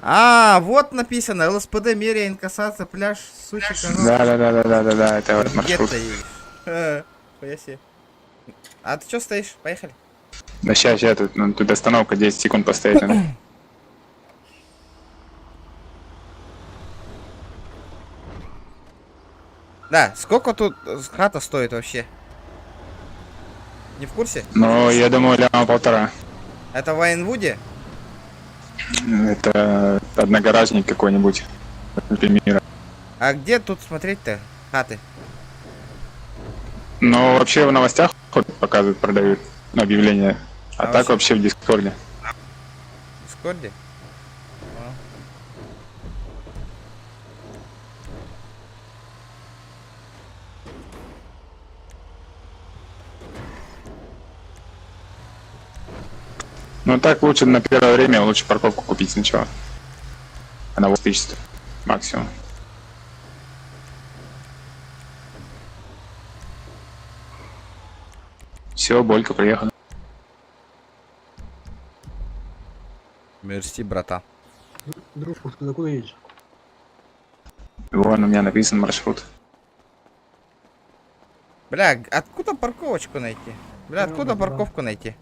А, вот написано, ЛСПД, мерия, инкассация, пляж, сучий канал. Да, да, да, да, да, да, да, это вот Где маршрут. ты едешь? Хуя себе. А ты чё стоишь? Поехали. Да ща, ща, тут, ну, тут остановка 10 секунд постоять надо. Да, сколько тут хата стоит вообще? Не в курсе? Ну, я думаю, ляма полтора. Это в Айнвуде? Это одногаражник какой-нибудь. Мира. А где тут смотреть-то хаты? Ну, вообще в новостях хоть показывают, продают объявления. А, А так вообще- вообще в Дискорде. В Дискорде? А. Ну, так лучше на первое время, лучше парковку купить сначала. Она 8 тысяч стоит, максимум. Все, Болька приехала. Мерси, брата. Дружку, ты куда едешь? Вон у меня написан маршрут. Бля, откуда парковочку найти? Бля, откуда Да, да. парковку найти?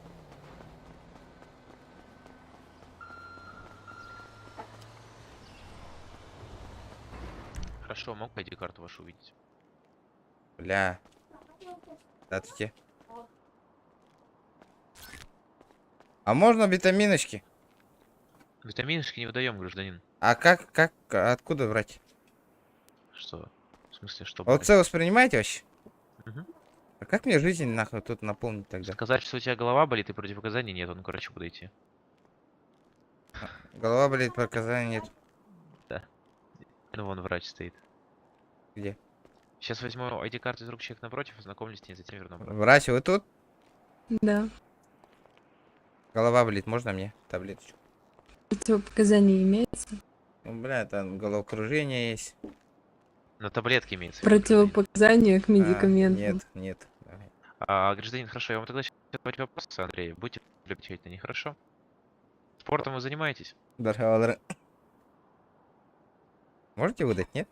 Хорошо, мог ID-карту вашу увидеть? Бля. Здравствуйте. А можно витаминочки? Витаминочки не выдаем, гражданин. А как, откуда брать? Что? В смысле, что? брать? ОЦ воспринимаете вообще? Мгм. А как мне жизнь нахуй тут наполнить тогда? Сказать, что у тебя голова болит и противопоказаний нет, он, короче, подойти. Голова болит, показаний нет. Ну, вон врач стоит. Где? Сейчас возьму ID-карту из рук человека напротив, ознакомлюсь с ней, затем верну обратно. Врач, вы тут? Да. Голова болит, можно мне таблеточку? Противопоказания имеются? Ну, бля, там головокружение есть. На таблетки имеется. в виду, гражданин. Противопоказания к А, медикаментам. нет, нет. Давай. А, гражданин, хорошо, я вам тогда сейчас задавать вопросы, Андрей. Будьте отвечать на них, хорошо? Спортом вы занимаетесь? Здорово, Можете выдать, нет?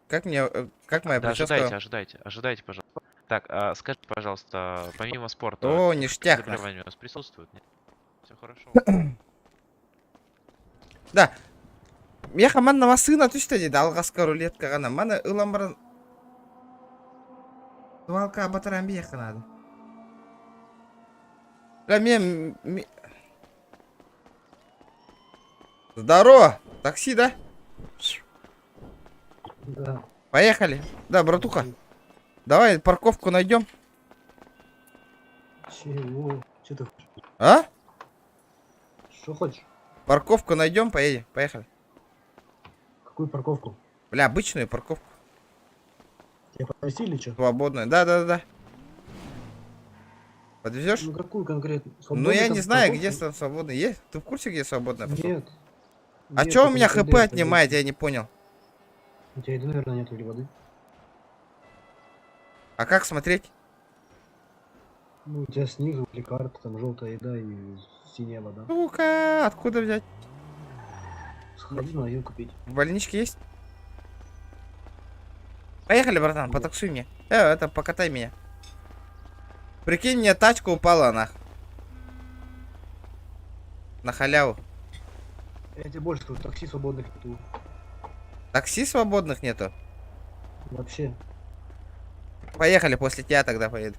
Как мне, как моя Да, прическа? ожидайте, ожидайте, ожидайте, пожалуйста. Так, а, скажите, пожалуйста, помимо спорта, О, какие ништяк, нахуй. заболевания у вас присутствуют? Все хорошо. Да. Меха манна масына түстэ дии алҕаска рулеткаҕа маны ылан баран свалка батаран биэххэ наада. Бля, мен... Здорово! Такси, да? Да. Поехали. Да, братуха. Давай парковку найдем. Чего? Че ты хочешь? А? Что хочешь? Парковку найдем, поедем. Поехали. Какую парковку? Бля, обычную парковку. Тебя подвезти или что? Свободную. Да, да, да. Подвезешь? Ну какую конкретно? Ну я Свободную не там знаю, парковку? где там свободный. Есть? Ты в курсе, где свободная парковка? Нет. А Нет, чё у это меня не хп ТД, это отнимает, я не понял. У тебя еды, наверное, нет или воды. А как смотреть? Ну, у тебя снизу или карта, там желтая еда и синяя вода. Сука, откуда взять? Сходи в магазин купить. В больничке есть? Поехали, братан, потаксуй мне. Это, покатай меня. Прикинь, мне тачка упала, нах. На халяву. Я тебе больше скажу, такси свободных нету. Такси свободных нету? Вообще. Поехали, после тебя тогда поеду.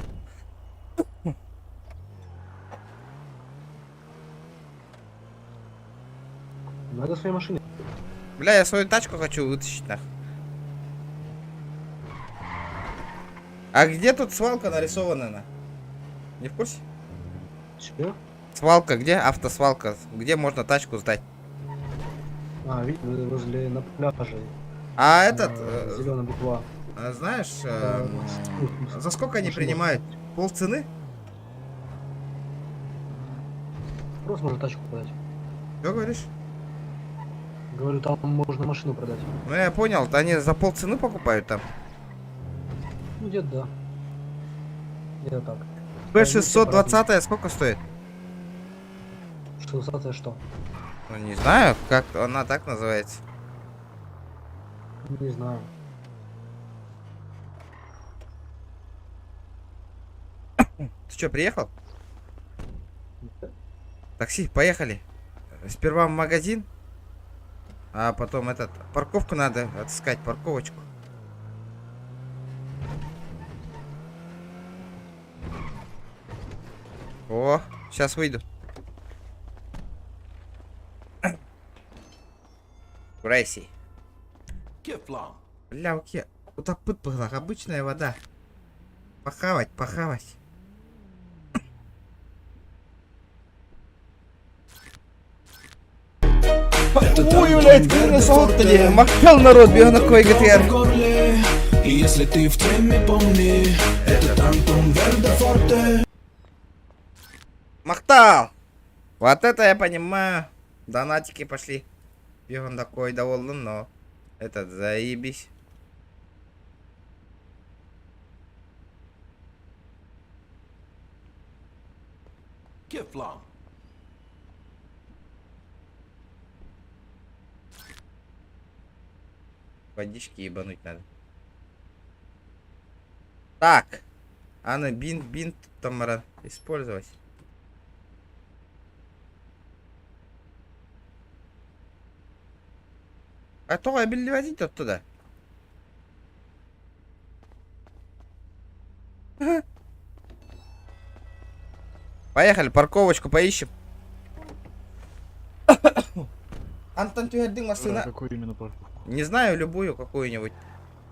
Надо своей машине. Бля, я свою тачку хочу вытащить, нах. А где тут свалка нарисована, на? Не в курсе? Че? Свалка где? Автосвалка. Где можно тачку сдать? А, видно, возле на пляже. А этот, Зеленая буква. знаешь, за сколько они машина. принимают? Пол цены? Просто можно тачку продать. Что говоришь? Говорю, там можно машину продать. Ну я понял, они за полцены покупают там. Ну, где-то да. Где-то так. П-620 сколько стоит? 620 что? Ну, не знаю, как она так называется. Не знаю. Ты что, приехал? Такси, поехали. Сперва в магазин, а потом этот, парковку надо отыскать, парковочку. О, сейчас выйду. Грейси. Бля, окей. Утапыт была, обычная вода. Похавать, похавать. Ой, блядь, красота, Махал народ, бегу на кой ГТР. И если ты в теме, помни, это Тантум Верде Форте. Махтал! Вот это я понимаю. Донатики пошли. Бегун такой доволен, но этот заебись. Водички ебануть надо. Так. Анна, бинт, бинт, Тамара, использовать. А то обелевать оттуда. Поехали, парковочку поищем. Антон Тюгердин машина. Какую именно парковку? Не знаю, любую какую-нибудь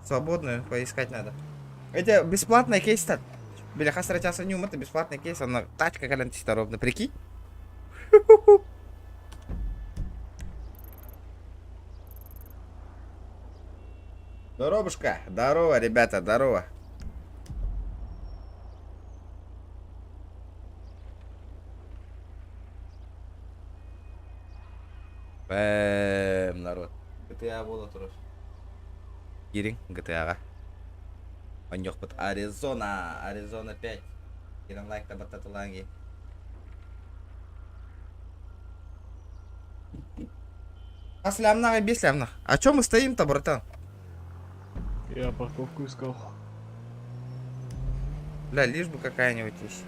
свободную поискать надо. Это бесплатный кейс-то. Бля, хасратяса нюм, это бесплатный кейс, она тачка калянтиста ровно, прикинь? Здоровушка, здорово, ребята, здорово. Бэм, народ. GTA буола турар. Киириҥ GTA-ҕа. Оонньуохпут Аризона, Аризона 5. Киирэн лайкта баттатылааҥ. Хас лямнаах, биэс лямнаах. А чё мы стоим-то, братан? Я парковку искал. Бля, лишь бы какая-нибудь есть.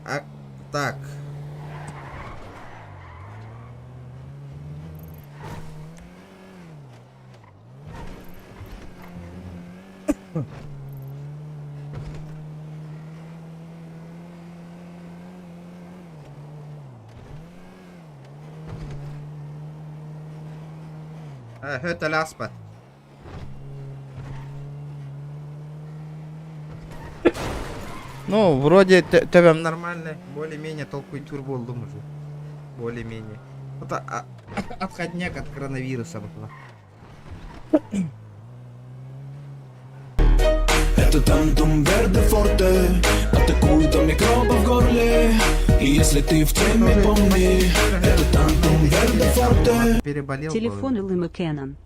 А, так. Это ляспа. Ну, вроде төбөм нормально, более-менее толкуй буоллум уже. Более-менее. Это отходняк от коронавируса была. Это Тантум Верде Форте. Атакует микробы в горле. И если ты в теме, помни, это Тантум Верде Форте. Переболел. Телефон Илымы Кэнон.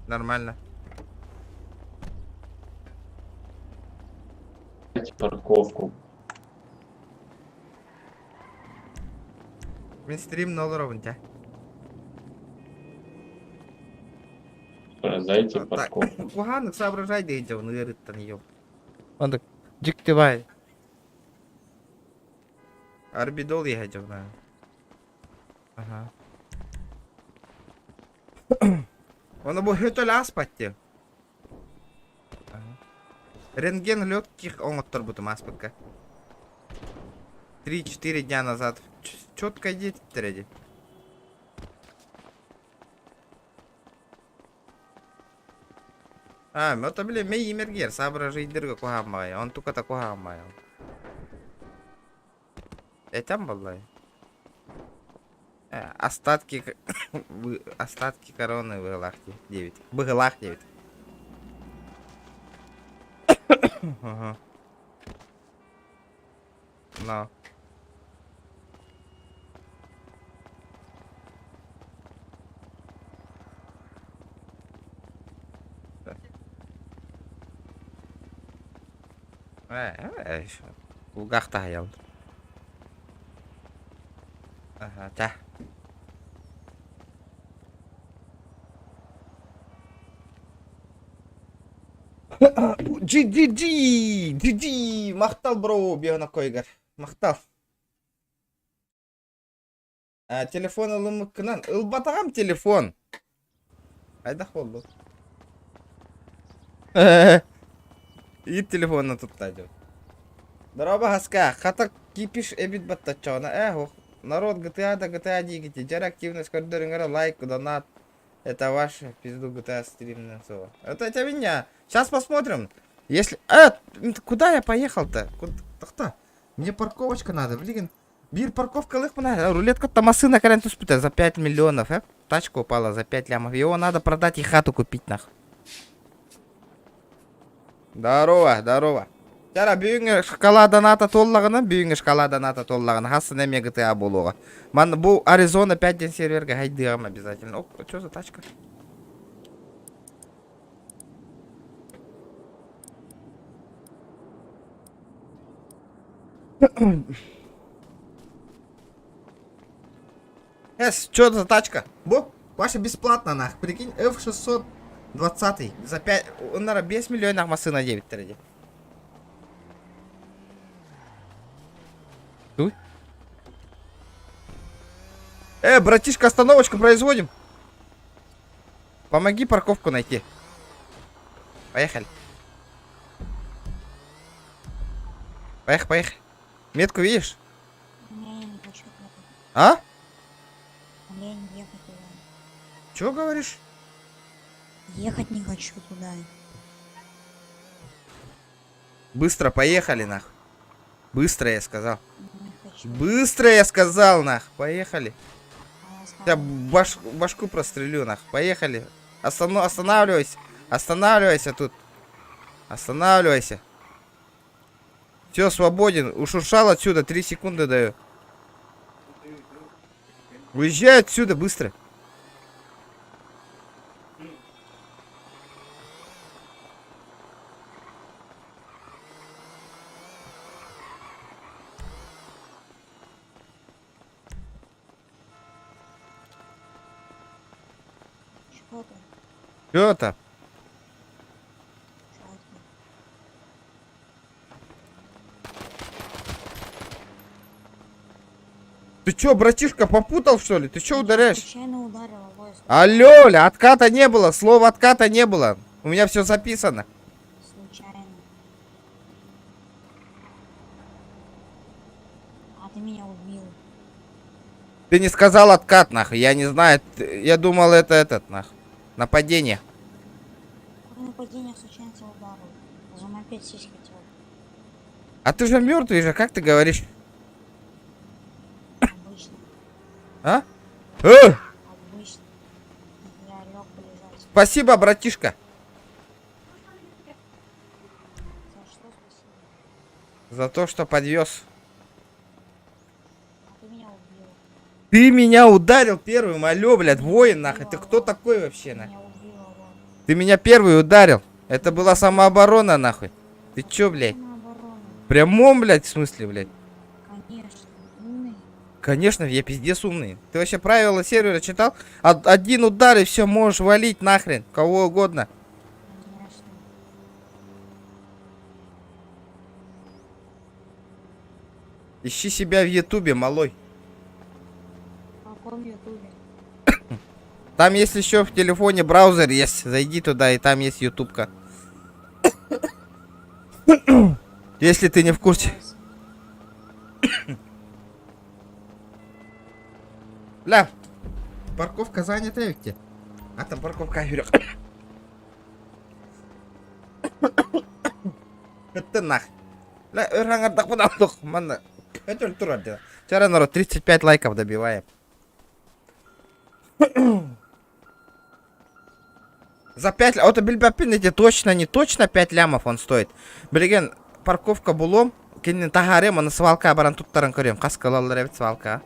Нормально. Парковку. Мин стрим нолоровын тя. Дайте Так, парковку. Куһаҕаннык соображай дейдже, он ыарыттан ел. Он так, дьиктивай. Арбидол ехать, да. Ага. Он бу хөтөл ааспат. Рентген легких оҥотторбутум ааспыкка. 3-4 дня назад. Четко диэри. А, это, бля, мэйиим эргийэр, соображайдырга куһаҕан баҕайы, онтуката куһаҕан баҕайы. Этэн буоллаҕа. Остатки короны быһыылаах 9. Быһыылаах 9. Ага. Но. Ээ, кулгаах таһыйаллар. Аха, ча. GGG! GG! Махтал бро, бионокойгар. Махтал. А, телефон ылыммыккынан. Ылбатаҕым телефон. Хайдах буоллу? Иит телефонна тутта дьон. Дороба хаска, хата кипиш эбит баттаччоҕуна. Э, ох, народ GTA да GTA диигити. Дьэр активность көрдөрүҥ эрэ лайк, донат. Это ваш пизду GTA стримная слово. Это, это меня. Сейчас посмотрим. Если... Э, куда я поехал-то? Куда? Мне парковочка надо, блин. Биир парковкалыахпына, рулетка массыына кэлэн түспүтэ за 5 миллионов, э? Тачка упала за 5 лямов. Его надо продать и хату купить, нах. Здорово, здорово. Чара бүгүҥҥү шкала доната туоллаҕына, бүгүҥҥү шкала доната туоллаҕына, хассын эмиэ GTA буолуоҕа. Ман бу Аризона 5 диэн сервергэ хайдыаҕым обязательно. О, что за тачка? Эс, что за тачка? Бу, Паша бесплатно нах. Прикинь, F620 за 5, он, наверное, 5 миллионов массына диэбиттэр дии. Туй? Э, братишка, остановочку производим. Помоги парковку найти. Поехали. Поехали, поехали. Метку видишь? Не, я не хочу туда. А? Лень ехать туда. Чего говоришь? Ехать не хочу туда. Быстро поехали, нах. Быстро я сказал. Не хочу. Быстро я сказал, нах. Поехали. А Я баш, башку прострелю, нах. Поехали. Останов, останавливайся. Останавливайся тут. Останавливайся. Все, свободен. Ушуршал отсюда. Три секунды даю. Уезжай отсюда быстро. Чего ты? Что там? Чего ты? Ты чё, братишка, попутал, что ли? Ты чё Я ударяешь? Случайно ударила, Лоис. Алло, ля, отката не было, слова отката не было. У меня все записано. Случайно. А ты меня убил. Ты не сказал откат, нахуй. Я не знаю. Я думал, это этот, нах. Нападение. Какое нападение случайно тебя ударил? За мопед сесть хотел. А ты же мертвый же, как ты говоришь? Обычно. А? Э! Обычно. Я лег полежать. Спасибо, братишка. За что спасибо? За то, что подвез. А ты меня убил. Ты меня ударил первым, алло, блядь, воин, нахуй. Ты кто такой вообще, нахуй? Меня убил, алло. Ты меня первый ударил. Это была самооборона, нахуй. Ты чё, блядь? Самооборона. В прямом, блядь, смысле, блядь? Конечно. Умный. Конечно, я пиздец умный. Ты вообще правила сервера читал? Один удар и все, можешь валить нахрен, кого угодно. Конечно. Ищи себя в Ютубе, малой. В каком ютубе? Там есть еще в телефоне браузер есть. Зайди туда, и там есть ютубка. Если ты не в курсе. Бля, парковка занята ведь. А там парковка юрек. Это нах. Бля, ыраңардах манна. Это тур Вчера народ 35 лайков добиваем. За 5 ля... Вот билбэппин эти точно, не точно 5 лямов он стоит. Билигин парковка булуом, кинини таһаарыам, аны свалка баран туттаран көрүөм. Хас ылаллар эбит свалка.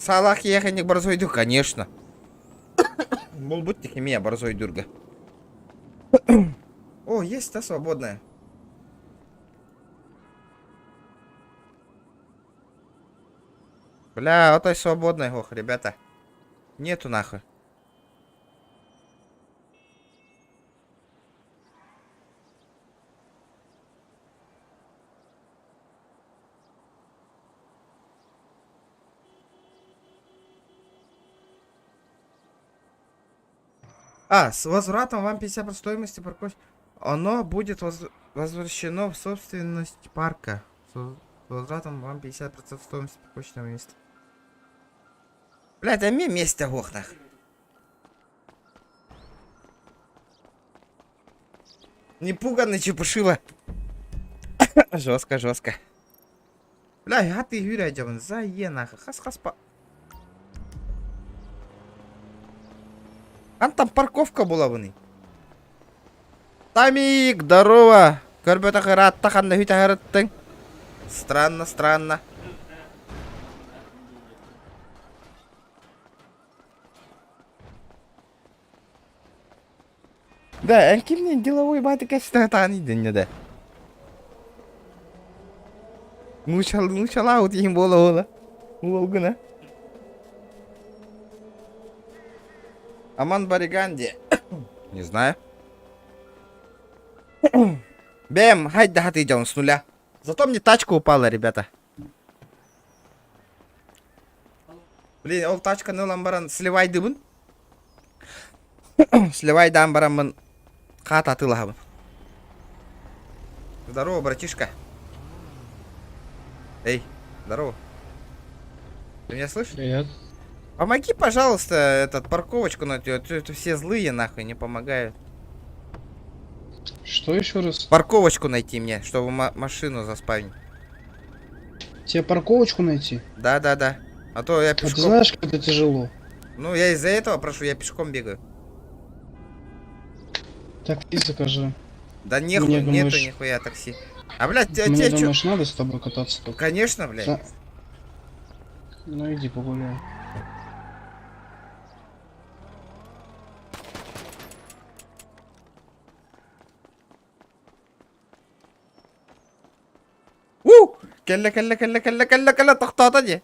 Саалаах киһиэхэ инник боросойдур, конечно. Булбут тихимия боросойдурга. О, есть та свободная. Бля, отой свободная, ох, ребята. Нету нахуй. А, с возвратом вам 50% стоимости парковки. Оно будет возвращено в собственность парка. С возвратом вам 50% стоимости парковочного места. Блядь, а мне место в окнах. Не пуганный чепушила. Жестко, жестко. Бля, гаты юря дьон, за е нахуй. Хас хас па. Ан там парковка була бұны. Тамик, здорово. Көрбөтөх ыраатта ханна хүтэ харыттыҥ. Странно, странно. Да, эн кимнин деловой баты кэстэ дэннэ да. Нучал, нучала вот им бола бола. Уолгуна. Аман Бариганди. Не знаю. Бэм, хайда ты идем с нуля. Зато мне тачка упала, ребята. Блин, ол тачканы ылан баран сливайдыбын. Сливайдаан бараммын хаат атыылаһабын. Здорово, братишка. Эй, здорово. Ты меня слышишь? Привет. Помоги, пожалуйста, этот парковочку найти. Это все злые нахуй не помогают. Что еще раз? Парковочку найти мне, чтобы машину заспавнить. Тебе парковочку найти? Да, да, да. А то я А ты пешком. знаешь, как это тяжело? Ну, я из-за этого прошу, я пешком бегаю. Такси закажи. Да нехуй, Мне нету думаешь- нихуя такси. А, блядь, тебе, Мне тебе чё? думаешь, надо с тобой кататься только? Конечно, блядь. Да. Ну иди погуляй. У! Кэллэ, кэллэ, кэллэ, кэллэ, кэллэ, кэллэ, тохтоото дии.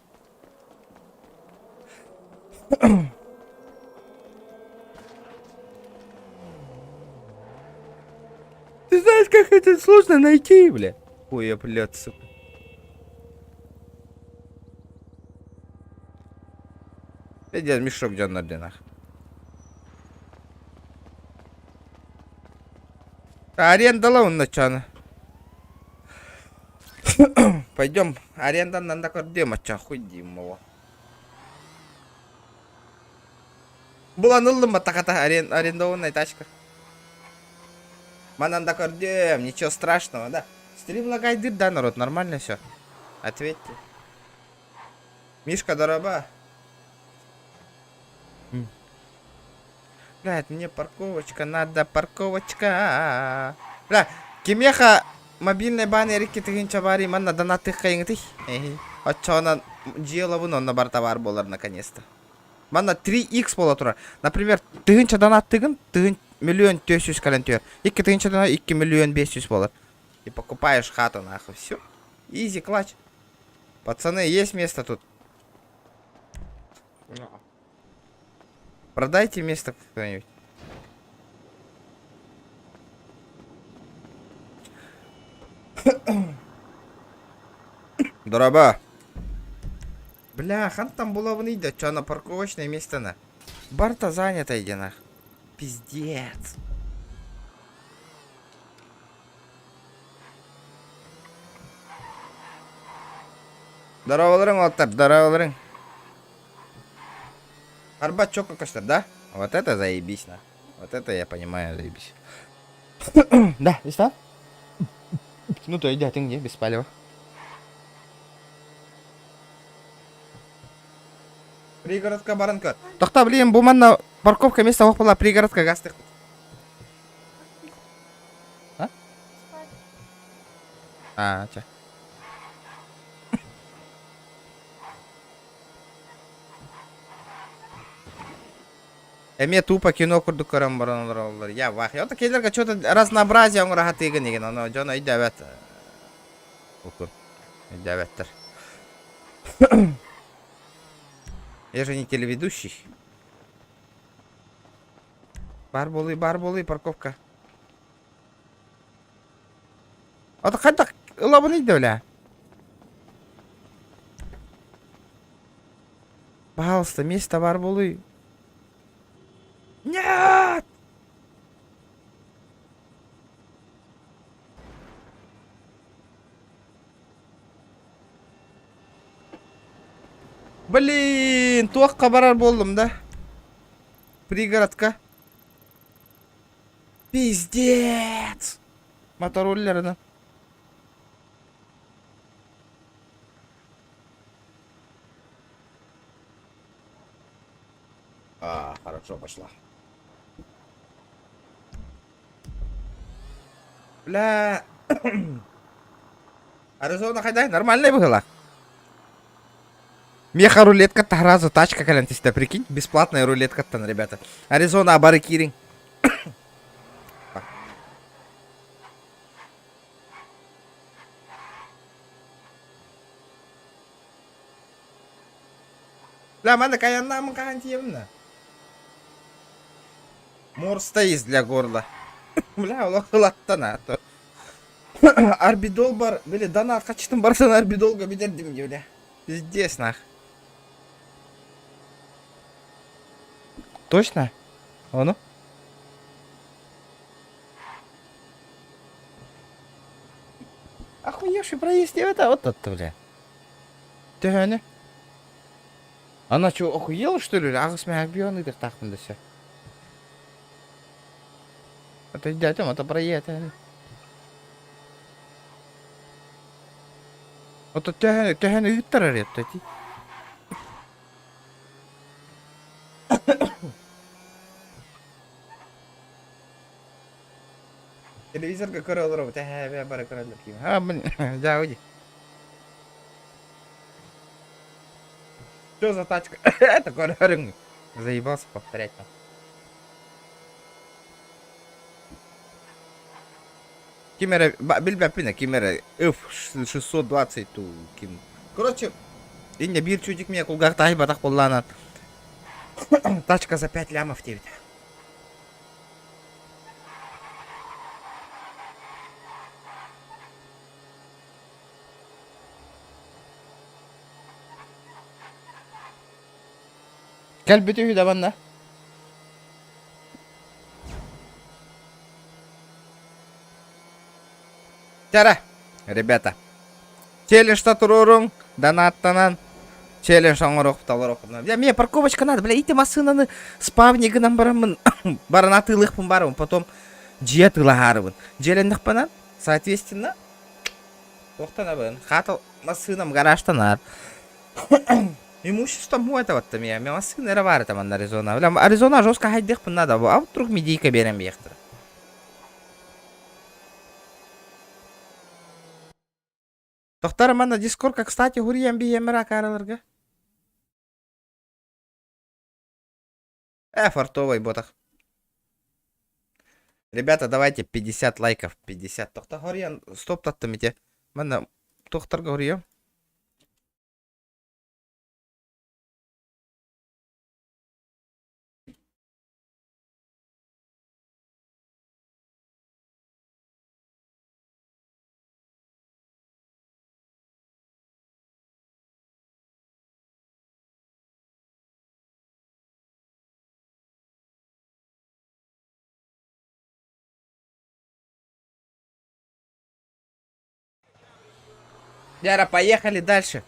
Ты знаешь, как это сложно найти, бля? Ой, я, блядь, сука. Иди, мешок где на нах. Аренда он начана. Пойдем, аренда надо көрдүм, ача хуй его. Булан ыллым батаката арендованная тачка. Мананда көрдүм, ничего страшного, да. Стрим лагайдыр, да, народ, нормально все. Ответьте. Мишка, дороба. Блядь, мне парковочка надо, парковочка. Бля, кимиэхэ мобильный баннер 2000 баарый манна донаттыаххайыҥытый. Оччоҕуна дьиэ онно барыта баар буолар наконец-то. Манна 3x буола турар. Например, 1000 донаттыгын, тыһын миллион 400 кэлэн түһэр. 2000 донат 2 миллион 500 буолар. И покупаешь хату нахуй. Все. Easy clutch. Пацаны, есть место тут? Продайте место кто-нибудь. Дорообо. Бля, хантан булабыный да, чё на парковочное место на. Барыта занято иди нах. Пиздец. Дорооболоруҥ, уолаттар, дорооболоруҥ. Арбат чётко көстөр, да? Вот это заебись, на. Вот это я понимаю, заебись. Да, Ислам? Ну то иди, а ты где, без палева. Пригородка баранка. Тохтоо, блин, бу манна парковка место буолла пригородка гастых. А? А, чэ. Эмиэ тупо кино курдук көрөн баран олороллор. Я вах. Это кинилэргэ что-то разнообразие оҥоро сатыыгын игин, ону дьон өйдөөбөт. Укун. Өйдөөбөттөр. Я же не телеведущий. Бар буолуй, бар буолуй, парковка. Ата хайдах ылабыный да бля? Пожалуйста, место бар буолуй. Нет! Блин, туохха барар буоллум да? Пригородка. Пиздец! Мотороллерына. А, хорошо пошла. Бля. Аризона хайдай нормальная была. Меха рулетка сразу тачка кэлэн түстэ, прикинь, бесплатная рулеткаттан, ребята. Аризона бары киириҥ. Бля, манна каяннаамын хаһан тиийэбин да? Морс есть для горла. Бля, олох ылаттан а то. Арбидол бар, били донат хачытын барсан арбидолга бүтэрдим дии, бля. Пиздец нах. Точно? Ону? Охуевший проезд это вот это, бля. Төһөнү? Она что, охуела, что ли? Аҕыс мэһэк бион ыытыахтаахпын да все. Это дядям, это проедет. Ото төһөнү, төһөнү ыыттарар этэ ти. Телевизорга көрө олоробут, эһээ, бары көрөллөр киим. А, блин, дьэ, Что за тачка? Это көрөрүҥ. Заебался повторять там. Ким эрэ, билбэппин ким эрэ F620 ту ким. Короче, инне биир чудик меня кулгаах таайбатах буоллаанан тачка за 5 лямов диэбит. Кэлбит үһү да манна. Тара, ребята. Челлендж туруоруҥ, донаттанан челлендж оҥоруох толоруохпун. Бля, мне парковочка надо, бля, ити массыынаны спавнигынан бараммын, баран атыылыахпын барабын, потом дьиэ атыылаһаарыбын. Дьиэлэннэхпинэ, соответственно, туохтанабын, хата массыынам гаражтанар. Имущество мой это вот меня, массыына эрэ баар этэ манна Аризона. Бля, Аризона жестко хайдыахпын надо, а вдруг медийка биэрэн биэхтэрэ. Тохтор манна Дискордка, кстати, хуриям биһиэмэр акаараларга. Э, фартовый ботах. Ребята, давайте 50 лайков, 50. Тохта хориан, стоп таттым ите. Манна тохтарга хориям. Яра, поехали дальше.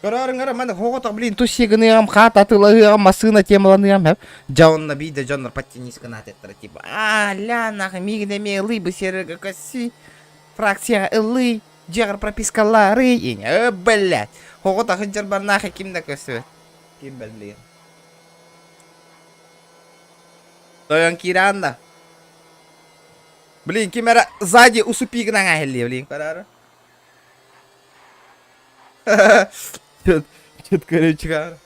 Көрөрүҥ маны хоҕото блин туссигыныам хаат атылаһыам массыына темаланыам хэп дьонно биирдэ дьоннор подтянись гынаат эттара типа а ля нахуй миигин эмиэ ылый бу серверга көссүй фракцияҕа ылый дьиэҕэр пропискалаарый э блядь хоҕото сылдьар барнаахы ким да көссүбэт ким бэллиэн тойон киирэн да блин ким эрэ сзади усупи гынан аһэллиэ блин көрөөрү Чет, чет короче.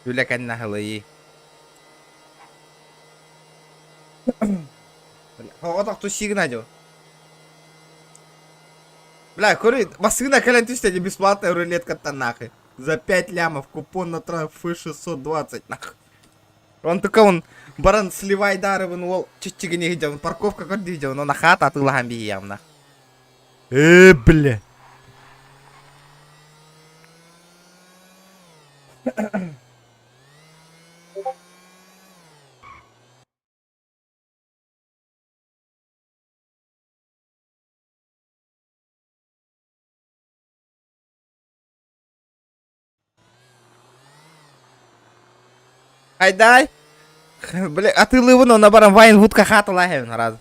Үлэ кэннэ аһылыйыы. Оҕотох тусигна дьо. Бля, көрүй, массыына кэлэн түстэ дии бесплатная рулеткаттан нахуй. За 5 лямов купон на трафы 620 нахуй. Он только он баран сливайдарыбын уол чиччигини иһдьэбин парковка көрдүү иһдьэбин он ахаат атыылаһан биһиэҕим нах. Э, бля. Айдай! Бля, атыылыыбын онно баран Вайнвудка хаатылаһабын раз.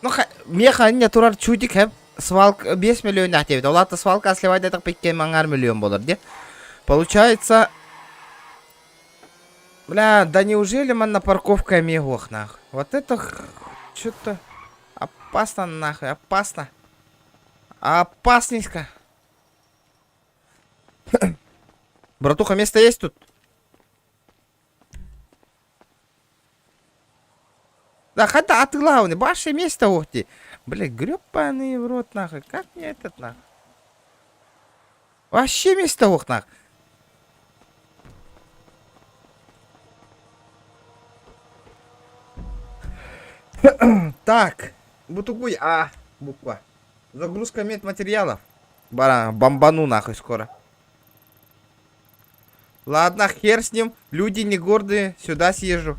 Ну, меха не турар чудик хэп свалка 5 миллион диэбит. Ол аата свалка сливайдатах пикке маңар миллион болор де. Получается, бля, да неужели манна парковка эмиэ нах? Вот это что-то опасно нахуй, опасно. Опасненько. Братуха, место есть тут? Да хотя а ты главный, ваше место ух ты. Бля, гребаный в рот нахуй. Как мне этот нахуй? Вообще место ух нахуй. Так, бутугуй А буква. Загрузка медматериалов. Бара, бомбану нахуй скоро. Ладно, хер с ним. Люди не гордые. Сюда съезжу.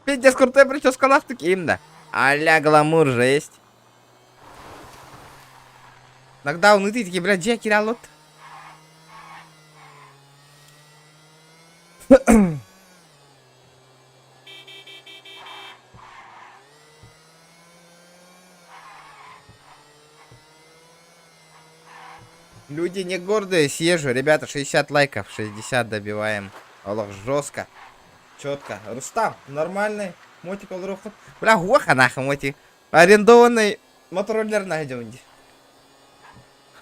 Пиздец, крутая прическа лахтык им да. Аля, гламур, жесть. Нокдаун, и ты такие, блядь, Джеки лот. Люди не гордые, съезжу. Ребята, 60 лайков, 60 добиваем. Аллах, жестко. Четко. Рустам, нормальный. Мотик олорохут. Бля, гуаха нахуй мотик. Арендованный мотороллер найдем.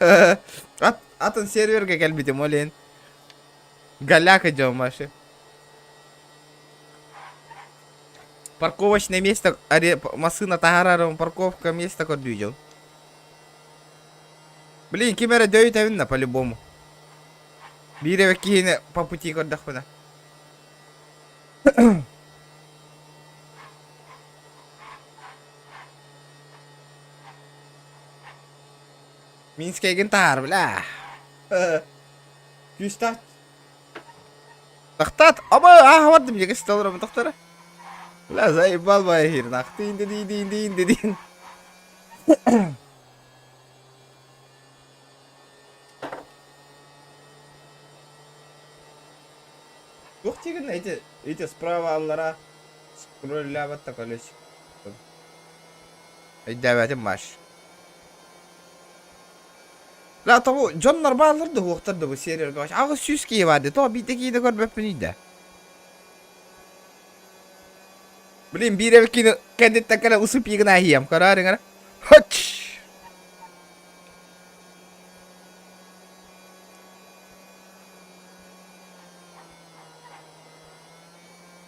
Ат, атын серверге кэлбитим олен. Голяк идем вообще. Парковочное место, аре, массына таһаарарым парковка место көрдүү Блин, ким эрэ дөйүтэбин по-любому. Биир эбэ киһини по пути көрдөхпүнэ. Минскэйгин таһаар, бля. Күүстээх. Тахтаат, аба ааһабардым дьэ кэстэ олоробун тохтора. Бля, заебал бай нах дин дин дин дин дин. Туох диигин эти эти справа аллара скроллябат да колесико. Өйдөөбөтүм маш. Ла того дьоннор бааллар да уохтар да бу сервергэ 800 киһи баар дии тоҕо биирдэ киһи да көрбөппүнүй да. Блин биир эбит киһини кэнниттэн кэлэн усупи гына иһиэм көрөөрүҥ эрэ. Хоч!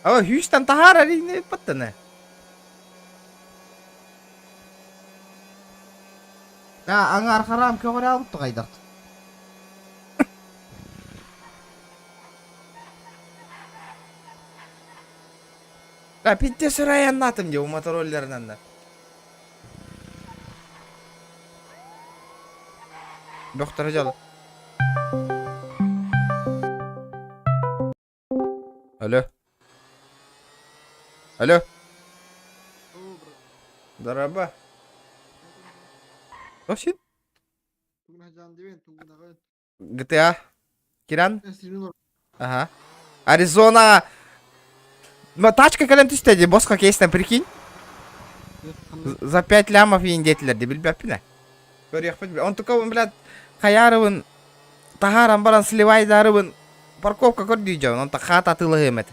Ава Хьюстон таһаар эрийни ыппаттаны. Да, аҥаар хараам көҕүрээбит туҕайдах. Да, пиздец сырайаннаатым дии, мотороллерынан да. Бөхтөрө дьол. Алло. Алло. Дороба. Осин? GTA. Киран? Ага. Аризона. Ма тачка кэлэн түстэ дии, босхо кейстэн прикинь. За 5 лямов ииндиэтилэр дии, билбэппин ээ. Көрүөхпүт. Онтукабын, блядь, хайаарыбын таһааран баран сливайдарыбын парковка көрдүү дьон, онто хаат атыылаһыам этэ.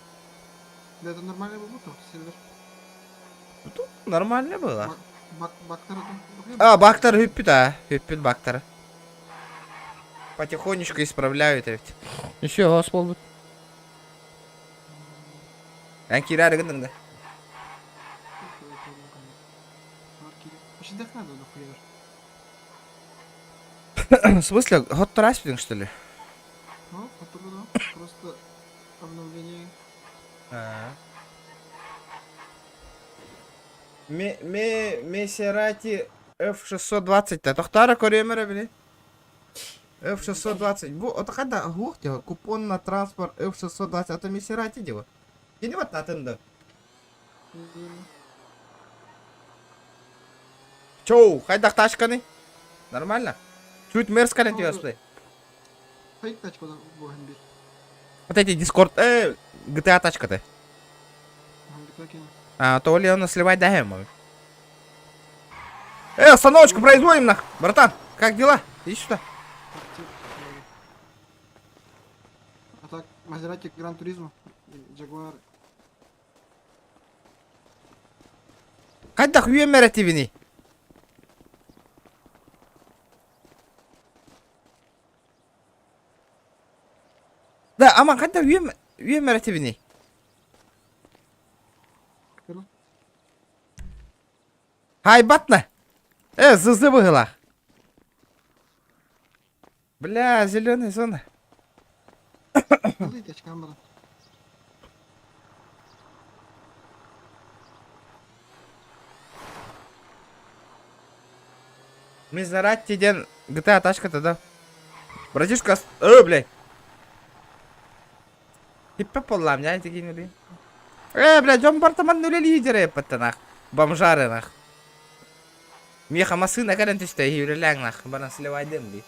Да это нормально было, то сервер. Тут нормально было. Бак, бактар А, бактар хүппүт а, хүппүт бактар. Потихонечку исправляют ведь. Еще газ буолбут. Эн киирээри гынныҥ да? Вообще надо нахуя. В смысле, хот траспинг, что ли? Ну, да. Просто обновление. Ме ме Месерати F620 та тохтара көрүөмөрө били. F620 бу отакада хух дего купон на транспорт F620 это Месерати дего. Кини вот натында. Чоу, хайдах тачканы? Нормально? Чуть мерзко не тебе Фейк тачка буһан бир. Вот эти Дискорд, GTA тачка ты. А, то ли он сливать да ему. Остановочку производим нах, братан. Как дела? Иди сюда. А так, Мазерати Гран Туризмо, Джагуар. Хайдах үйемер тибини? Да, ама хайдах үйем үйемер тибини? Хайбатна. Зызы быгылах. Бля, зеленая зона. Мизерати ден GTA тачка тогда. Братишка, блядь. Типа полам, я такие не блядь, дьон бартаман нүле лидеры паттанах. Бомжары нах. Меха масына кәрен түсті, юреләң нах. Бана сливайдым ди.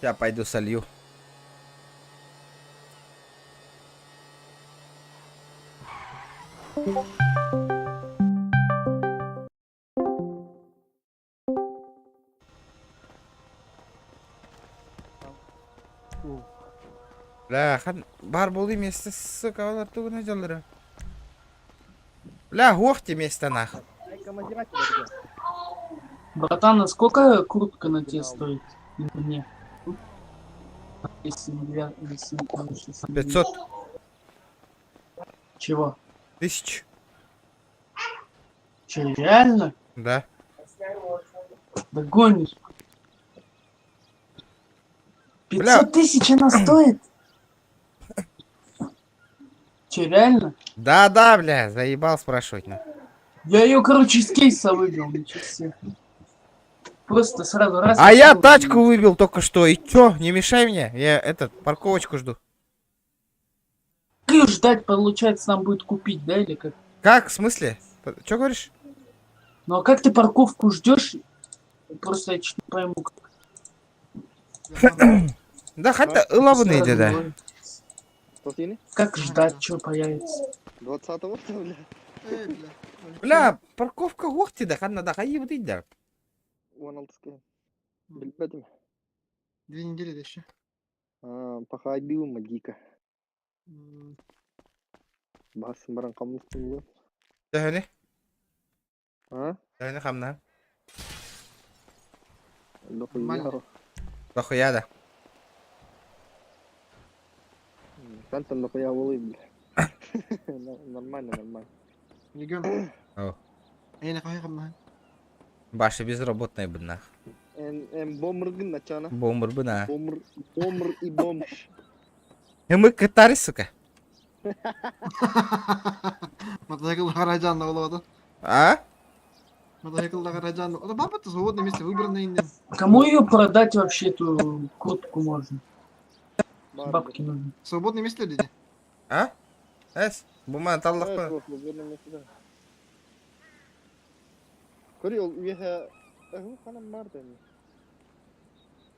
Я пойду солью. Бля, хан бар болду место, сука, олар тугуна жаллары. Бля, гохти место нах. Братан, а сколько куртка на тебе стоит? Мне. Если не две, если не помню, 500 Чего? тысяч. Че, реально? Да. Да гонишь. Бля. 500 тысяч она стоит? Че, реально? Да, да, бля, заебал спрашивать. На. Я ее, короче, из кейса выбил, ничего себе. Просто сразу раз. А я тачку выбил только что. И чё, не мешай мне. Я этот, парковочку жду. Ты ждать, получается, нам будет купить, да, или как? Как, в смысле? Чё говоришь? Ну а как ты парковку ждешь? Просто я чуть не пойму. Как. Да, хотя ылабыны иди, да. Как ждать, что появится? 20-го, что ли? Эй, бля. Бля, парковка гохти да, ханна да, хайы да. 16-ка. Билбэтим. 2 недели еще. А, Пахайдылма дико. Басым баран камныстым. Төһөнү? А? Төһөнү хамна? Дохуя. Дохуя да. Хантан дохуя болой, бля. Нормально, нормально. Регион. О. Эй, нахуй хамна. Баша безработный бынах. Эн, эн бомргын начана. Бомбр бына. Бомр, бомр и бомж. И мы катари, сука. Мотоцикл Хараджан болот. А? Мотоцикл Хараджан. Это баба это свободное место выбранное инде. Кому ее продать вообще, эту куртку можно? Бабки нужны. Свободное место люди. А? Эс, буман таллах. Көрел уеха. Ханам бар да.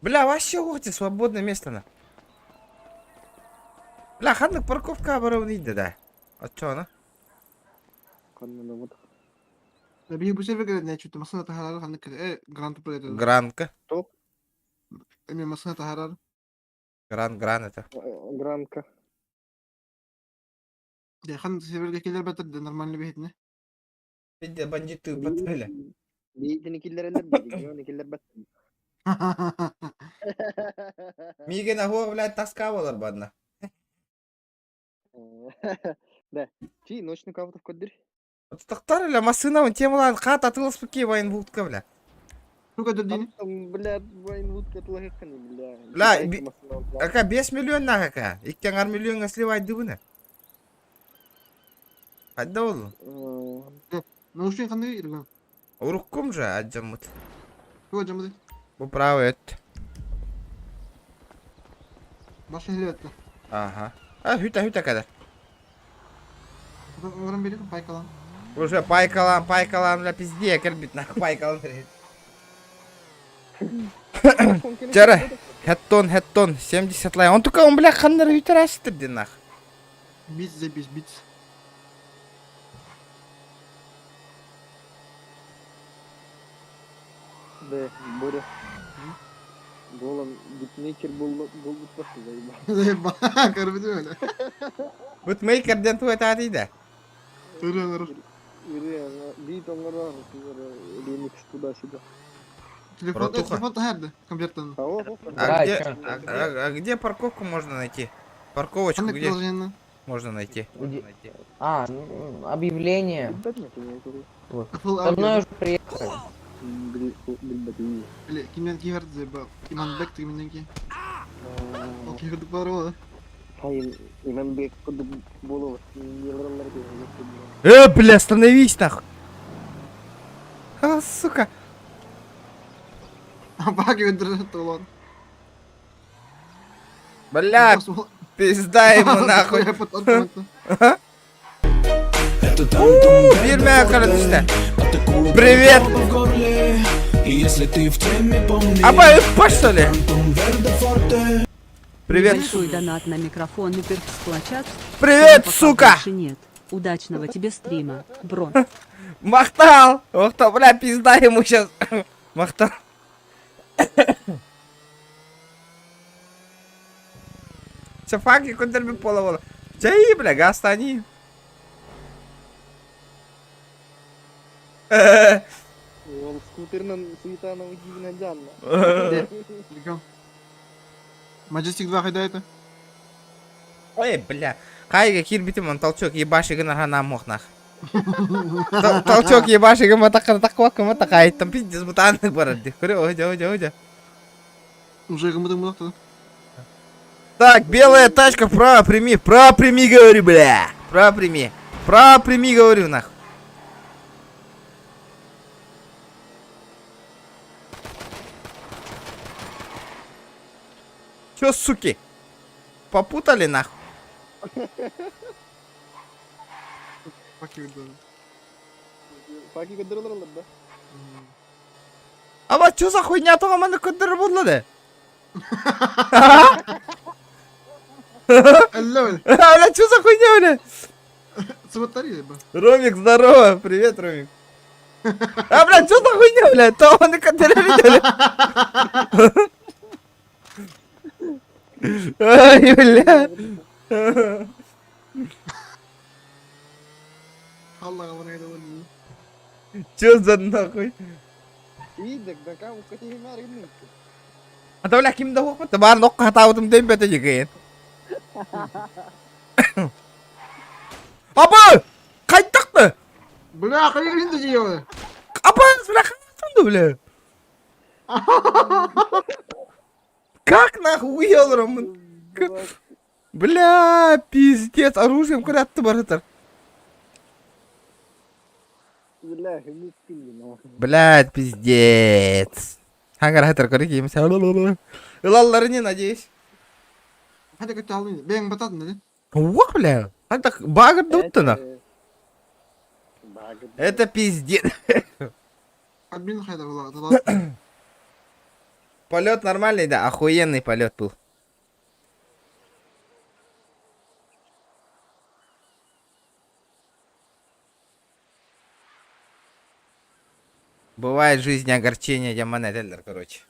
Бля, вообще вот свободное место на. Бля, ханнык парковка оборудована да. А чё она? Канна вот. Да бии бу сервер не чуть масына тахарар ханнык грант это. Гранка. Эми масына тахарар. Гран, гран это. Гранка. Дьэ, хан северге киллэр бэтэр да нормально биһитинэ. Пизде бандиты патруля. Биитини киллэрэллэр биһиги оны киллэрбэт. Миигин аһуох, блядь, тоска болар бадна. Да. Чи ночный кавтов көддөр. Тахтар бля, массыына темалаан хаат атыласпыт военвудка, бля. Сука дөрдини. Бля, военвудка тулахыкканы, бля. Бля, ака 5 миллион нахака. Икки миллионга сливайдыбына. Хайда ол? Наушник ханны ирган. Уруккум же аджаммыт. Туга жамыды. Бу правый өт. Башы хилетті. Ага. А, хүтә хүтә кадәр. Оңырын берейін пайкалан. Уже пайкалан, пайкалан, бля, пизде, кірбит, нахуй пайкалан. Жара, хеттон, хеттон, 70 лай. Он только, он, бля, ханнар хүтер астыр, нах. Бит забись, бит. Да, Боря. Голом битмейкер был был просто заебал. Заебал, көрбүтүм öyle. Битмейкерден туй да. Ыры Бит оңорор, ремикс туда-сюда. Телефон, телефон тахарды, компьютер. А где, а, где парковку можно найти? Парковочку где можно найти? А, ну, объявление. Вот. За мной уже приехали. Бile, кимнен кихарды заебал. Иманбек кимнен ки. Ол кихарды бар ол. Иманбек болу. Бля, остановись нахуй. А, сука. Баги өндірді толон. Бля, пизда ему нахуй. Бирмә короче. Привет. Если ты в теме, помни. Аба, что ли? Привет. Небольшой донат на микрофон и персплачат. Привет, сука! Больше нет. Удачного тебе стрима, бро. Махтал! Махтал, бля, пизда ему сейчас. Махтал. Чафаки көтөрбүт бола бола. Чай, бля, гастани. Ол скутернан суетана удивна жанна. Majestic 2 хайда это? Ой, бля. Хайга кирбитим он толчок ебашигын архана мохнах. Толчок ебашигын матакка таквакка матакай. Там пиздец бутаннык барар. Көрө, ожа, ожа, ожа. Уже гымыдың мулакта. Так, белая тачка, право прими, право прими, говорю, бля. Право прими. Право прими, говорю, нах. Чё, суки? Попутали, нахуй? Факи көдөрөлөр да. А вот чё за хуйня тоға маны көддөрөр болду Бля, чё за хуйня, бля? Смотри, Ромик, здорово! Привет, Ромик. А, бля, чё за хуйня, бля? То он көддөрөр Ай, бля. Allah Чё за нахуй? А то бля ким да хук бар нокка хатаутум дейм бете жигин. Апа! Кайттакты! Бля, кайгырынды жейоны. Апа, бля, кайттакты, бля. Как нахуй олором? Бля, пиздец, оружием куратты баратар. Блядь, пиздец. Хангар хатар көрі кейміз. Ылаллары не, надеюсь. Hadi kötü aldın. Ben batadın dedi. Ух, бля. Это багр дуттана. Это пиздец. Админ хайда была. Полет нормальный, да, охуенный полет был. Бывает в жизни огорчение, Яман короче.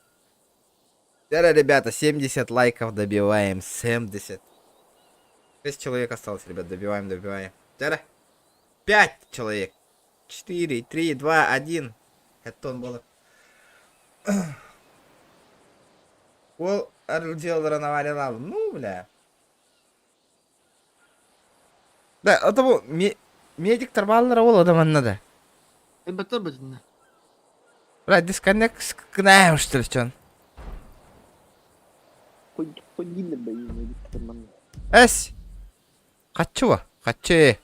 Вчера, ребята, 70 лайков добиваем. 70. 6 человек осталось, ребят, добиваем, добиваем. Чара. Пять человек. Четыре, три, два, один. Хэттон буолар. Ол арылдьыалларын авариялаабыт. Ну, бля. Да, это бу медиктар бааллара ол адаманна да. Элбэттэр битиннэ. Бля, дисконнект гына что ли, чон. Эс! Хаччы Хаччы.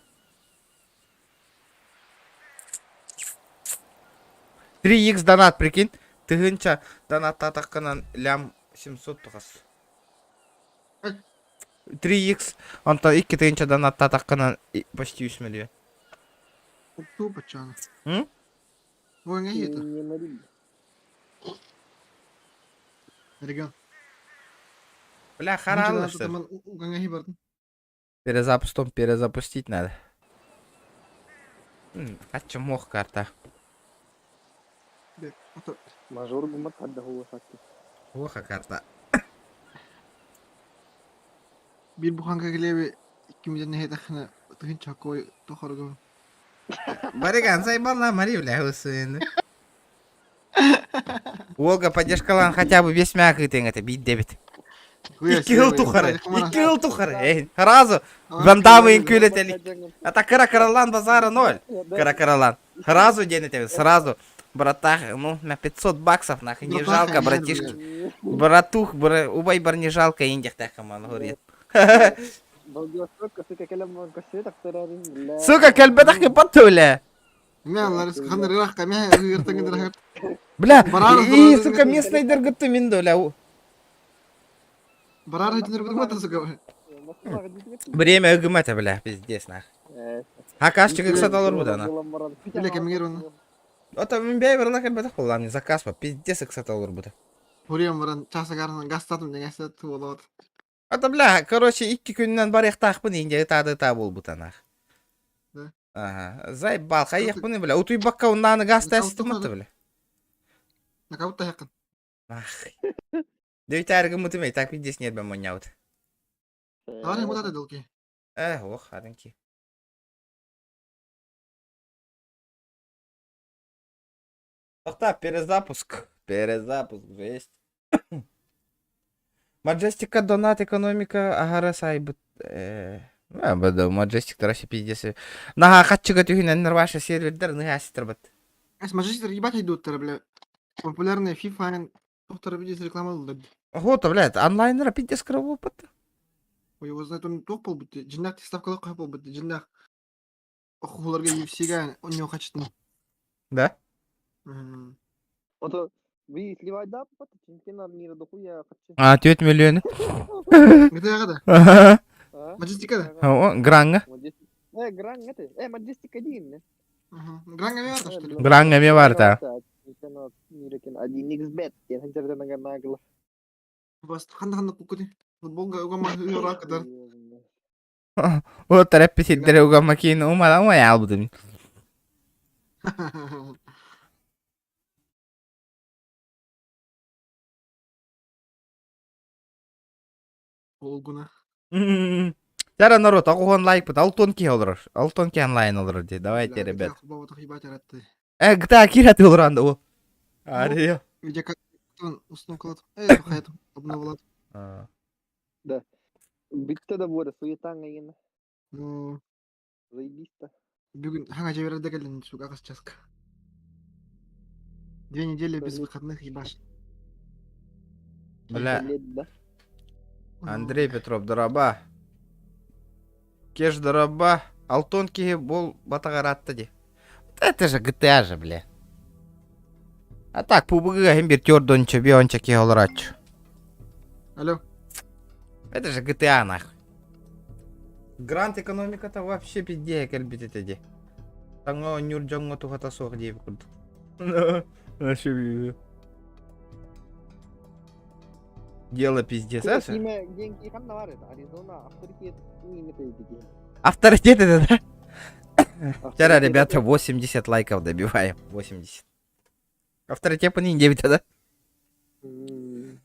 3x донат, прикинь. Тыһыынча донаттаатаххынан лям 700 тухас. 3x, онтон 2 тыһыынча донаттаатаххынан почти 3 миллион. Тупо чана. М? Ой, не это. Регион. Бля, харалы что ли? Перезапуском перезапустить надо. А чё мох карта? Мажор гумат хадда хуа сакки. Плохо карта. Биир буханка килиэби икки нэһиэтэххинэ тыһыынча кой тохоргун. Бариган заебала Мари, бля, сын. Волга поддержкалаан хотя бы весь мякытыҥ это биирдэбит. Икки сыл тухары, икки сыл тухары. Эй, сразу Ван Даммы үҥкүүлэтэлик. А так кыра кыралаан базара ноль. Кыра кыралаан. Сразу диэн этэбин, сразу. Братах, ну, на 500 баксов, нахуй, не жалко, братишки. Братух, бра... убай бар не жалко, индихтахаман, говорит. Сука, кэлбэтэх кыпаттыля. Бля, и, сука, местный дыргытты мин бля. Время ыгымата, бля, пиздец, нах. Хакасчик ыксаталар бу да, Ото мин бэйбер ла кэлбэтэх буоллаам заказ по пиздец ыксаталар бу да. Ата бля, короче, икки күнүнэн барыахтаахпын индия ытаады ытаа буолбута нах. Да. Ага, заебал, хайыахпын бля, утуйбакка уннааны газ тестиматта бля. Ах. Дөйтәргі мутымей, так пиздец нет бен моннябыт. Э, ох, адынки. Тохта, перезапуск. Перезапуск, жесть. Маджестика донат экономика аһара сайбыт. Бада Маджестик тарашы пиздец. Наха хатчыга түһүнэн ваша сервердер ныха бат. Маджестик ебать идут, бля. Популярная FIFA, доктор видит реклама да. Вот, блядь, онлайнера пиздец кровопыт. Ой, его знает, он туох буолбут, дьиҥнээх ставкалар хайа буолбут, дьиҥнээх хуларга UFC-га у него хочет. Да? Ото ви сливать да, чемпионат мира дохуя хочу. А, 4 миллион. Где да? Ага. Маджестика да? О, Гранга. Э, Гранг это, э, Маджестик один. Гранга верно, что ли? Гранга ме бар та. Чемпионат мира кен один xbet, я ханчар нагло. Бас ханда ханда кукути. Футболга угама юра кадар. О, тараппи сиддere угамма кийин умала умай албытым. Полгуна. Тара народ, агухан лайк бут, алтон ки олорор. Алтон ки онлайн олорор ди. Давайте, ребят. Э, GTA кират олоранда о. Арио. Видя как он уснул Э, хайт, обновлат. Да. Битте да буода суетаҥа ген. Ну, Заебисто. бүгүн хаҥа дьэбэрдэ кэлин сука часка. 2 недели без выходных ебаш. Бля. Лет, да? Андрей Петров, дороба. Кеш дороба. Алтон киһи бол батагаратта ди. Это же GTA же, бля. А так, PUBG хем бир төрдөнчө, бионча киһи олораччу. Алло. Это же GTA нахуй. Грант экономиката вообще пиздец кэлбит ди. Таҥа нюр дьоҥҥо туһата суох диэбит курдук. Вообще Дело пиздец, а? Киме деньги ханна бар это, Аризона, авторитет не это Авторитет это, да? Вчера, ребята, 80 лайков добиваем. 80. Авторитет по ней 9, да? М.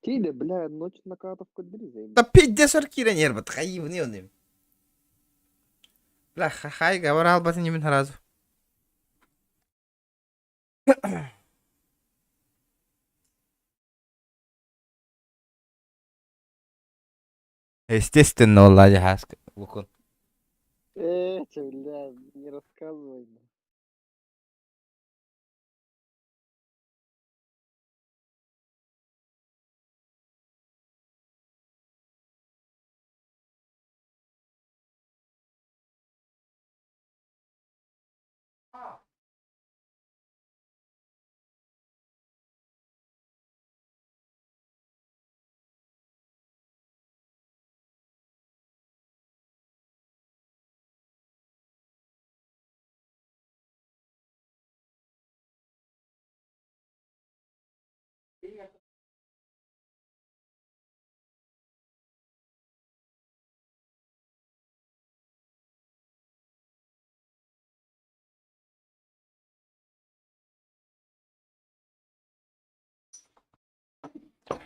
Тиийдэ, бля, ночь нокаутов көрдөрүү заебись. Да пиздец өр киирэн иһэр бат, хайыбыны оны. Бля, хай говор албатын имин сразу. Естественно, ол хаска лукун. Э, че, бля, не рассказывай.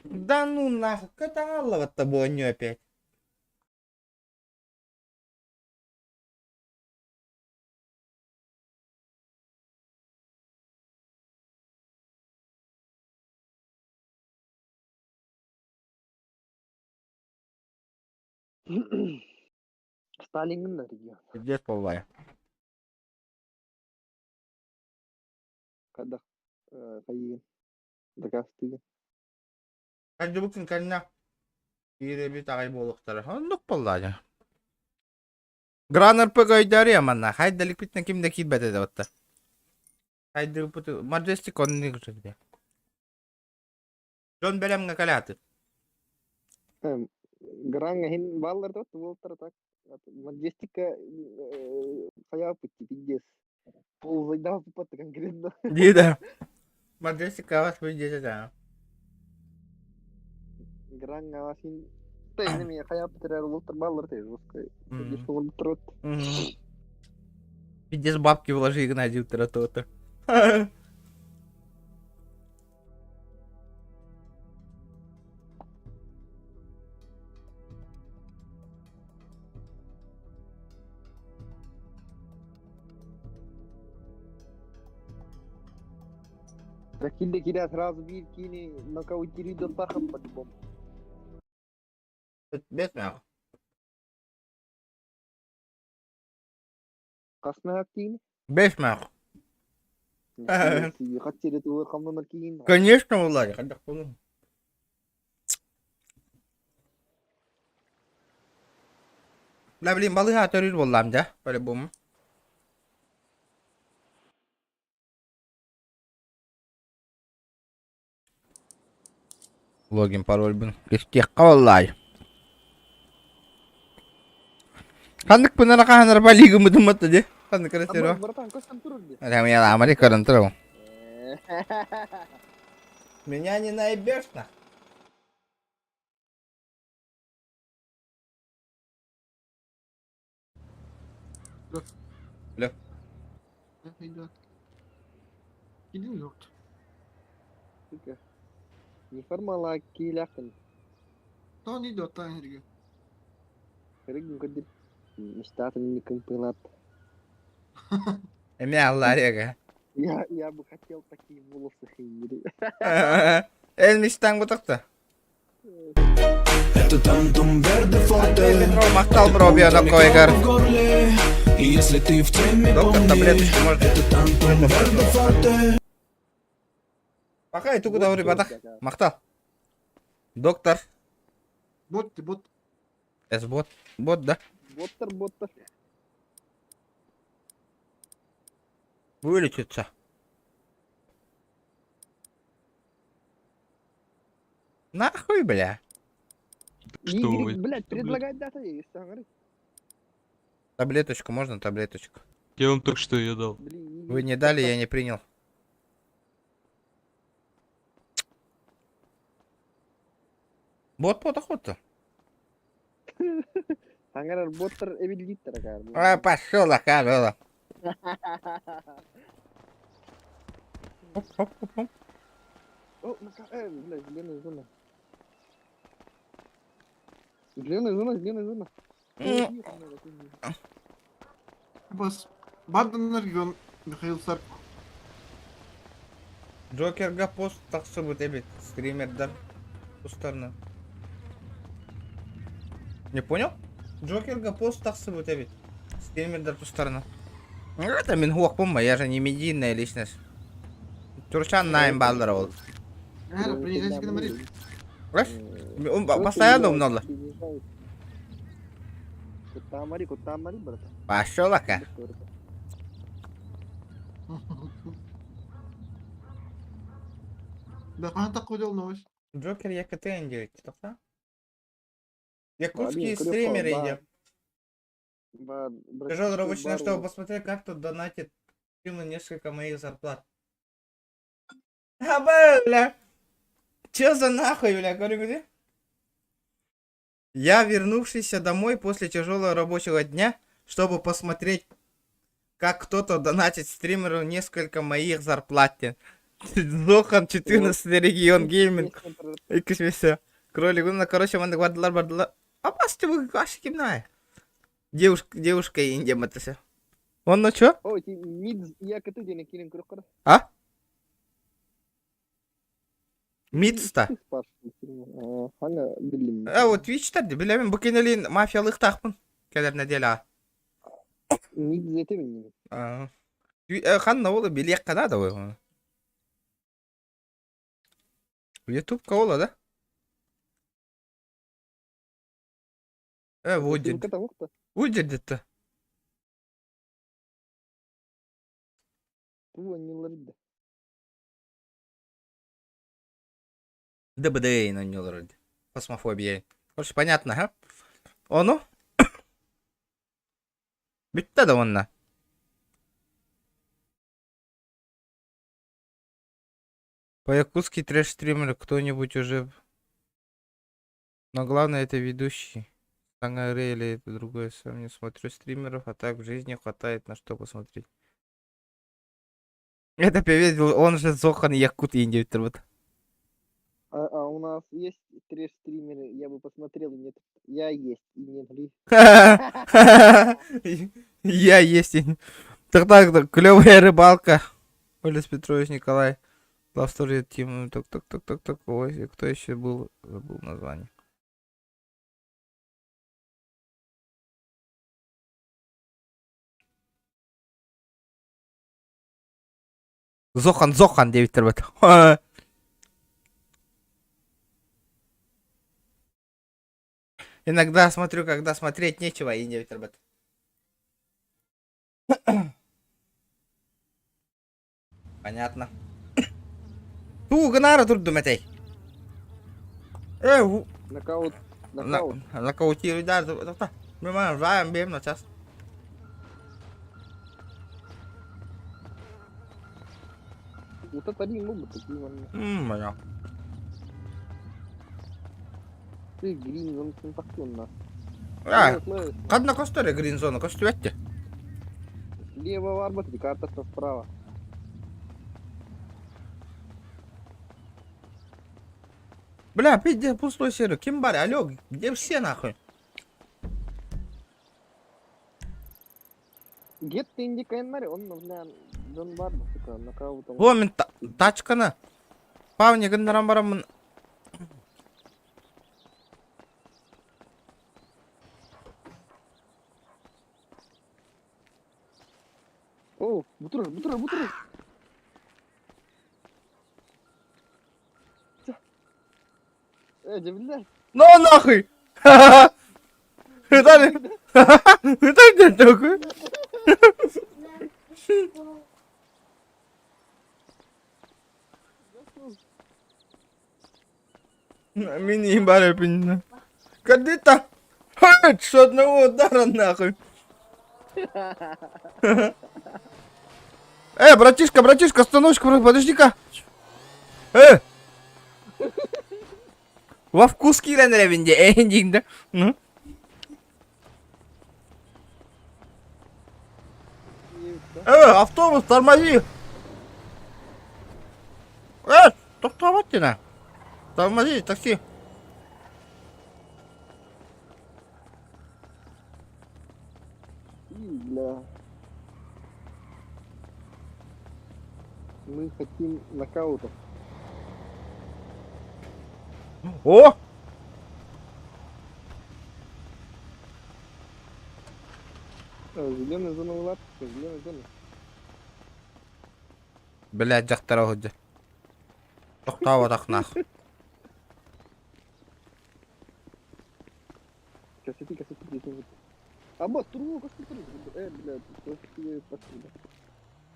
Да ну нахуй, каталова-то бойню опять. Сталингын да регион. Пиздец полвая. Когда хайыгын. Дакастыгын. Кадыбыкын кэннэ киирэбит аҕай буолуохтара. Оннук буоллаҕа. Гран РПГ өйдөөрү манна. Хайдалыкпытына ким да киирбэтэ да батта. Хайдыппыт Маджестик оннук үчүгэй. Дьон бэлэмҥэ кэлээтин. Граҥҥа иһин бааллар да буолтара так. Маджестика хайааппыт пиздец. Ползайдааппыт конкретно. Дии да. Маджестика вас выйдете да. Граҥҥа син Тэнними хайааппыт эрээр улуттар бааллар те жестко. Пиздец олорбуттар. Пиздец бабки вложи Геннадий то-то. Киирдэ киирэ сразу биир киини нокаутируй по-любому. Бэт мэх. Хас мэх киини? Бэс мэх. Хат сири тугу хамнанар киин. Конечно, Владик, хайдах буолуҥ. Бля, блин, балыыһа төрүүр буоллаам дьэ, по-любому. Логин парольбун кистиэххэ буоллаай. Ханнык пынара хаһанар балигымытын матта дии. Ханнык эрэ сиро. Братан, көстөн турur дии. Меня амари көрөн турабын. Меня не наебешь на. Бля. Кидин yoktu. Неформала киилээхтин. Тоон идет таан хэргэ. Рыгын көдүр. Мечтатын не кымпылат. Эмиэ аллариага. Я бы хотел такие волосы хеймери. Эн мечтаң бутакта. Это тантум верде форте. Махтал бро, бионокойгар. В горле. И если ты в теме, Доктор, помни, таблеточку может. это тантум верде форте. Пока и тугу да батах. Махтал. Доктор. Бот бот. Эс бот. Бот, да? Боттар, боттар. Вылечится. Нахуй, бля. Что вы? Блядь, предлагать дата есть, говори. Таблеточку можно, таблеточку? Я вам только что ее дал. Блин, Вы не дали, я не принял. Бот охота. Аңарар боттар эбилгиттер акаар. А, пошел, акар, Оп, оп, оп, оп. О, ну-ка, блядь, зеленая зона. Зеленая зона, зеленая зона. Бас Бардын регион Михаил Старк. Джокерга пост тахсыбыт эбит стримердар тустарынан. Не понял? Джокерга пост тахсыбыт эбит стримердар тустарынан. Ну, Это мин хуохпун я же не медийная личность. Турчан найм баллар ол. Эр, приезжайте к нам рейд. Раз? Он постоянно умноллар. Куттаамари, куттаамари, брат. Пошел ака. Да, хаһан такой новость. Джокер ЯКТН делает, тоқта? Якутские стримеры идем. Тяжелый рабочий на чтобы посмотреть, как тут донатит стримы несколько моих зарплат. А, бля! Чё за нахуй, бля, говорю, где? Я, вернувшийся домой после тяжелого рабочего дня, чтобы посмотреть, как кто-то донатит стримеру несколько моих зарплат. Зохан 14 регион гейминг. Икс Кролик, ну, короче, маннык бардылар бардылар. Апасты бу каш кимнай. Девушка, девушка Индия матасы. Онно чё? Ой, ти мид ЯКТ диэн киирэн көрөххө. А? Мидста. Хана биллим. А вот Twitch тар билемин бу кинелин мафиялыктаахпын. Кэлэр неделя. Мид зетебин. Ханна ола билиэххэ наада ол. Ютубка ола да? Э, вот Удержит-то. ДБД на нее Фасмофобия. Короче, понятно, ха? Ону? Бүттэ да онно. По-якутски трэш-стример кто-нибудь уже... Но главное это ведущий. Сангары или это другое. Сам не смотрю стримеров, а так в жизни хватает на что посмотреть. Это певец, он же Зохан Якут Индия вот. А у нас есть трэш-стримеры, я бы посмотрел, нет. Я есть, и нет. Я есть. Так так, клевая рыбалка. Олес Петрович Николай. Love Story Team. Так, так, так, так, так. Ой, кто еще был? Забыл название. Зохан, Зохан диэбиттэр бат. Иногда смотрю, когда смотреть нечего, и не бат. Понятно. Туу гынара турдум этэй. Э, Нокаут. Нокаут. Нокаутируй, да, Мы знаем, бьем на час. Вот это один мог бы такие вон. Мм, Ты грин зон симпатионно. А, ханна көстөр грин зона көстүбэт Слева варбат, карта справа. Бля, пиздец, пустой сервер. Ким бар? Алло, где все нахуй? Гет индикайннари, он, бля, дон барбат, сука, нокаутом. Во, мен тачканы. Павни гыннаран барамын. О, бутур, бутур, бутур. Э, бля. Ну нахуй! Это это такой? Мини барабин. Кадита! С одного удара нахуй! Братишка, братишка, остановочка, подожди-ка! Во вкус киирэн эрэбин дии, э, да. Ну. Автобус, тормози! Тохтообот дина. Тормози, такси. Мы хотим нокаутов. О! Зеленая зона вылад, зеленая зона. Блядь, дьахтара уһуйда. Тохтооботох нах. Кассеты, кассеты, где вот. А босс, турбо, как ты блядь, что ты пошли.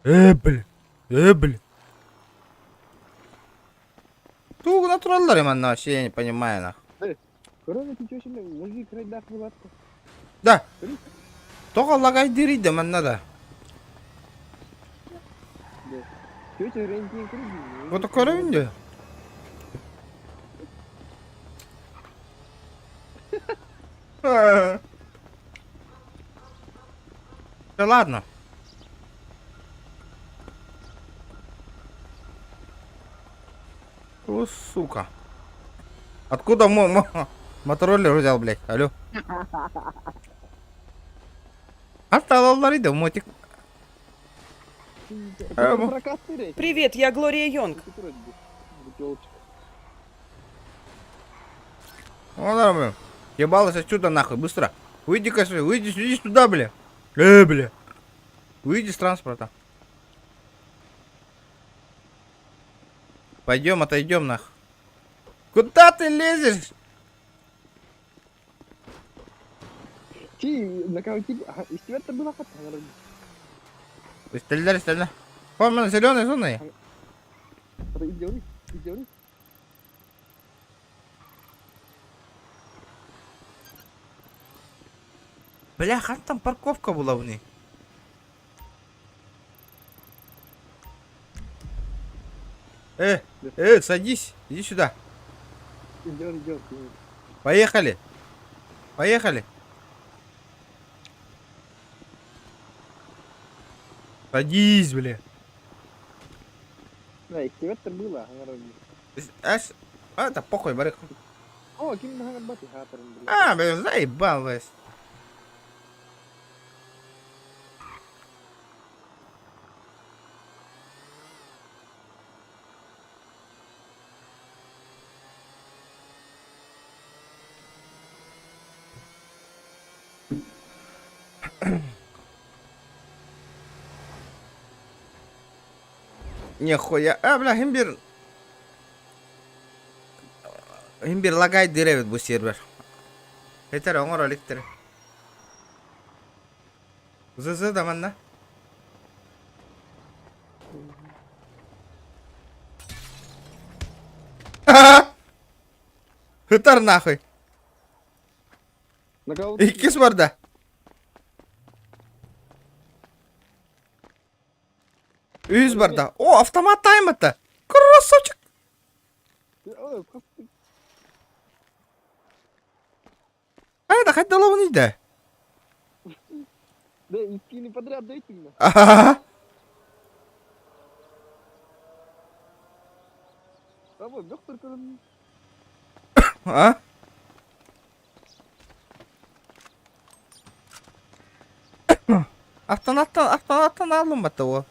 Ээ, бля. Ээ, бля. Тугу натураллар манна вообще я не понимаю нах. Корона, ты чё себе, мужик, райдах, вылазка. Да. Тоҕо лагайдыырый да манна да. Тетя Рентин круги. Вот көрөбүн дии. Да ладно. О, сука. Откуда мой мотороллер взял, блядь? Алло. Атталаллар иде, мотик. Привет, я Глория Йонг. О, бля. Ебалась отсюда нахуй, быстро. Выйди-ка, выйди, иди сюда, бля. Бля. Выйди с транспорта. Пойдем, отойдем нах. Куда ты лезешь? Ти, нокаутили. Ага, из тебя-то была хата, наверное. Стреляли, стреляли. Вон, зеленая зона. Идем, идем. Бля, как там парковка была в ней? Садись, иди сюда. Идем, идем. Поехали. Поехали. Садись, бля. Да, из тебя-то было, Аж, а, это похуй, барык. О, ким бати хаторын, бля. А, бля, заебал, весь. Нихуя. А, бля, хим бир лагай диревит бу сервер. Этер оңор оликтер. ЗЗ да манна. Хытар нахуй. Иккис барда. Үс барда. О, автомат таймата. Красавчик. Айда, хоть дала да. Да, и скины подряд дайте мне. Ага. Тобой, доктор, А? Автоматтан, автоматтан алым батта о.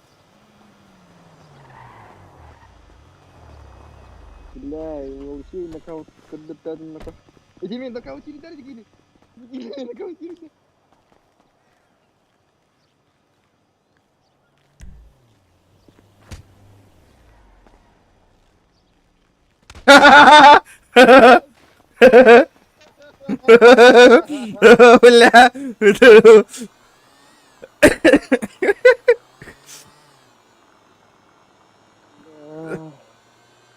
Бля, Алексей нокаут, когда нокаут. Иди меня нокаутили, дали, гили. Нокаутили. Бля.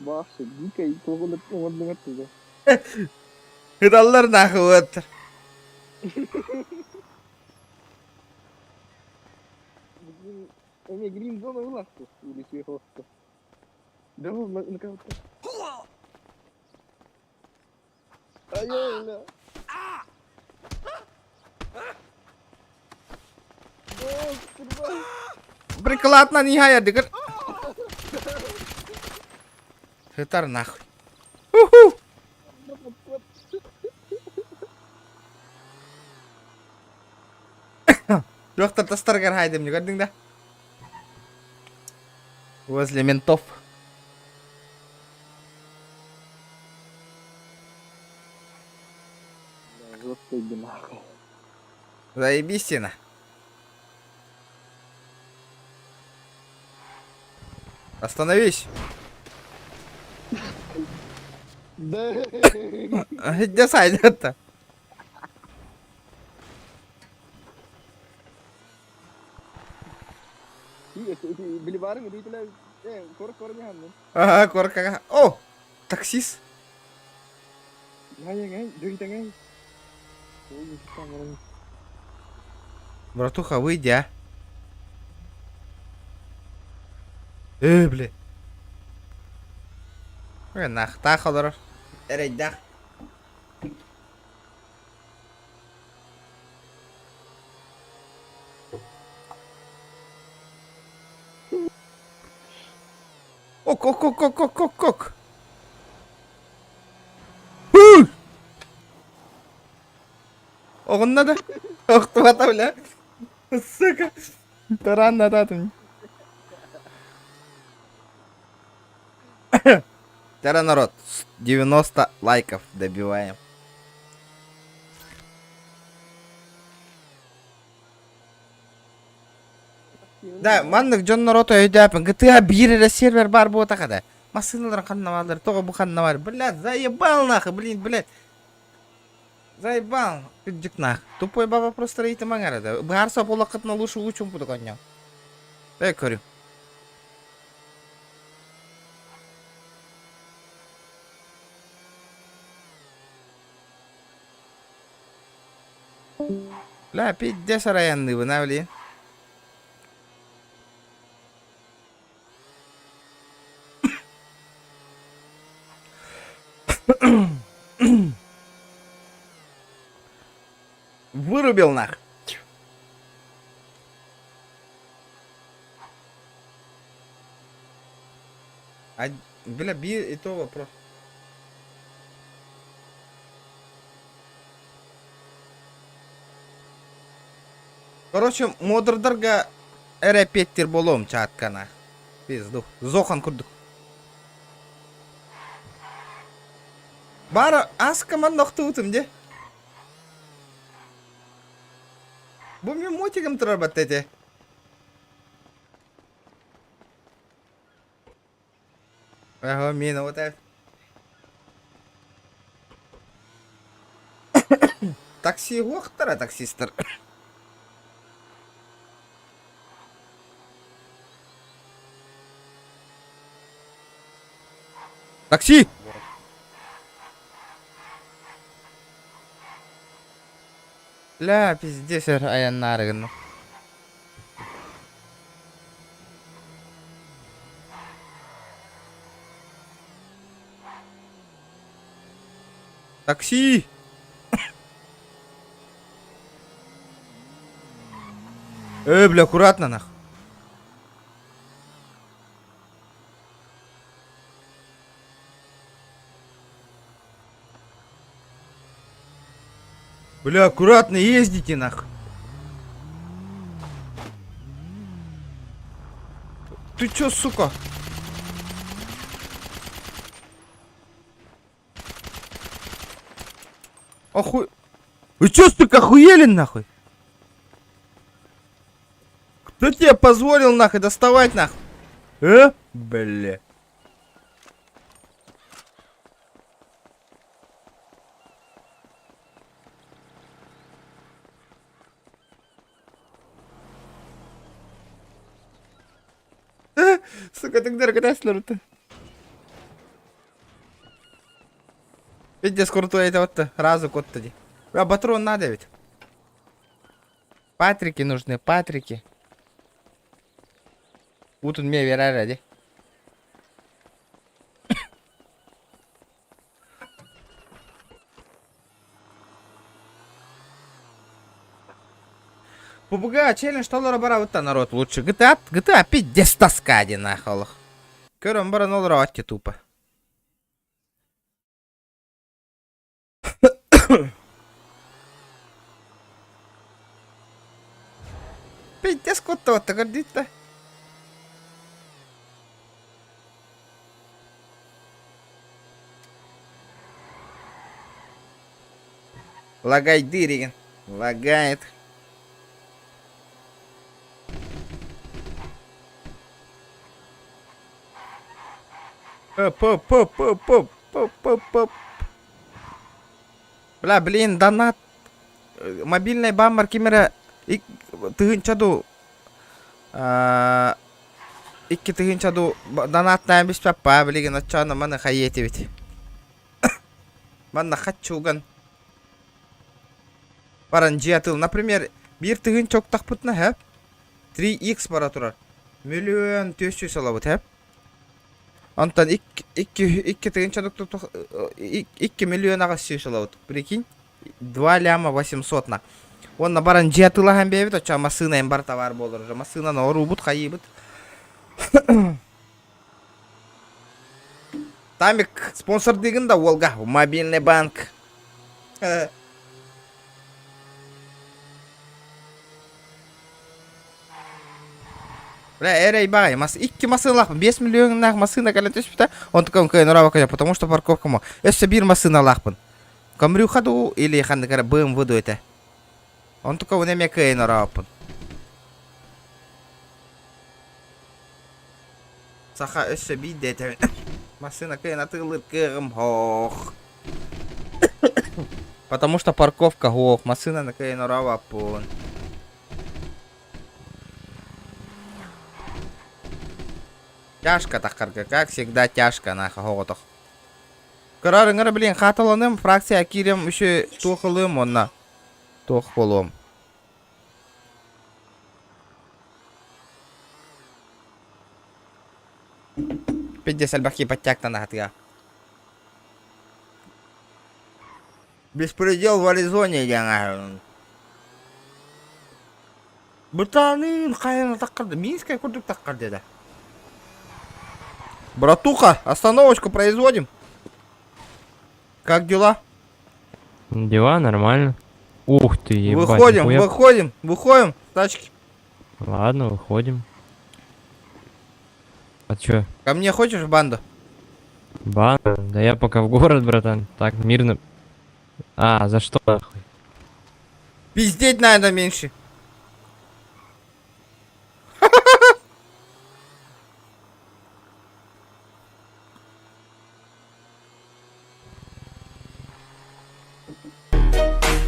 Башы, дико и плохо оттуда. Кыдаллар нахуй вот. Эми грин зона вылазку. Или сверху. Да, на кого-то. Ай-яй, бля. Приклад на нихая дигер. Хытар нахуй. Уху. Доктор тастаргар хайдым не көрдүң да? Возле ментов. Жестко иди нахуй. Заебись, Остановись. Да. Где сайдет-то? Били барың үтүлэ кор кор не Ага, корка. О, таксист. Братуха, выйди, а. Бля. Э, нахтах олорор. Эрэйдэх. Ок, ок, ок, ок, ок, ок, ок. Ху! Оҕунна да? Охтубата, бля. Сука. Таран нататын. Тара народ, 90 лайков добиваем. Да, маннык дьон норуота өйдөөпүн. GTA биир эрэ сервер баар буотах этэ. Массыыналар ханна бааллар, тоҕо бу ханна бар? Блядь, заебал нахуй, блин, блядь. Заебал, кырдьык нах. Тупой баба просто ыйытымаҥ эрэ да. Быһаарса буоллаххытына лучше учум кудук онньо. Эй, көрү. Бля, пиздец араянныыбын, а, блин. Вырубил нах. А, бля, би и то вопрос. Короче, модердарга эрэ петтир болом чааткана. Пизду. Зохан курдук. Бара аска манна охтубутум де. Бу мен мотигим турар батта эте. Ага, мина вот это. Такси уохтара таксистар. Такси! Ля, пиздец, айаннаарыгын. Такси! Э, бля, аккуратно нах. Бля, аккуратно ездите нах. Ты чё, сука? Охуй... Вы чё, сука, охуели нахуй? Кто тебе позволил нахуй доставать нахуй? Э? Бля. Сука, ты где катаешь Видите, скоро это вот разу кот тоді. А патрон надо ведь. Патрики нужны, патрики. Утун мне вера ради. Попугай челлендж толлара барабытта народ лучше. GTA, GTA пиздец тоска ди нахуй. Көрөн баран олор атти тупо. Пиздец куттуотта көрдүттэ. Лагайдыыр игин. Лагает. Оп, оп, оп, оп, оп, оп, оп, оп. Бля, блин, донат. Мобильный баммар кимэрэ тыһыынча ду 2000 ду донаттаан биспэппаа билигин оччоно маны хайыэтибит. Манна хаччуган баран дьиэ тыл. Например, биир тыһыынча уктахпытына хэп 3x бара турар. Миллион 400 алабыт хэп. Онтон 2 тыһыынча 2 миллион 800 алабыт. Прикинь? 2 ляма 800 на. Уонна баран дьиэ атыылаһан биэбит, оччоҕо массыына бар товар буолар уже. Массыынаны оруубут, хайыыбыт. Тамик, спонсордыгын да уолга, мобильный банк. Бля, эрэй баҕай, мас икки массыыналаахпын, 5 миллионнаах массыына кэлэн түспүтэ, онтукам кыайан ораабакка, потому что парковкама. Өссө биир массыыналаахпын. Камрюха дуу или ханнык эрэ BMW дуу этэ. Онтукабын эмиэ кыайан ораабаппын. Саха өссө биирдэ этэбин. Массыына кыайан атыылыыр кыаҕым һоох. Потому что парковка һуох, массыынаны кыайан орообоппун. Тяжко таххарга, как всегда тяжко нахуй оҕотох. Кырар ыҥыра блин хааталаным, фракция киирем үсү туох ылыам уонна туох буолуом. Пиздец элбэх ипотектан аһатыа. Беспредел в Аризоне диэн аһарын. Бытаанын хайана таххарды, Минская курдук таххар деді. Братуха, остановочку производим. Как дела? Дела нормально. Ух ты, ебать. Выходим, нихуя- выходим, выходим с тачки. Ладно, выходим. А чё? Ко мне хочешь в банду? Бан? Да я пока в город, братан. Так, мирно. А, за что нахуй? Пиздеть надо меньше.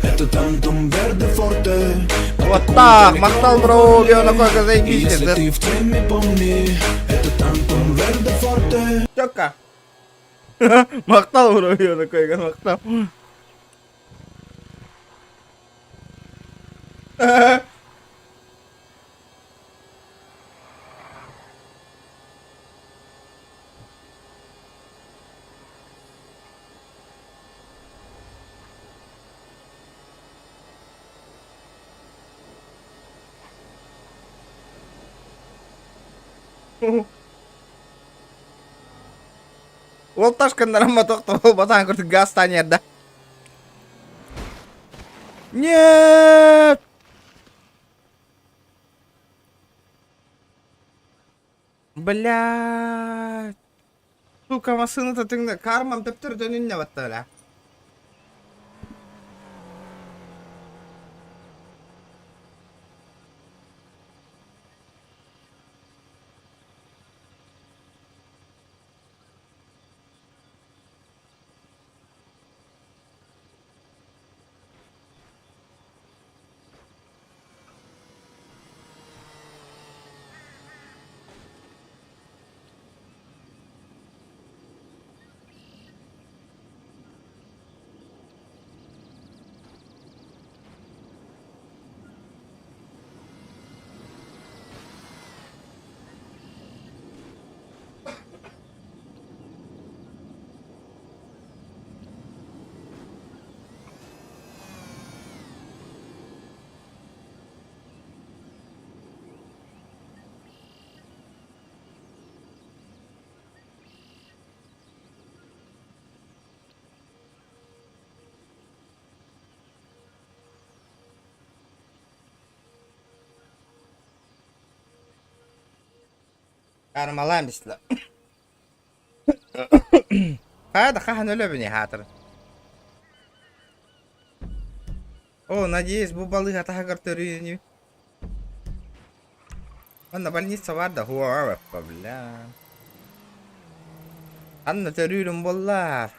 Это Тантум Верде Форте. Вот так, махтал бро, такой заебись. Если ты в теме, помни, это Тантум Верде Форте. Чётко. Махтал бро, такой, махтал. Ол ташкыннарыма тохтол батаан курдук газ танерда. Нет! Блядь. Сука, массыына тыҥна кармам төптөр дөнүннэ батта бля. Кармалаан бистилэр. Хайа да хаһан өлөбүнүй хаатыр. О, надеюсь, бу балыыһа таһыгар төрүүр ини. Манна больница бар да, хуа, бля. Анна төрүүрүм буоллар.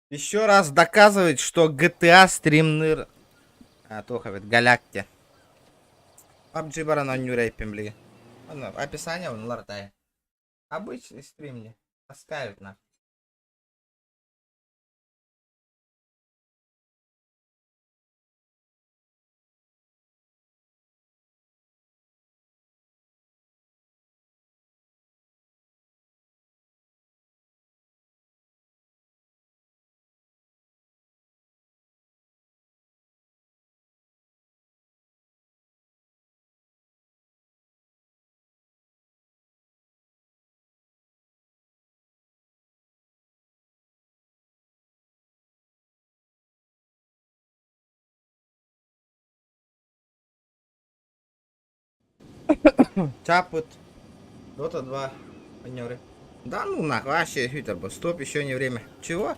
Еще раз доказывает, что GTA стримныр... А, туох эбит, Галякте. PUBG баран оонньуур эйппин билигин. Онно описание оннулар тай. Обычный стрим не. Таскают на. Чапут. Дота 2. Партнеры. Да ну нахуй, вообще хитер Стоп, еще не время. Чего?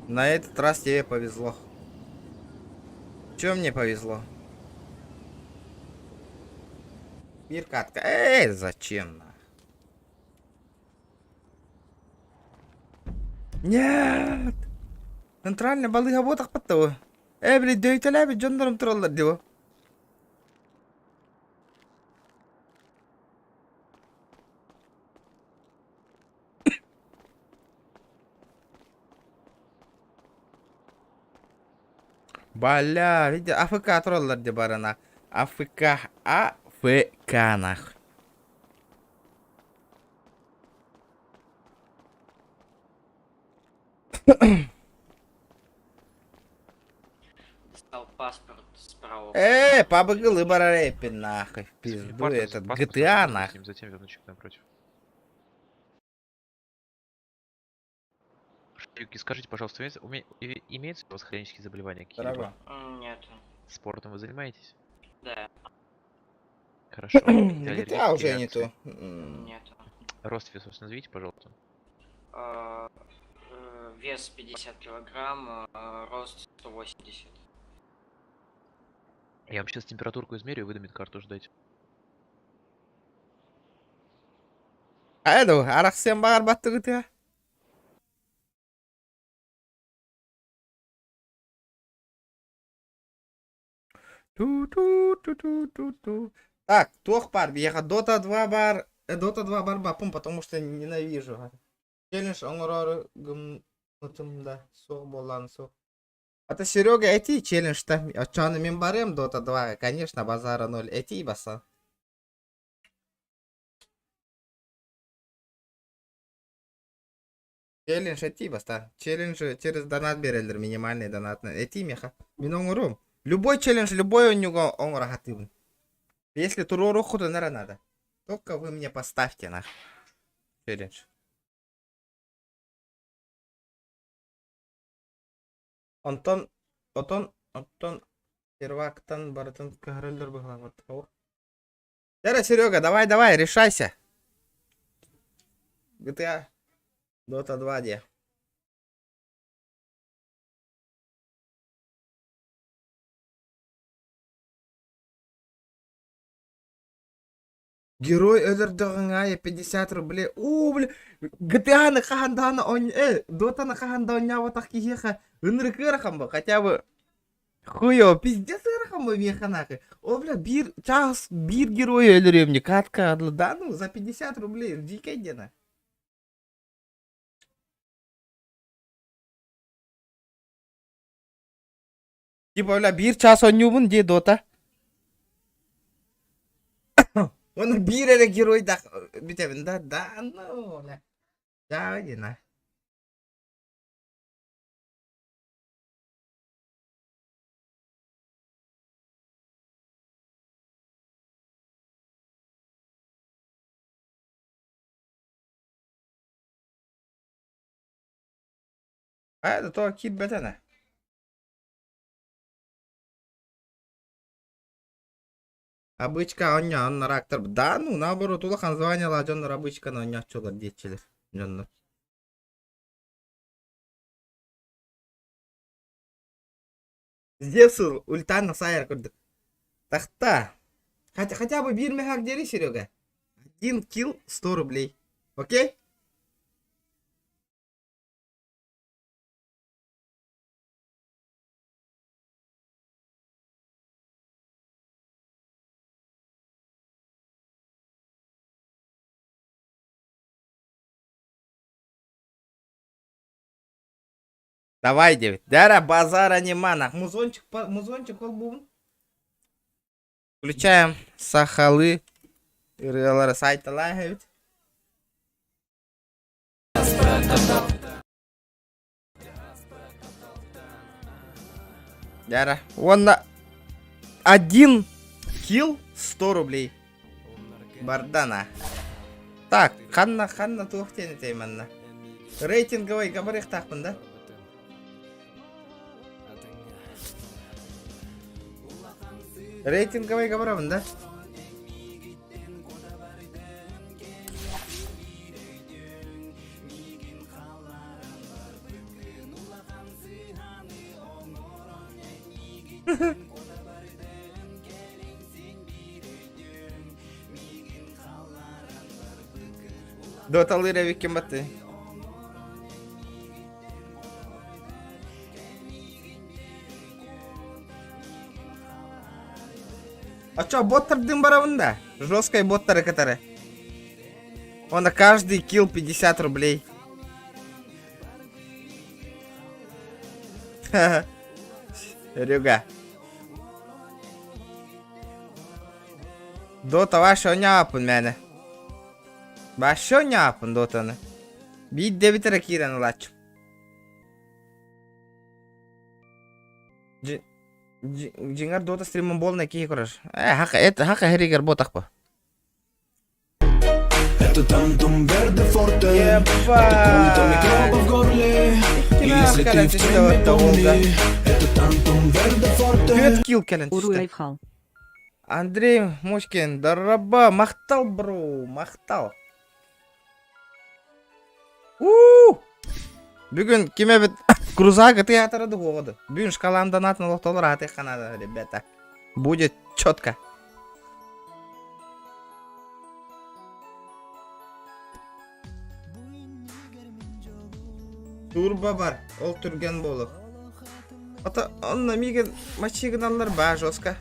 На этот раз тебе повезло. Чем мне повезло? Бир катка. Эй, зачем нах? Нет! Центральный балыыһа буотахпыт дуо. Э, били дөйтөлөөбүт дьоннорум тураллар диво. Бля, види, АФК тураллар ди барана. АФК, АФК нах. Достал паспорт справа. Э, пабыгылы барарепин нахуй, в пизду Паспорт, этот паспорт, GTA паспорт, нахуй. Затем вернуть напротив. Юки, скажите, пожалуйста, имеется, имеются у вас хронические заболевания какие-либо? Здорово. Нет. Спортом вы занимаетесь? Да. Хорошо. Какие-то GTA аллергические уже не реакции? то. Нет. Рост весов назовите, пожалуйста. Вес 50 килограмм, рост 180. Я вам сейчас температурку измерю и выдам медкарту ждать. А это, арахсен бар батты GTA. Ту-ту-ту-ту-ту-ту. Так, туох баар, биһиэхэ Dota 2 баар, Dota 2 бар баппын, потому что ненавижу. Челлендж оҥороору гыммытым да, суох буолан суох. А то Серега эти челлендж там, оччону мин барыам Dota 2, конечно, базара ноль, эти баса. Челлендж эти баста. Челлендж через донат биэрэллэр, минимальный донат. Эти миэхэ. Мин оҥоруом. Любой челлендж, любой оонньууга оҥоро сатыыбын. Если туруору наверное, надо. Только вы мне поставьте на челлендж. Онтон, отон, оттон, первактан барытын көһөрөллөр быһыылаах. Дара, Серега, давай, давай, решайся. GTA Dota 2 де. Герой өлөрдөҕүҥ 50 рублей. Оо, бля, GTA-ны хаһан даҕаны он, Dota-ны хаһан да оонньооботох киһиэхэ ынырык ыарахан бу, хотя бы хуё, пиздец ыарахан бу миэхэ нахуй. О, бля, биир чаас биир герой өлөрүөм не катка да ну, за 50 рублей, дикая дена. Типа, бля, биир чаас оонньуубун дии Dota. Оны биир эрэ геройдаах бүтэбин да, да ну, бля. Да, дина. А, это то киирбэтэнэ. Обычка оонньоон рактор. Да, ну, наоборот, улахан званиялаах дьоннор обычканы оонньооччулар диэччилэр дьоннор. Зевс ультан сайар курдук. Тахта. Хотя бы биир мехак диэри, Серега. Один килл 100 рублей. Окей? Давай, девять. Дара базара нема, нах. Музончик, музончик ол буун. Включаем сахалы. Ырыалары сайталай эбит. Дара. Уонна один килл 100 рублей. Бардана. Так, ханна ханна туох диэн этэй манна. Рейтинговый габарыахтаахпын да? Рейтинговый габарабын да? Доталыыр эбиккин баттыы. А чё, боттардын барабын да? Жесткой боттары кытары. Он на каждый килл 50 рублей. Рюга. Дота ваша оняапын мээнэ. Вообще оняапын дотаны. Биирдэ эбит эрэ киирэн ылааччым. Дьиҥэр Дота стримын буолна киһи көрөр. Э, хака, это хака хэригэр буотахпа. Это тантум верде форте Атакует микробы в горле И если ты в теме, помни Это тантум верде форте Түөрт килл кэлэн Уруй түстэ. Айхал. Андрей Мочкин, дороба, махтал, бро, махтал. У! Бүгүн ким эбит крузак театра дуоҕа Бүгүн шкалам донатын олохтолор ааты ханада, ребята. Будет четко. Турба бар, ол түргэн буолуох. Ото онно миигин мочи гыналлар баа жестко.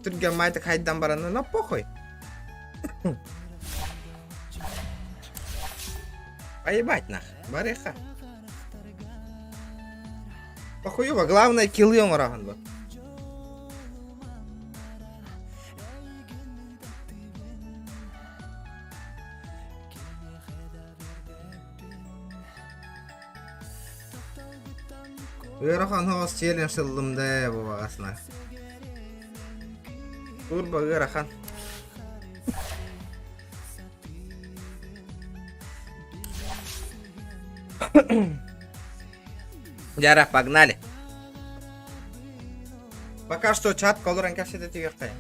Түргэн майтык хайдан баран, но похуй. Поебать нах, барыха. Похуево, главное киллы оҥороһун бу. Ыарахан оҕус челлендж ыллым да бу баҕасына. Турбо ыарахан. Дьара, погнали. Пока что чат олорон кэпсэтэ түһүөххэ.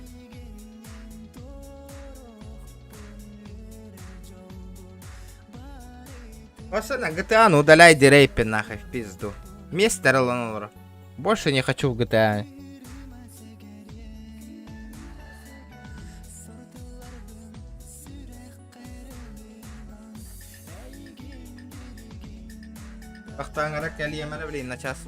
Пацаны, GTA ну удаляй дерейпи нахуй в пизду. Мистер Лонолор. Больше не хочу в GTA. Ахтаҥара кэлиэмэрэ блин на час.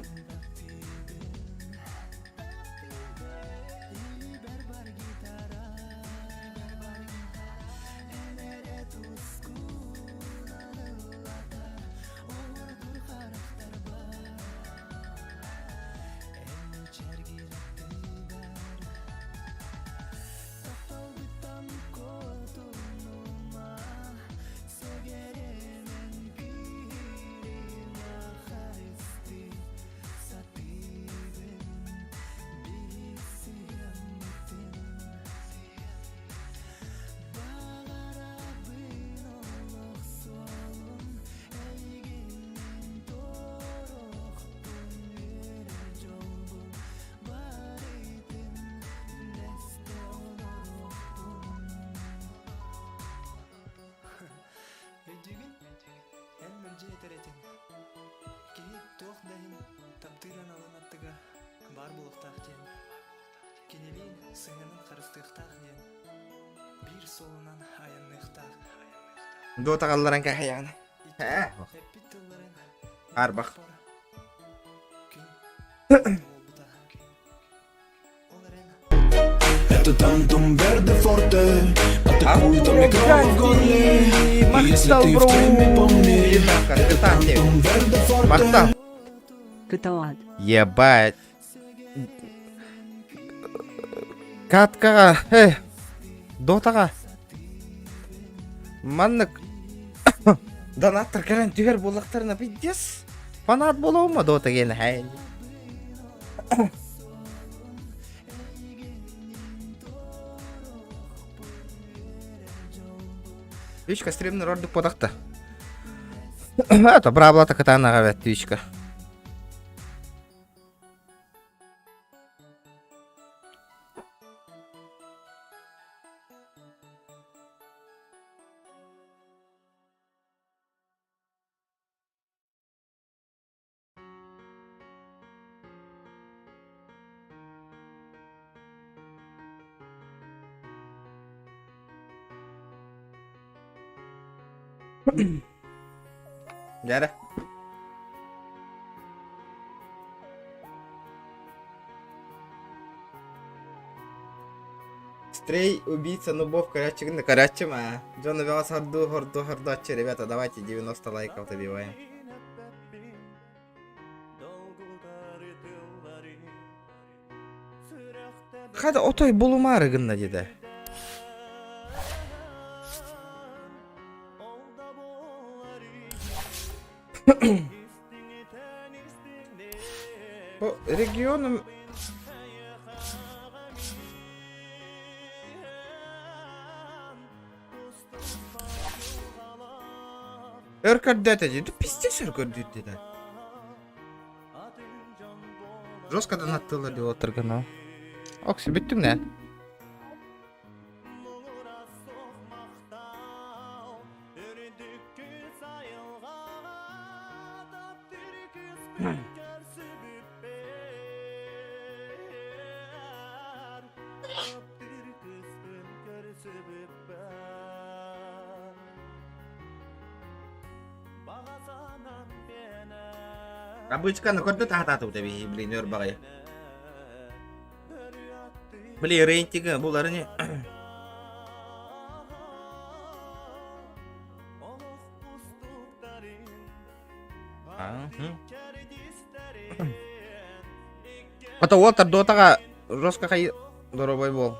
Дота қалларан кахаяна. Арбах. Это тантум верде форте Атакует микробы в горле И если ты в теме, помни Это тантум верде форте Махтал. Каталад. Ебать. Каткаға, эй, дотаға. Маннык донаттар кэлэн түһэр буоллахтарына пиздец. Фанат буолуома дота гэн хай. Твичка стримнер ордук подахта. Это браблата катанаға бәт твичка. Дәрі. Стрей, убийца, нубов, корячик, на корячим, а. Джон Велос, хорду, хорду, хорду, ребята, давайте 90 лайков добиваем. Хада отой булумары гынна деді. По регионам Өркөрдөт деді. Пиздец өркөрдөт деді. Жестко донаттылар деп отырған Окси, бүттің не? Обычканы көрді тағататы өте блин, өр бағай. Блин, рейтингі бұлары не? Ата Уолтер дотаға жестко хай дорогой бол.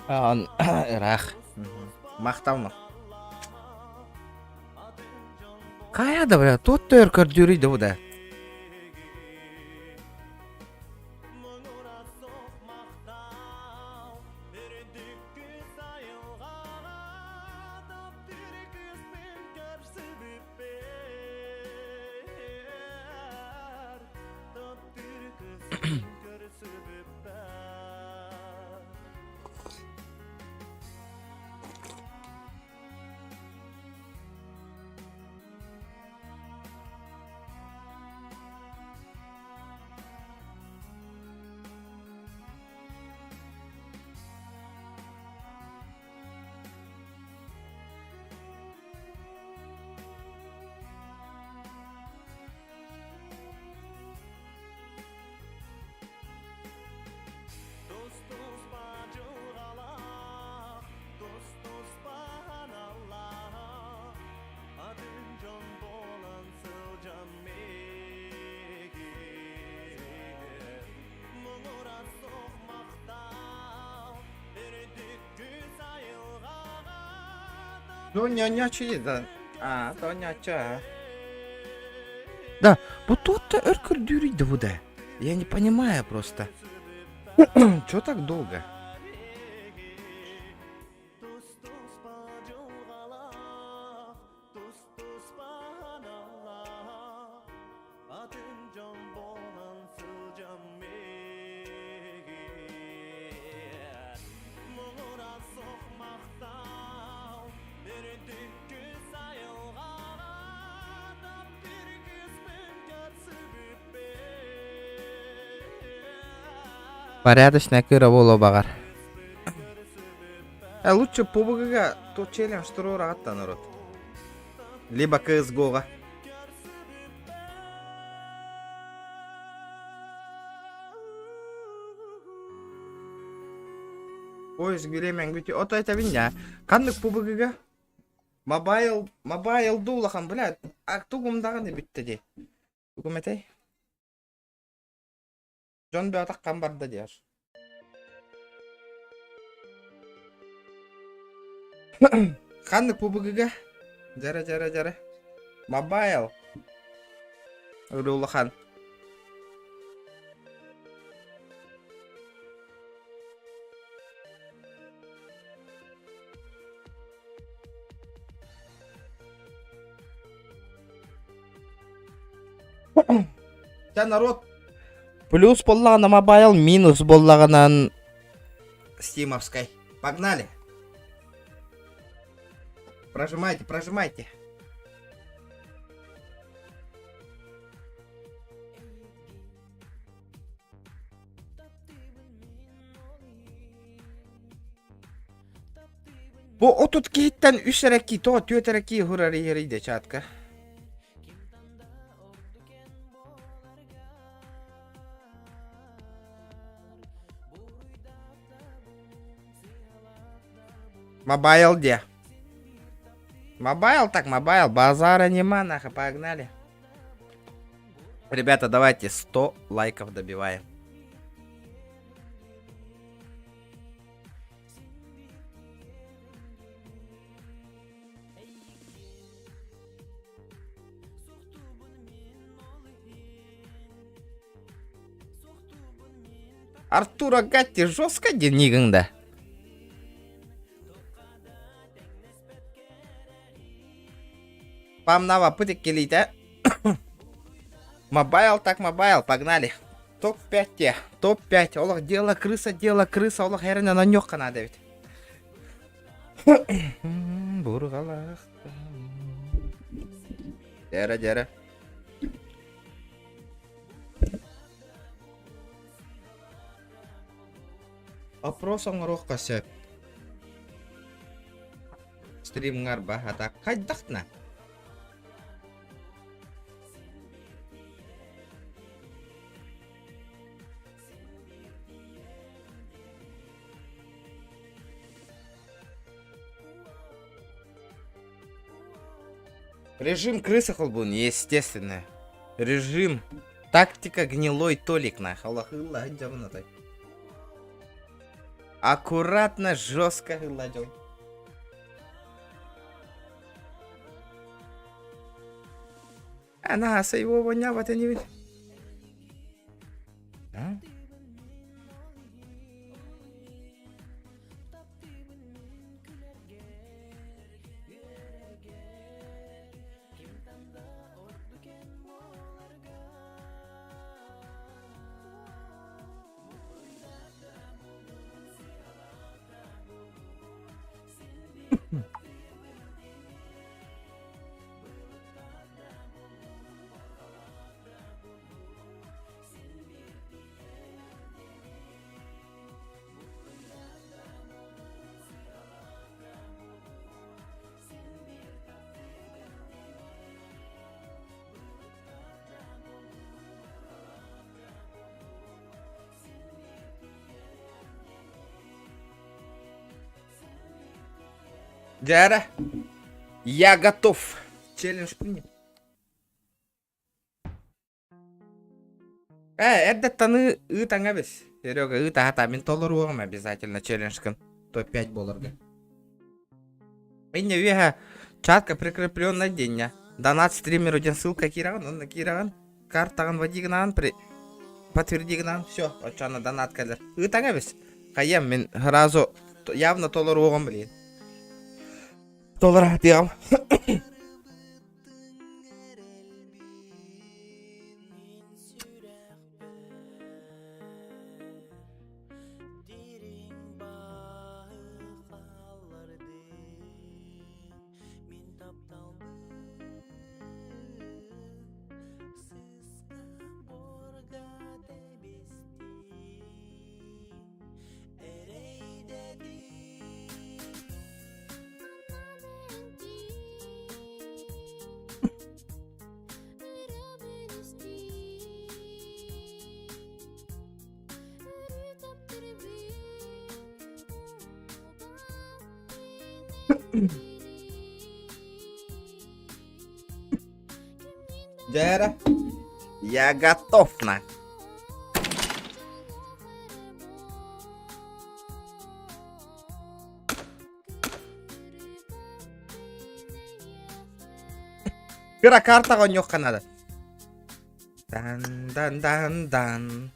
Рах. Мақталма. Қаяда, бля, тот төр көрдүрүйді бұда. Ну, нянячи, да. А, то няча. Да, вот тут-то өркөрдүрүйді бұда. Я не понимаю просто. Чё так долго? Порядочная кыра буолуо баҕар. Э, лучше PUBG-га то челлендж туруораҕыттан народ. Либо CSGO-га. Поиск бириэмэҥ бүтү. Ото этэбин я. Ханнык PUBG-га? Мобайл, мобайл дуу улахан, бля, а тугум даҕаны бүттэ дии. Тугум этэй? Дьон бөҕөтөх хам барда диэр. Ханнык PUBG-га? Дьэрэ, дьэрэ, дьэрэ. Мобайл. Өлө улахан. Дьэ, народ, плюс буоллаҕына мобайл, минус буоллаҕынан стимовскай. Погнали! Прожимайте, прожимайте. Бу 30 киһиттэн үс эрэ ки, тоҕо түөрт эрэ ки уһурар иһэрийдэ чатка. Мобайл где? Мобайл так, мобайл. Базара нема, нахуй, погнали. Ребята, давайте 100 лайков добиваем. Артура Гатти жестко дневнигіңді. Памнава пытык келейді. Мобайл так мобайл, погнали. Топ-5 те, топ-5. Олох дело крыса, дело крыса, олох эрен на нёх надо ведь. Бургалах. Дәрі, дәрі. Опрос оҥоруохха сөп. Стримҥар баһата хайдахна? Режим крысы холбун, естественно. Режим. Тактика гнилой толик на. Аллах так. Аккуратно, жестко гладил. Она его вонява, не видит. А? Дяра, я готов. Челлендж принят. Э, это таны ытаңа бес. Серега, ыта хата мин толоруом обязательно челленджкын. Топ-5 боларга. Минне вега чатка прикреплен день. Донат стримеру ден ссылка кираган, он кираган. Картаган вадигнан при подтвердигнан. Все, очана донат калер. Ытаңа бес. Хаям мин сразу явно толоруом, блин. Толора диам. Дьэ я готов на. Кыра картаҕа оонньуохха наада. Дан дан дан дан.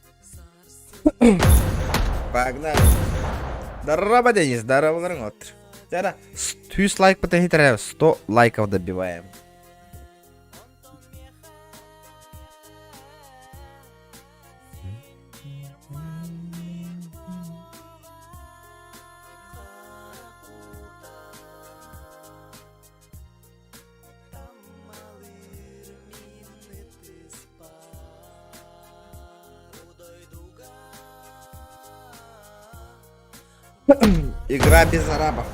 Погнали. Здорово, Денис, здорово, отыр. Тара, 100 лайк потахитера, 100 лайков добиваем. Игра без арабов.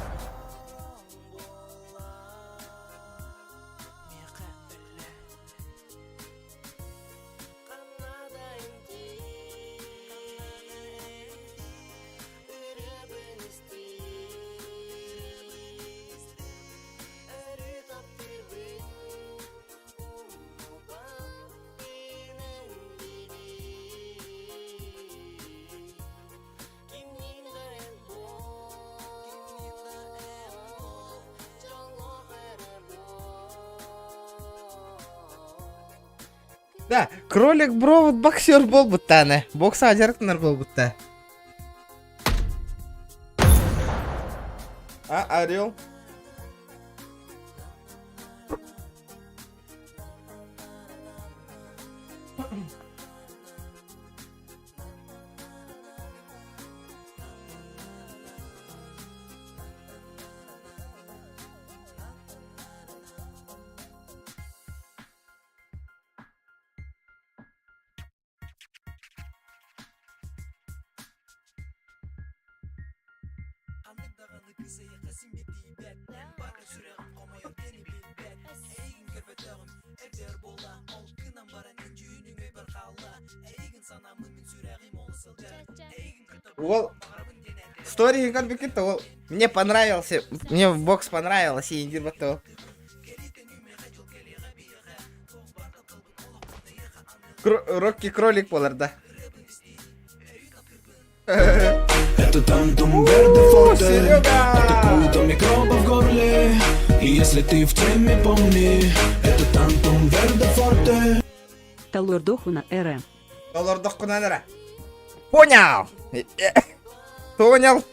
Да, кролик бро вот боксер буолбуттааны. Бокса дьарыктанар буолбутта. А, орел? Уол Стори көрбүккүт ол мне понравился, мне бокс понравился, и диир Рокки кролик буолар да. Это тантум верде форте. Атакует микробы в горле. И если ты в теме, помни, это тантум верде форте. Толордохуна эре. Толордоххуна эрэ. Понял! Понял.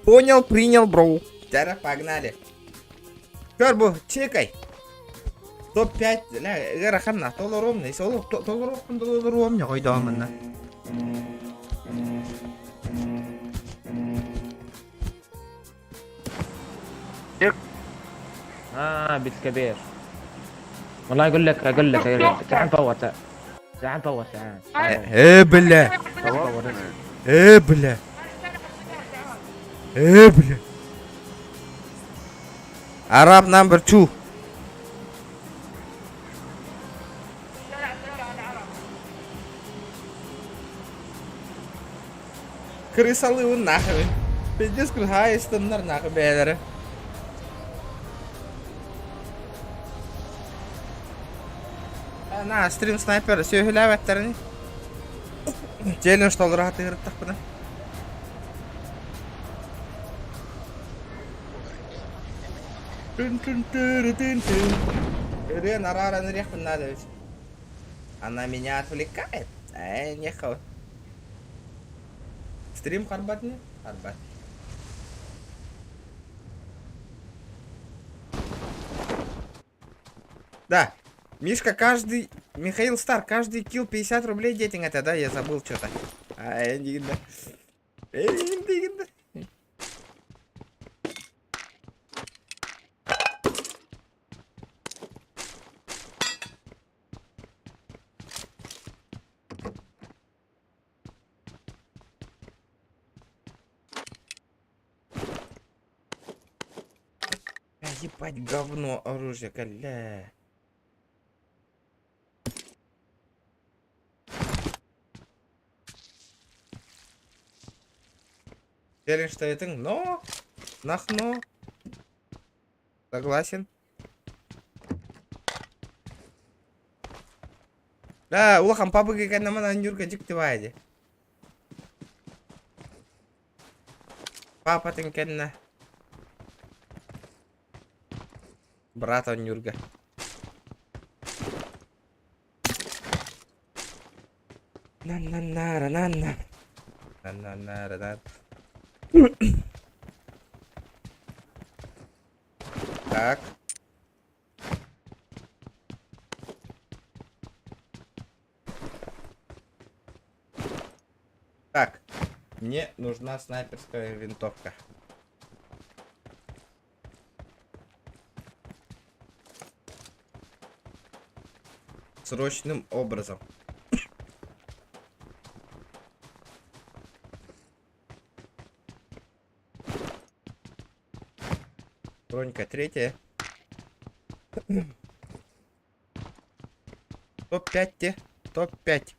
Понял, принял, бро. Дьэ, погнали. Көр бу, чекай. Топ-5, ля, ыараханна, толоруом, толоруохпун толоруом, ньоҕойдоомунна. اه بالكبير والله اقول لك اقول لك أقول لك. تعال فور تعال تعال فور تعال Ээ, бля. Ээ, бля. Ээ, бля. Араб number 2. Крысалыыбын нахуй. Пиздец кырһаайыстыннар нахуй бэйэлэрэ. На, стрим снайпер сүөһүлээбэттэрин. Челлендж толоро сатыырыттахпына. Тын тын тыры тын тын. Ырыан арааран ырыахпын наада эбит. Она меня отвлекает. Эй, нехуй. Стрим харбат не? Харбат. Да. Мишка, каждый... Михаил Стар, каждый килл 50 рублей детям это, да? Я забыл что-то. А, дигинда. Дигинда. Ебать, говно оружие, бля. Челлендж что это? Но! Нахно! Согласен? Да, улахан пабыгы кэннэ манан Нюрка дьикти баайы дии. Папатын кэннэ. Брат Нюрга. На-на-на-на-на. На-на-на-на. Так. Так. Мне нужна снайперская винтовка. Срочным образом. Бронька третья. Топ-5 те. Топ-5.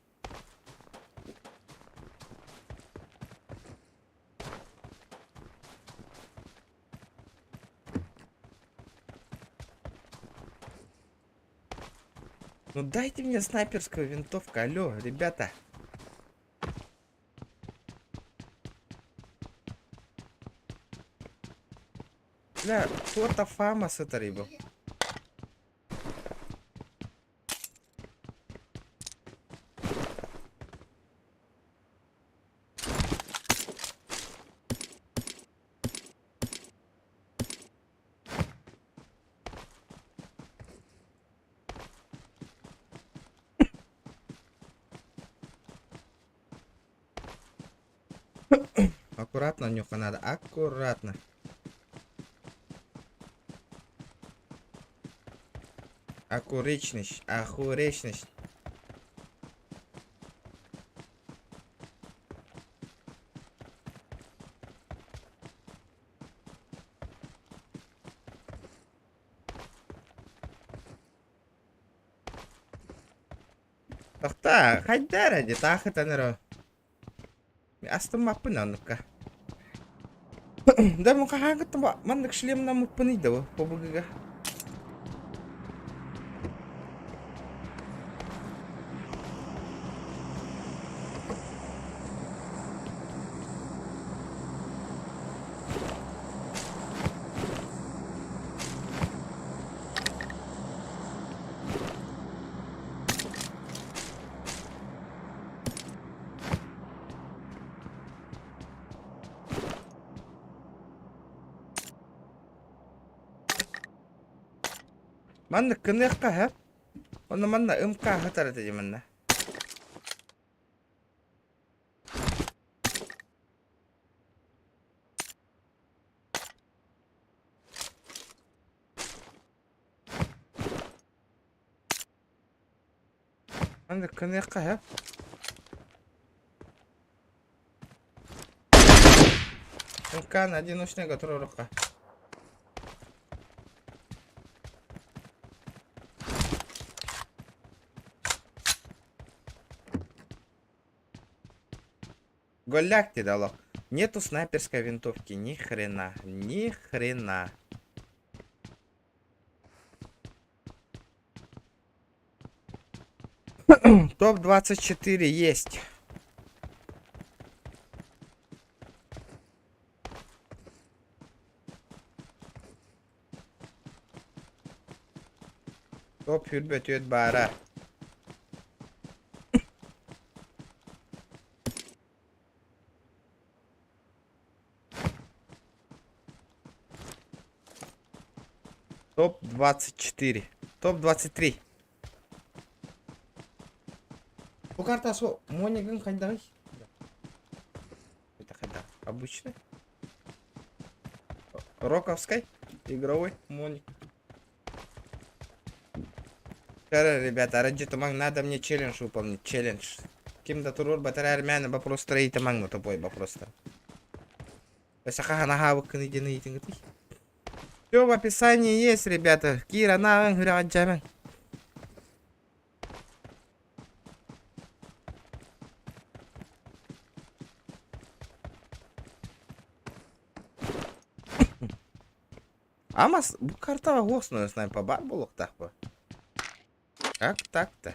Ну дайте мне снайперскую винтовку, алло, ребята. Бля, кто-то фама с этой рыбы. Аккуратно, Нюха, надо. Аккуратно. Аккуричность. Аккуричность. Тохтоо, хайда эрэ дии, таах ытан эрэ. Астыммаппын оннукка. Да муха хаһааҥҥыттан маннык шлемнаммыппыный да бу быгыга. Маннык гыныахха сөп. Онно манна ымка сытар этэ дии манна. Маннык гыныахха сөп. МК на одиночныйга туруорукка. Голяк ты дало. Нету снайперской винтовки, ни хрена, ни хрена. Топ-24 есть. Топ хүрбөтүөт баара. Топ-24. Топ-23. Бу карта со Монигын хайдаҕый? Это хайдах? Обычный? Роковской? Игровой Моник. Короче, ребята, ради туман надо мне челлендж выполнить. Челлендж. Ким да турур батарар мээнэ вопрос ыйытымаҥ тупой вопростар. Өссө хаһан аһаабыккын диэн ыйытыҥытый? Все в описании есть, ребята. Кира, на, үрэҕин Амас бу картаҕа уосна снайпа баар буолуохтаах бу. Как так-то?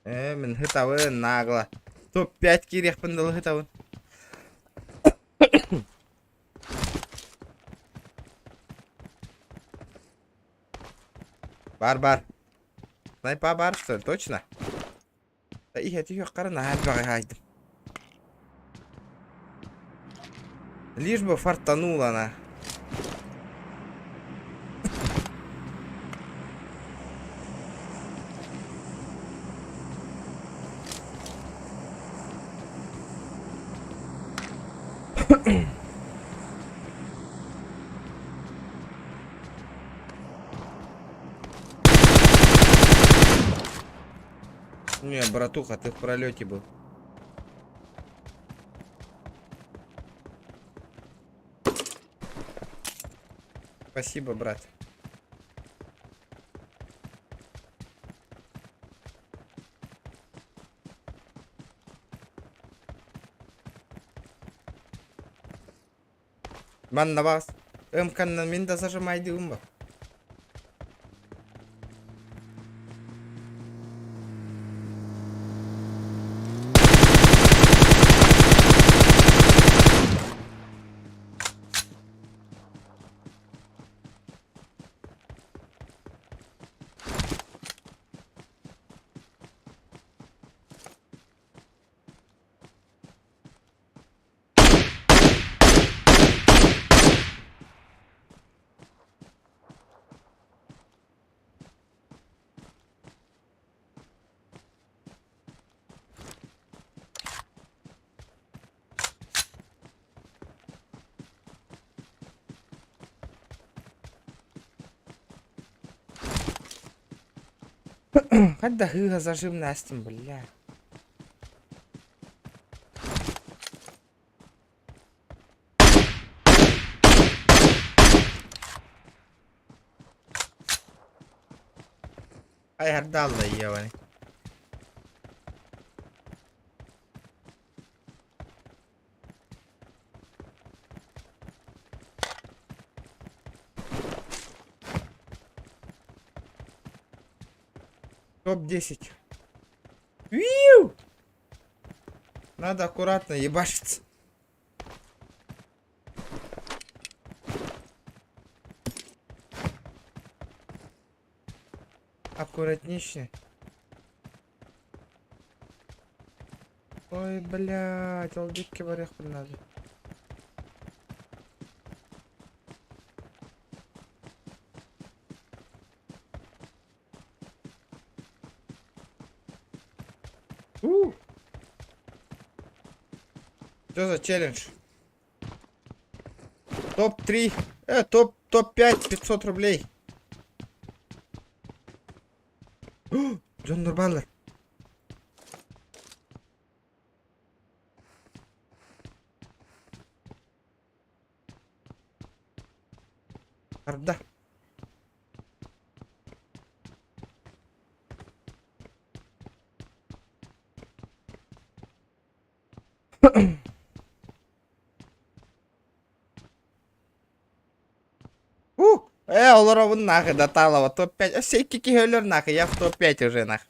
Ээ, мин һытабын, нагло. Топ-5 киириэхпин дылы һытабын. Бар бар. Снайпа бар, что ли? Точно? Да иһэ түһүөххэ наһаа элбэҕи хаайдым. Лишь бы фартанула она. Не, братуха, ты в пролете был. Спасибо, брат. Манна вас. МК-ны мин да зажимайдыым ба. Хадда хыыһа зажим Настин, бля. Айардаалла ебаный. Топ-10. Виу! Надо аккуратно ебашиться. Аккуратнее. Ой, блядь, ол дикки барыахпын надо. У! Что за челлендж? Топ-3. Топ, топ-5, 500 рублей. Дьон нормально. Арда. У! Олоробун нахуй Даталова, топ-5. Все кики өлөр нахуй, я в топ-5 уже нахуй.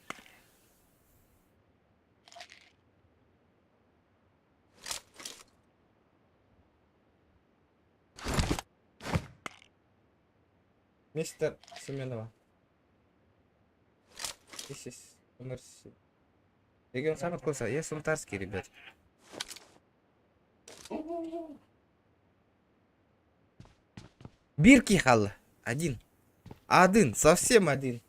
Мистер Семенова. This is номер 7. Регион сам откуда? Я сунтарский, ребят. Бирки хал. Один. Один. Совсем один.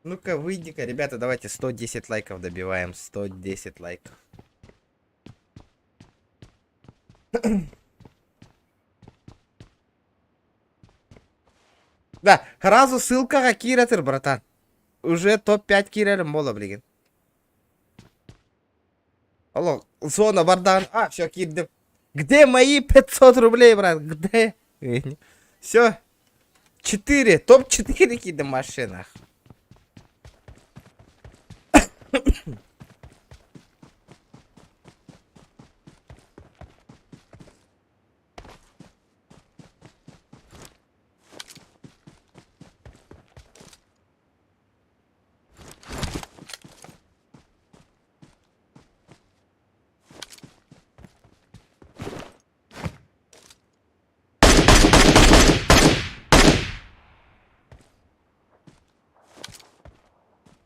Ну-ка, выйди-ка, ребята, давайте 110 лайков добиваем. 110 лайков. Да, сразу ссылкаҕа киирэтир, братан. Уже топ-5 киирэрим буолла билигин. Алло, зона бардан. А, все, киирдим. Где мои 500 рублей, брат? Где? Все. 4, топ-4 киирдим машинах.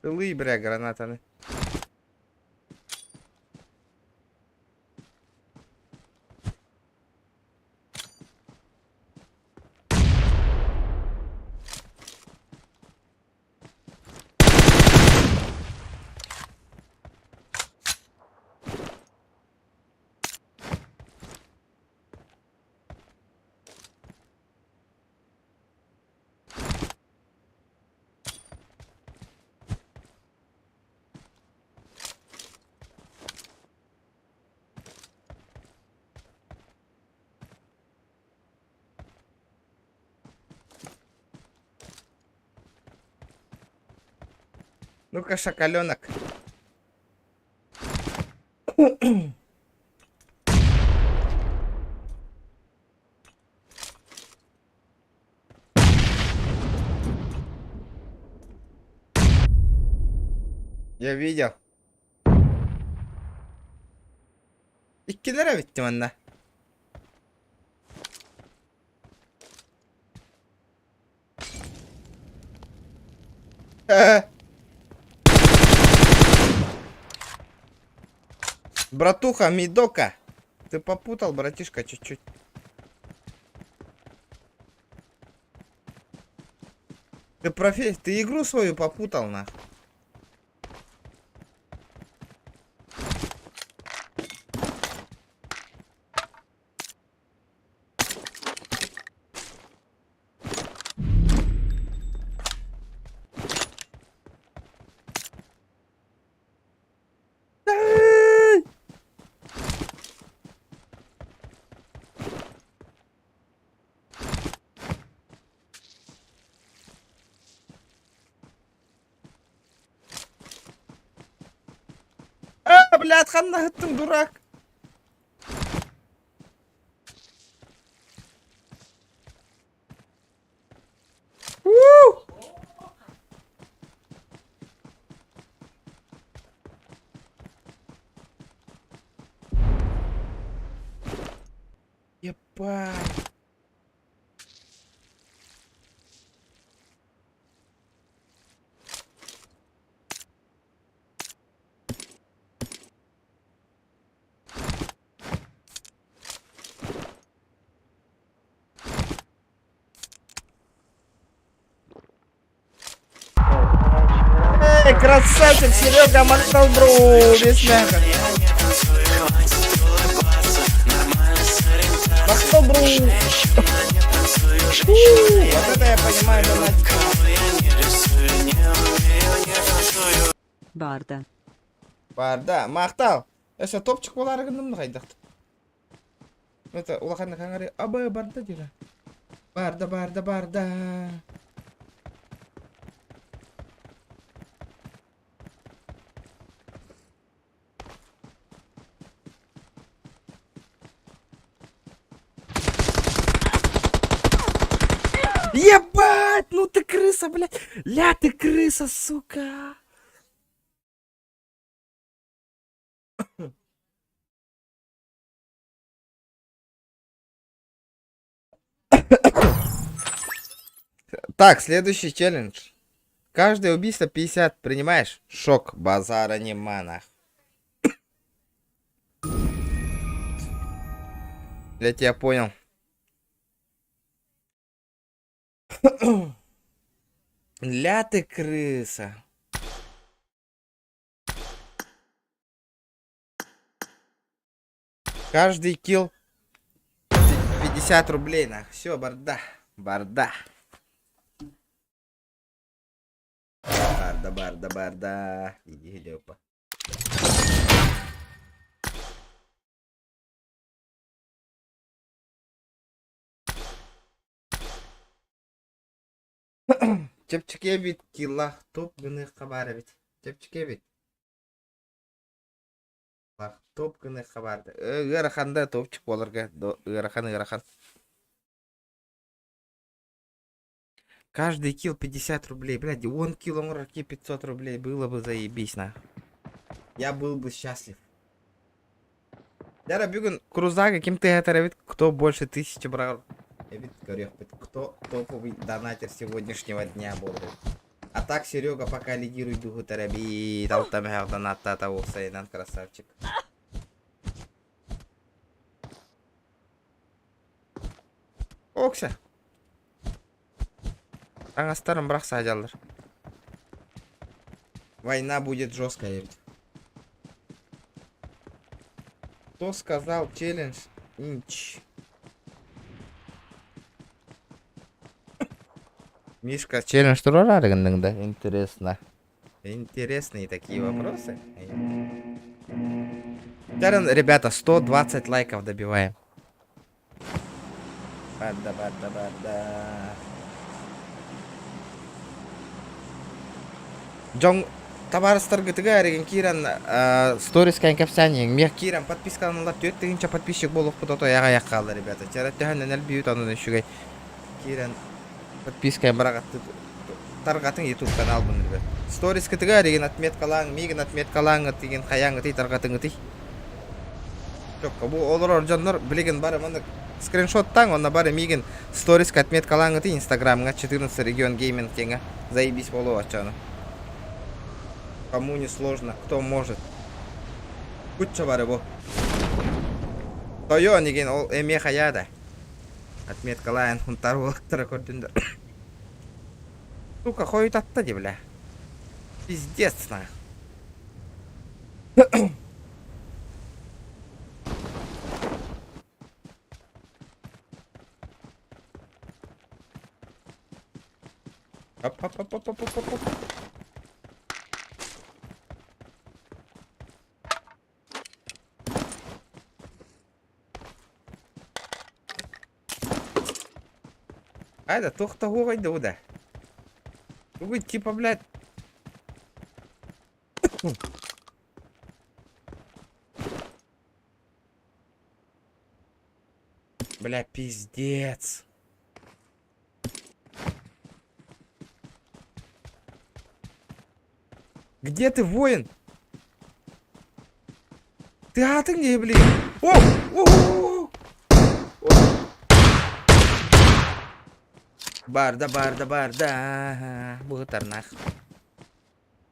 Ылый, бля, гранатаны. Ну-ка, шакаленок. Я видел. Иккилэрэ эбит манна. Братуха, Мидока. Ты попутал, братишка, чуть-чуть. Ты профи... Ты игру свою попутал, нах. А, блядь, ханна дурак. Ебать. Эй, красавчик, Серега, махнул бру, весь мягко. Махнул бру. Вот это я понимаю, донатик. Барда. Барда, махтал. Эсэ топчик буолаары гынным хайдах. Это улахан хаҥари абы барда дире. Барда, барда, барда. Ебать, ну ты крыса, блядь. Ля ты крыса, сука. Так, следующий челлендж. Каждое убийство 50 принимаешь? Шок, базара нема нах. Я тебя понял. Ля ты крыса. Каждый килл 50 рублей, нах. Все, барда. Барда. Барда, барда, барда. Иди, Лёпа. Чэпчэки эбит киллах топ гыныахха баар эбит. Чэпчэки эбит. Топ гыныахха баар. Ыарахан да топчик буоларга ыарахан ыарахан. Каждый килл 50 рублей. Блядь, он килл оҥорор 500 рублей. Было бы заебись, на. Я был бы счастлив. Дара бүгүн крузага ким тыһатар эбит, кто больше тысячи брал. Эбит көрүөхпүт. Кто топовый донатер сегодняшнего дня был. А так Серега пока лидирует духу тарабит. Алтамехал донаттата уопсайынан красавчик. Окся. Таҥастарын бырахса сылдьаллар. Война будет жесткая ведь. Кто сказал челлендж инч? Мишка, челлендж туруораары гынныҥ да? Интересно. Интересные такие вопросы. Дарren, ребята, 120 лайков добиваем. Барда, барда, барда. Дьон табаарыстаргытыгар эригин киирэн сторис кэн кэпсээн миэх киирэн подпискаланалар 4000 подписчик буолуохпут ото аяқ хаалла ребята чара төһөннөн элбиют онон үчүгэй киирэн подписка быраҕатты тарҕатыҥ ютуб каналбын ребят сторискытыгар игин отметкалааҥ миигин отметкалааҥҥыт игин хайааҥҥытый тарҕатыҥытый Чокко бу олорор дьоннор билигин бары маннык скриншоттааҥ онно бары миигин сториска отметкалааҥҥытый инстаграмҥа 14 регион гейминг диэҥҥэ заебись буолуо оччону кому не сложно кто может кучча бары бу тойон игин ол эмиэ хайаа да отметкалаан хунтаар уолаттара көрдүн да сука хойутатта ди бля пиздец на Оп, оп, оп, оп, оп, оп, оп. Айда, туох да да. Вы типа, блядь. Бля, пиздец. Где ты, воин? Ты а ты не, блин. О! О! О! О! Барда, барда, барда. Бу нах.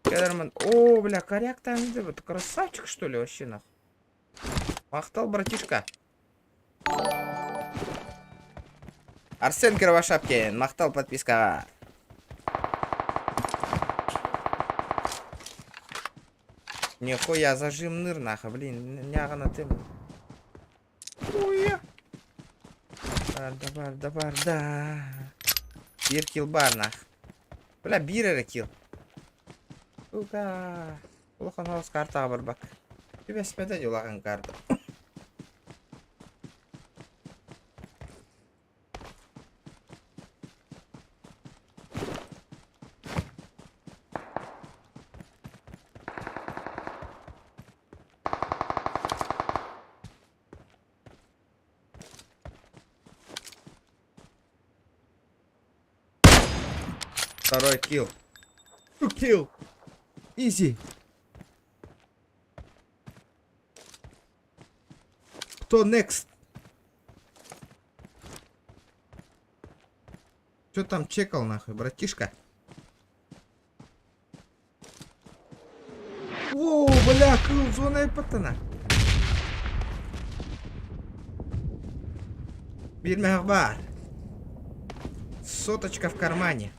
О, бля, коряк там, это красавчик, что ли, вообще, нах. Махтал, братишка. Арсен Кривошапкин, махтал подписка. Нихуя, зажим ныр нахуй, блин, нягана ты. Хуя. Барда, барда, барда. Биир килл баар нах. Бля, биир эрэ килл. Сука. Улахан хаос картаҕа барбак. Түбэспэтэ улахан карта. Второй килл. Two kill. Easy. Кто next? Что там чекал нахуй, братишка? О, бля, кыл зона патана. Биир бар. Соточка в кармане.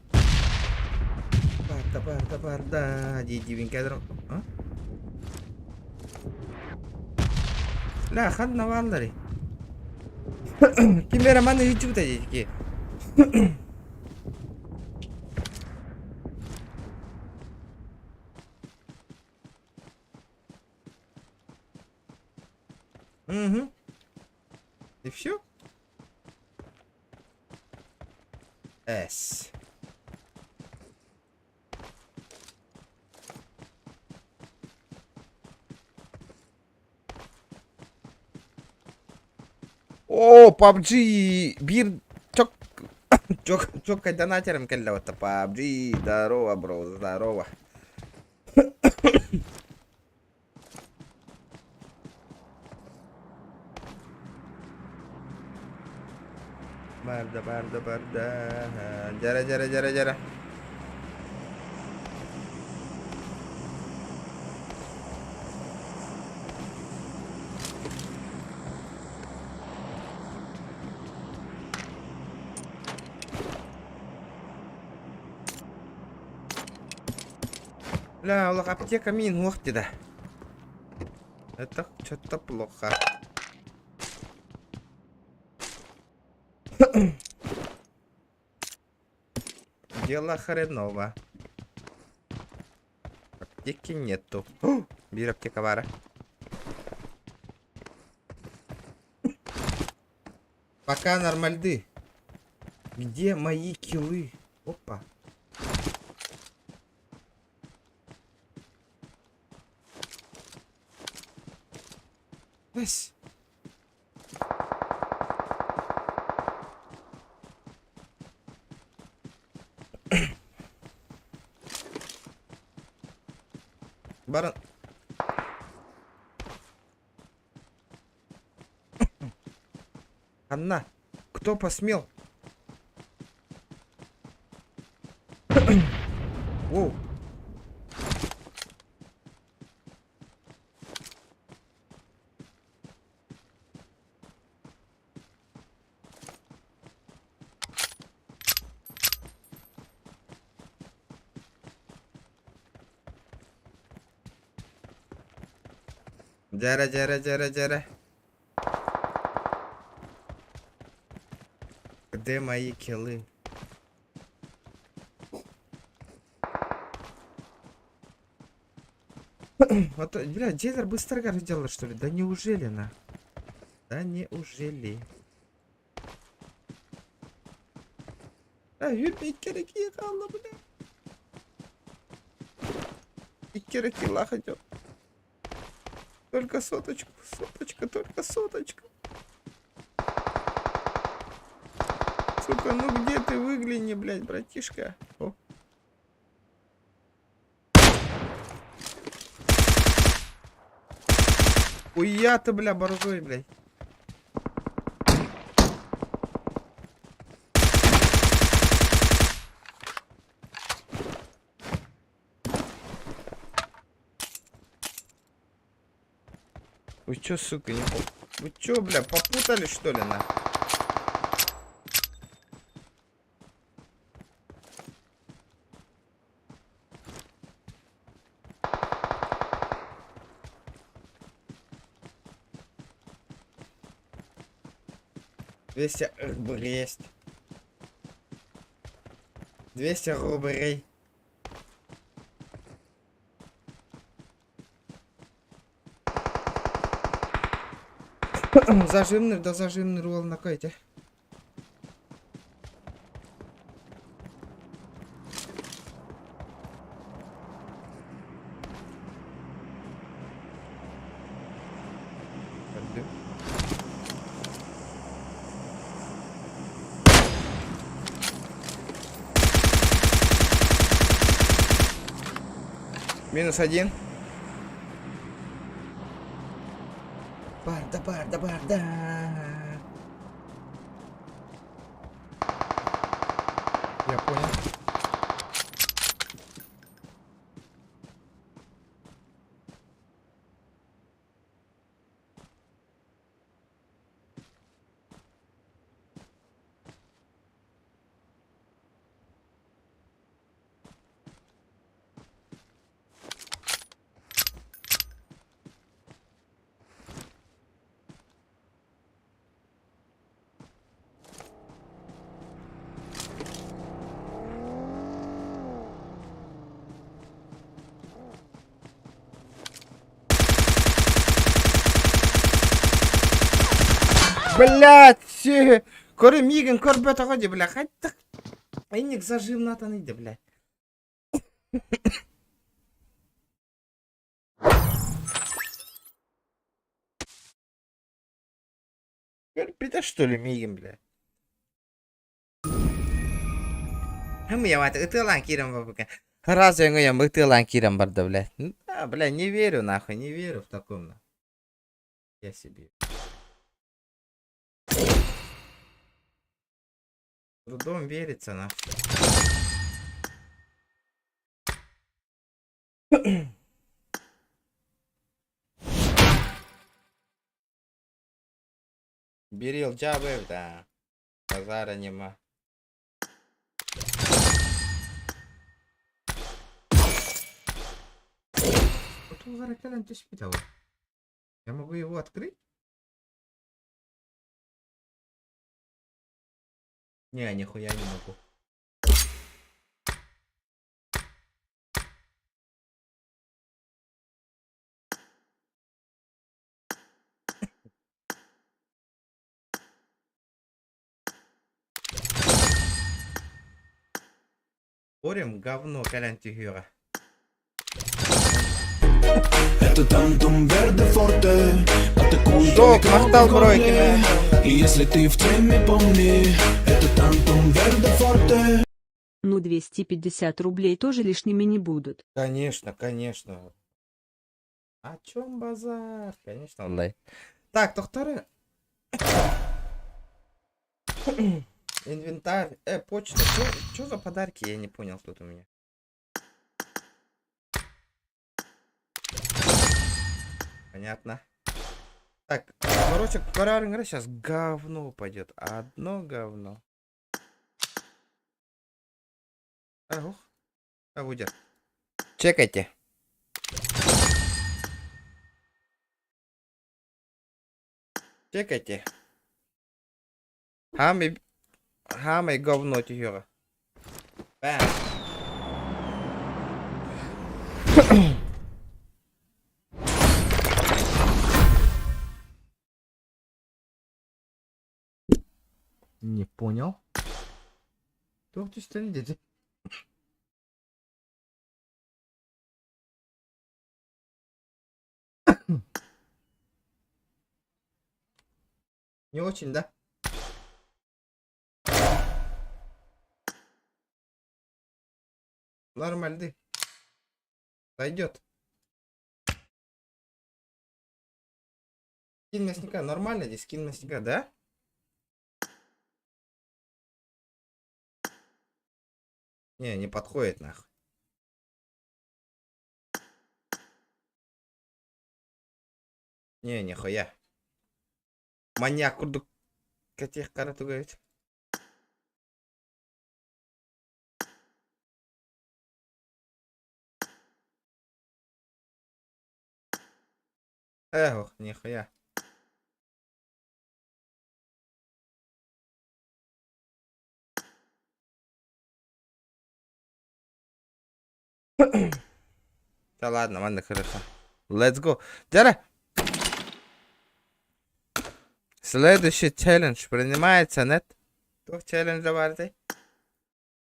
Барда, барда, барда. Дии кадр. А? Ла, ханна баалларый. Ким эрэ маны үчүбүтэ диэки. Угу. И все? С. О, PUBG биир чок чок чоккай донатерым кэллэ батта PUBG здорово бро здорово Барда барда барда дьэрэ дьэрэ дьэрэ дьэрэ Бля, олох аптека мин уох да. Это что-то плохо. Дело хреново. Аптеки нету. Биир аптека баара. Пока нормальды. Где мои киллы? Опа. Эс. Баран. Анна, кто посмел? Воу. Дьэрэ, дьэрэ, дьэрэ, дьэрэ. Где мои киллы? Вот, бля, дилер быстро делал, что ли? Да неужели на? Да неужели? А, икки эрэ киһи хаалла, бля. Икки эрэ киллаах идет. Только соточку, соточка, только соточка. Сука, ну где ты выгляни, блядь, братишка? О. Хуя ты, бля, борзой, блядь. Вы чё, сука, не по... Вы чё, бля, попутали, что ли, на? 200 рублей есть. 200 рублей. Зажимный, да зажимный рулон на кайте. Минус один. Барда, барда, барда. Я понял. Блять! Көрө миигин көрбөтөҕө дии, бля, хайдах инник зажимнатан иди, блядь. Көрбүтэ что ли миигин, бля? Хымыйамат ытыалаан киирэн барбыка. Раз өҥөйөн ытыалаан киирэн барда, бля. Да, бля, не верю, нахуй, не верю в таком, нахуй. Я себе. Трудом верится, нахуй. Берил дьаабы да. Базара нема. Я могу его открыть? Не, нихуя не могу. Спорим, говно, кэлэн түһүөҕэ. Это тантум верде форте Атакуй Шок, микробы махтал в бро, горле. И если ты в теме, помни Это тантум верде форте Ну 250 рублей тоже лишними не будут. Конечно, конечно. О чем базар? Конечно, онлайн. Так, докторы. Инвентарь. Почта. Что за подарки? Я не понял тут у меня. Понятно. Так, короче, сейчас говно упадет. Одно говно. Ах, а будет. Чекайте. Чекайте. Хамай, хамай говно түһүөҕэ. Бэм. Не понял. Туох түстэн деди. Не очень, да? Нормальный. Сойдет. Скин мясника. Нормально здесь скин мясника, да? Не, не подходит нахуй. Не, нихуя. Маньяк курдук кэтиэх хара тугайыт. Эх, нихуя. Да ладно, ладно, хорошо. Let's go. Дьэ. Следующий челлендж принимается, нет? Туох челлендж баарый?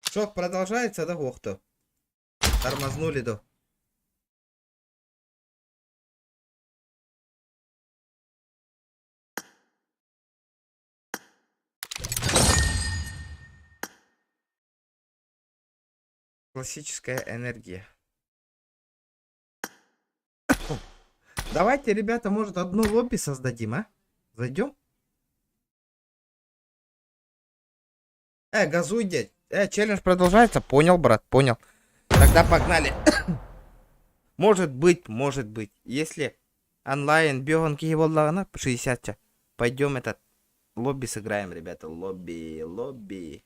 Шок продолжается, да, охто? Тормознули, да. Классическая энергия. Давайте, ребята, может, одну лобби создадим, а? Зайдем? Газуй, дядь. Челлендж продолжается? Понял, брат, понял. Тогда погнали. Может быть, может быть. Если онлайн бегонки буоллаҕына 60 пойдем этот лобби сыграем, ребята. Лобби, лобби.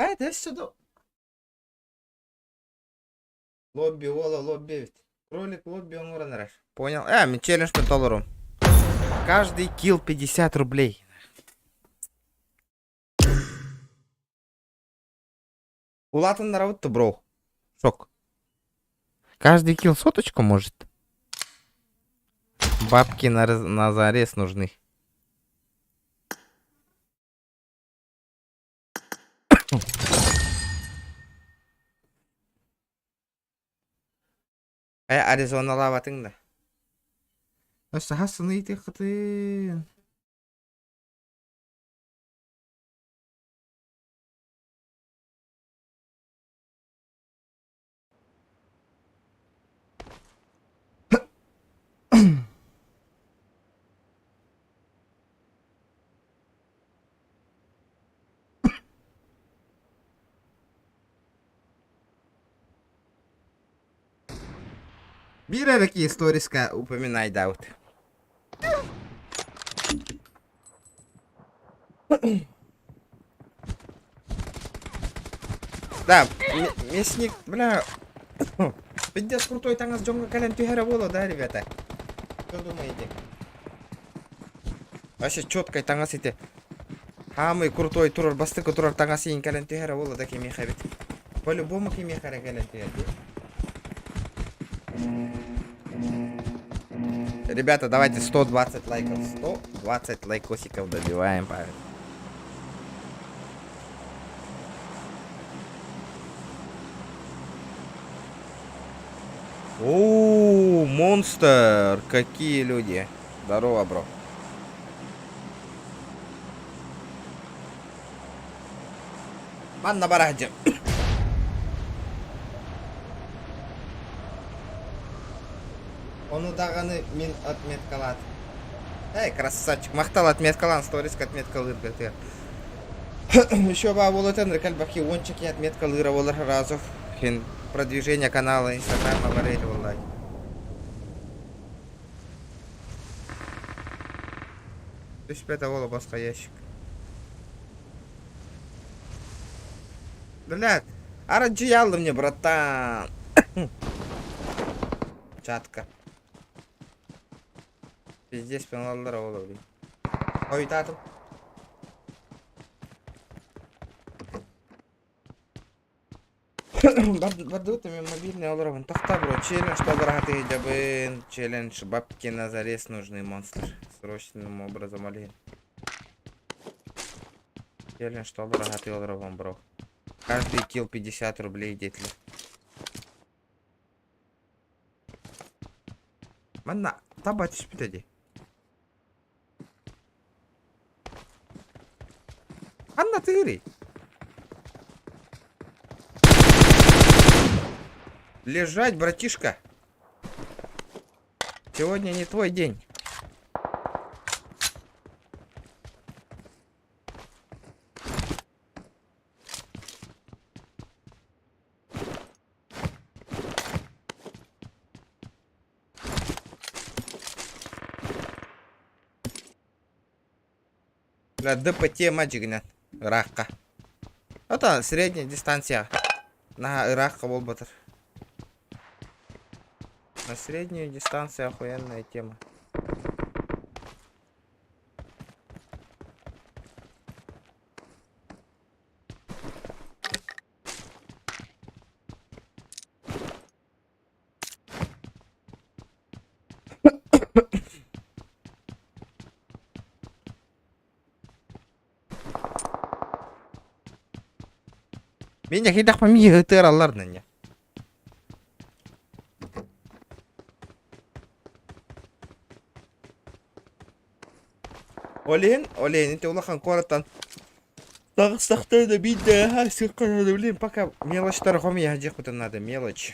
Это сюда. Лобби, ола, лобби эбит. Кролик лобби оҥорон эрэр. Понял. Э, мин челленджпин толорум. Каждый килл 50 рублей. Улаатыннарабыт да, бро. Шок. Каждый килл соточку может. Бабки на, на зарез нужны. Э, Аризоналаабатыҥ да. Өссө хас сыныйытыаххытын. Биир эрэ киһи сториска упоминайдаабыт. Да, мясник, бля, пиздец крутой таҥас дьоҥҥо кэлэн түһэрэ буолуо, да, ребята? Что думаете? Вообще четкай таҥас ити. Самый крутой турар, бастакы турар таҥас иин кэлэн түһэрэ буолуо да кимиэхэ эбит. По-любому кимиэхэ эрэ кэлэн түһэр дии. Ребята, давайте 120 лайков. 120 лайкосиков добиваем, парень. О, монстр! Какие люди! Здорово, бро. Манна бараһдьым. Ону даҕаны мин отметкалаат. Эй, красавчик, махтал отметкалаан, сториска отметкалыырга Еще баа буолуотан рекальбахи уонча отметкалыыра буолар разов. Хин продвижение канала инстаграма барыыр буоллай. Түспэтэ уола босхо ящик. Блядь, арадьыйааллым мне, братан. Чатка. Пиздец, пеналлар оҕолор, блин. Хойутаатым. Бардыбыт мен мобильный олоробун. Тохтоо бро, челлендж толоро сылдьабын. Челлендж бабки на зарез нужны, монстр. Срочным образом олень. Челлендж толоро олоробун, бро. Каждый килл 50 рублей детли. Манна таба түспүтэ дии. Ханна тыырый? Лежать, братишка. Сегодня не твой день. Бля, ДПТ мадьыгынан ыраахха. Ото средняя дистанция. Наһаа ыраахха буолбатар. На среднюю дистанцию охуенная тема. Мин эһиэхэ миигин ытыараллар нэньэ. Ол иһин, ол иһин ити улахан куораттан таҕыстахтарына биирдэ сыахха блин, пока мелочтары хомуйа сылдьыахпытын наада, мелочь.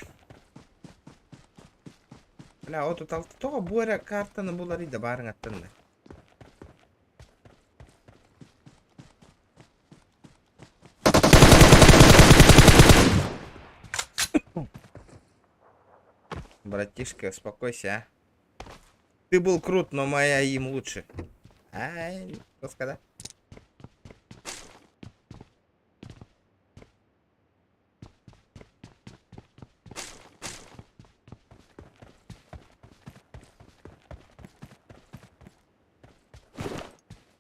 Бля, 36 тоҕо бу эрэ картаны буларый да баарыҥаттан да. Братишка, успокойся, а. Ты был крут, но моя им лучше. Ай, что сказать?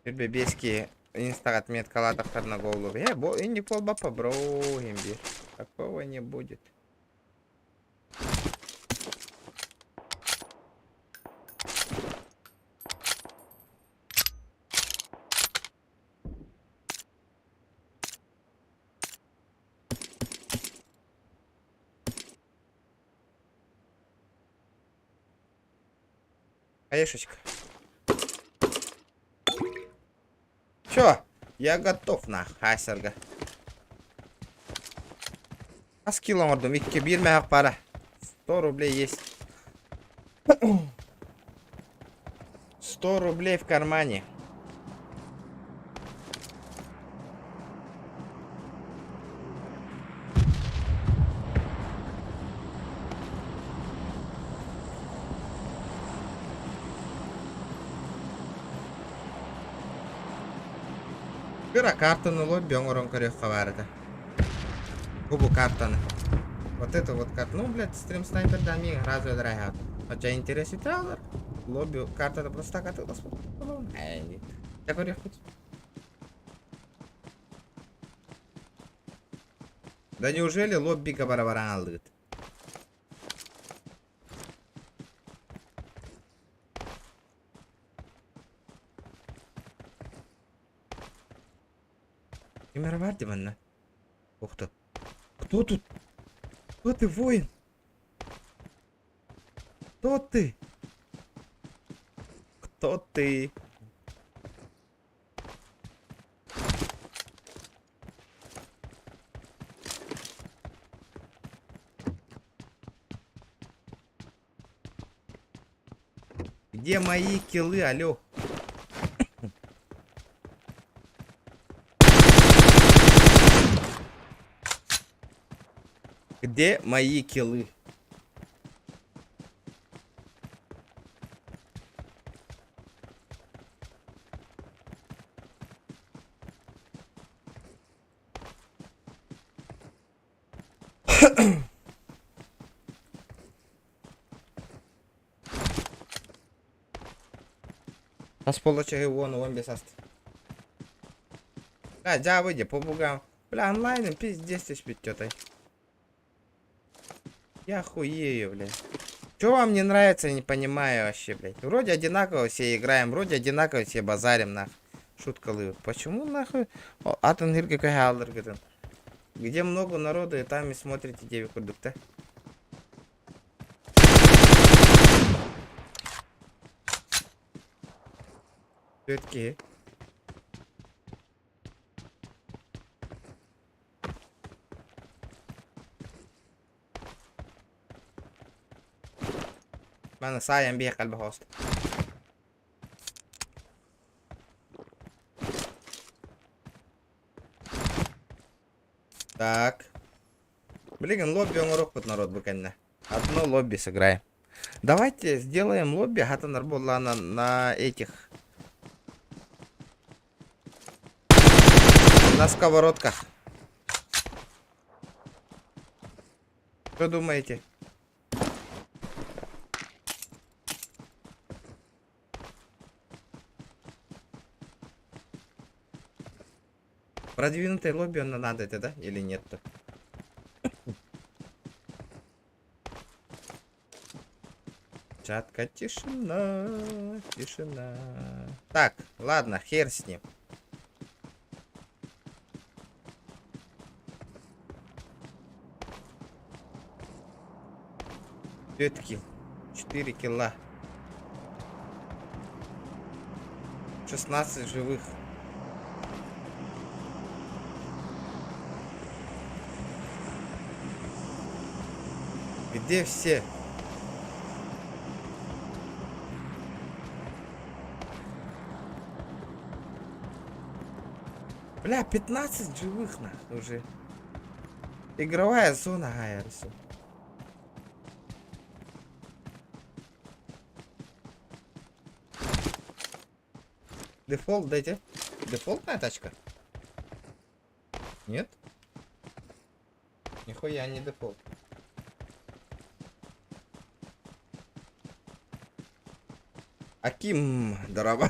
Түрбэ биэски инстага отметкалаатахтарына голлу. Э, бу инник буолбаппа, бро, имбир. Такого не будет. Хаешечка. Чё? Я готов на хайсарга. Хас кило оҥордум? Икки биир мөһөх пара. 100 рублей есть. 100 рублей в кармане. Кыра картаны лобби оҥорон көрүөххэ баар этэ. Бу бу картаны. Вот это вот карта. Ну, блядь, стрим снайпер да ми разве драйхат. Хотя интерес италар. Лобби картата просто так атылас. Я көрүөхпүт. Да неужели лоббига бара-баран алдыгыт? Ким эрэ бар дии манна. Ух ты. Кто тут? Кто ты, воин? Кто ты? Кто ты? Где мои киллы, алло? Где мои киллы? Хас буолла чаһы уон уон биэс аста. А, дьаабы дьэ, по бугам. Бля, онлайным пиздец түспүт чё-то. Я хуею, блядь. Чё вам не нравится, не понимаю вообще, блядь. Вроде одинаково все играем, вроде одинаково все базарим, нах. Шутка лы. Почему нахуй? Атын хирге көһө Где много народу, и там и смотрите деви курдук-то. Все-таки. Маны саайан биһи калба хост. Так. Блин, лобби оҥоруохпут народ бу кэннэ. Одно лобби сыграем. Давайте сделаем лобби хатанар буоллаана на этих. На сковородках. Что думаете? Продвинутое лобби он надо это, да? Или нет-то? Чатка, тишина, тишина. Так, ладно, хер с ним. Все-таки 4 килла. 16 живых. Где все? Бля, 15 живых на уже. Игровая зона Гайерсу. Дефолт дайте. Дефолтная тачка? Нет? Нихуя не дефолт. Аким, здорово.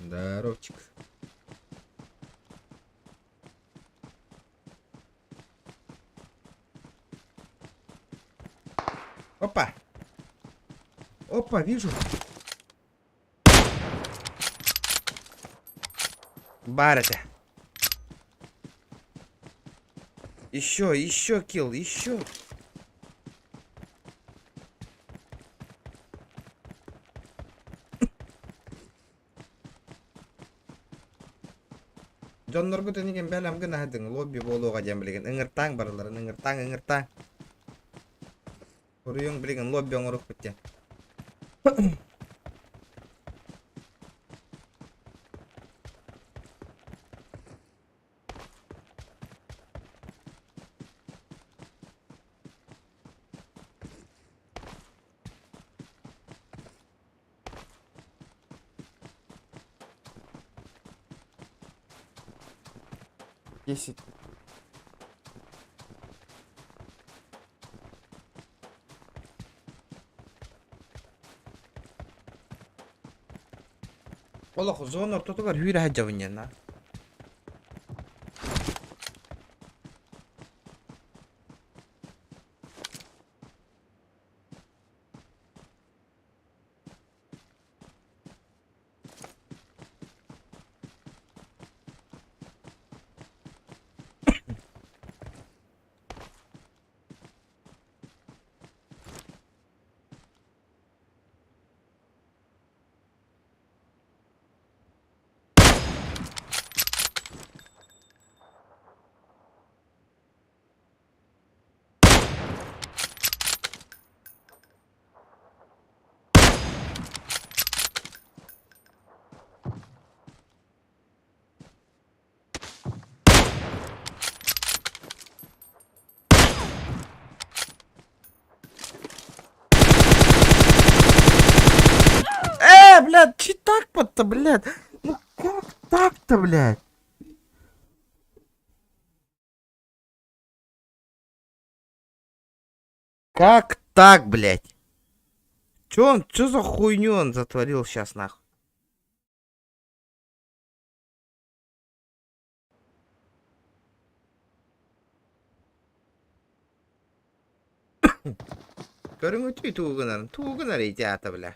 Здоровчик. Опа! Опа, вижу. Баар этэ. Еще, еще килл, еще. Дьонноргут энигин бэлэм гына сылдьыҥ, лобби буолуоҕа диэн билигин ыҥыртааҥ барыларын, ыҥыртааҥ, ыҥыртааҥ. Суруйуҥ билигин лобби оҥоруохпут диэн. 10. Олох зона ортотугар сүүрэ сылдьабын диэн на. Э, блядь, че так-то, блядь? Ну как так-то, блядь? Как так, блядь? Чё он, чё за хуйню он затворил сейчас, нахуй? Көрүҥүтүй тугу гынарын, тугу гынар ити аата, бля.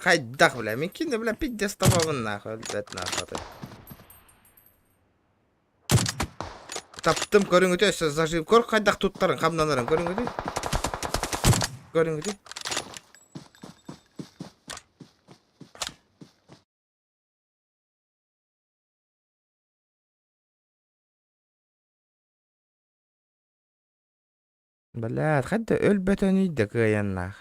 Хайдах, бля, мин кине, бля, пиздец табабын, нахуй, өлбөт, нахуй. Таптым көрүҥүтэ өссө зажим. Көр хайдах туттарын, хамнанарын көрүҥүтүй. Көрүҥүтүй. Блядь, хайда өлбөтөнүй да кыайаннаах.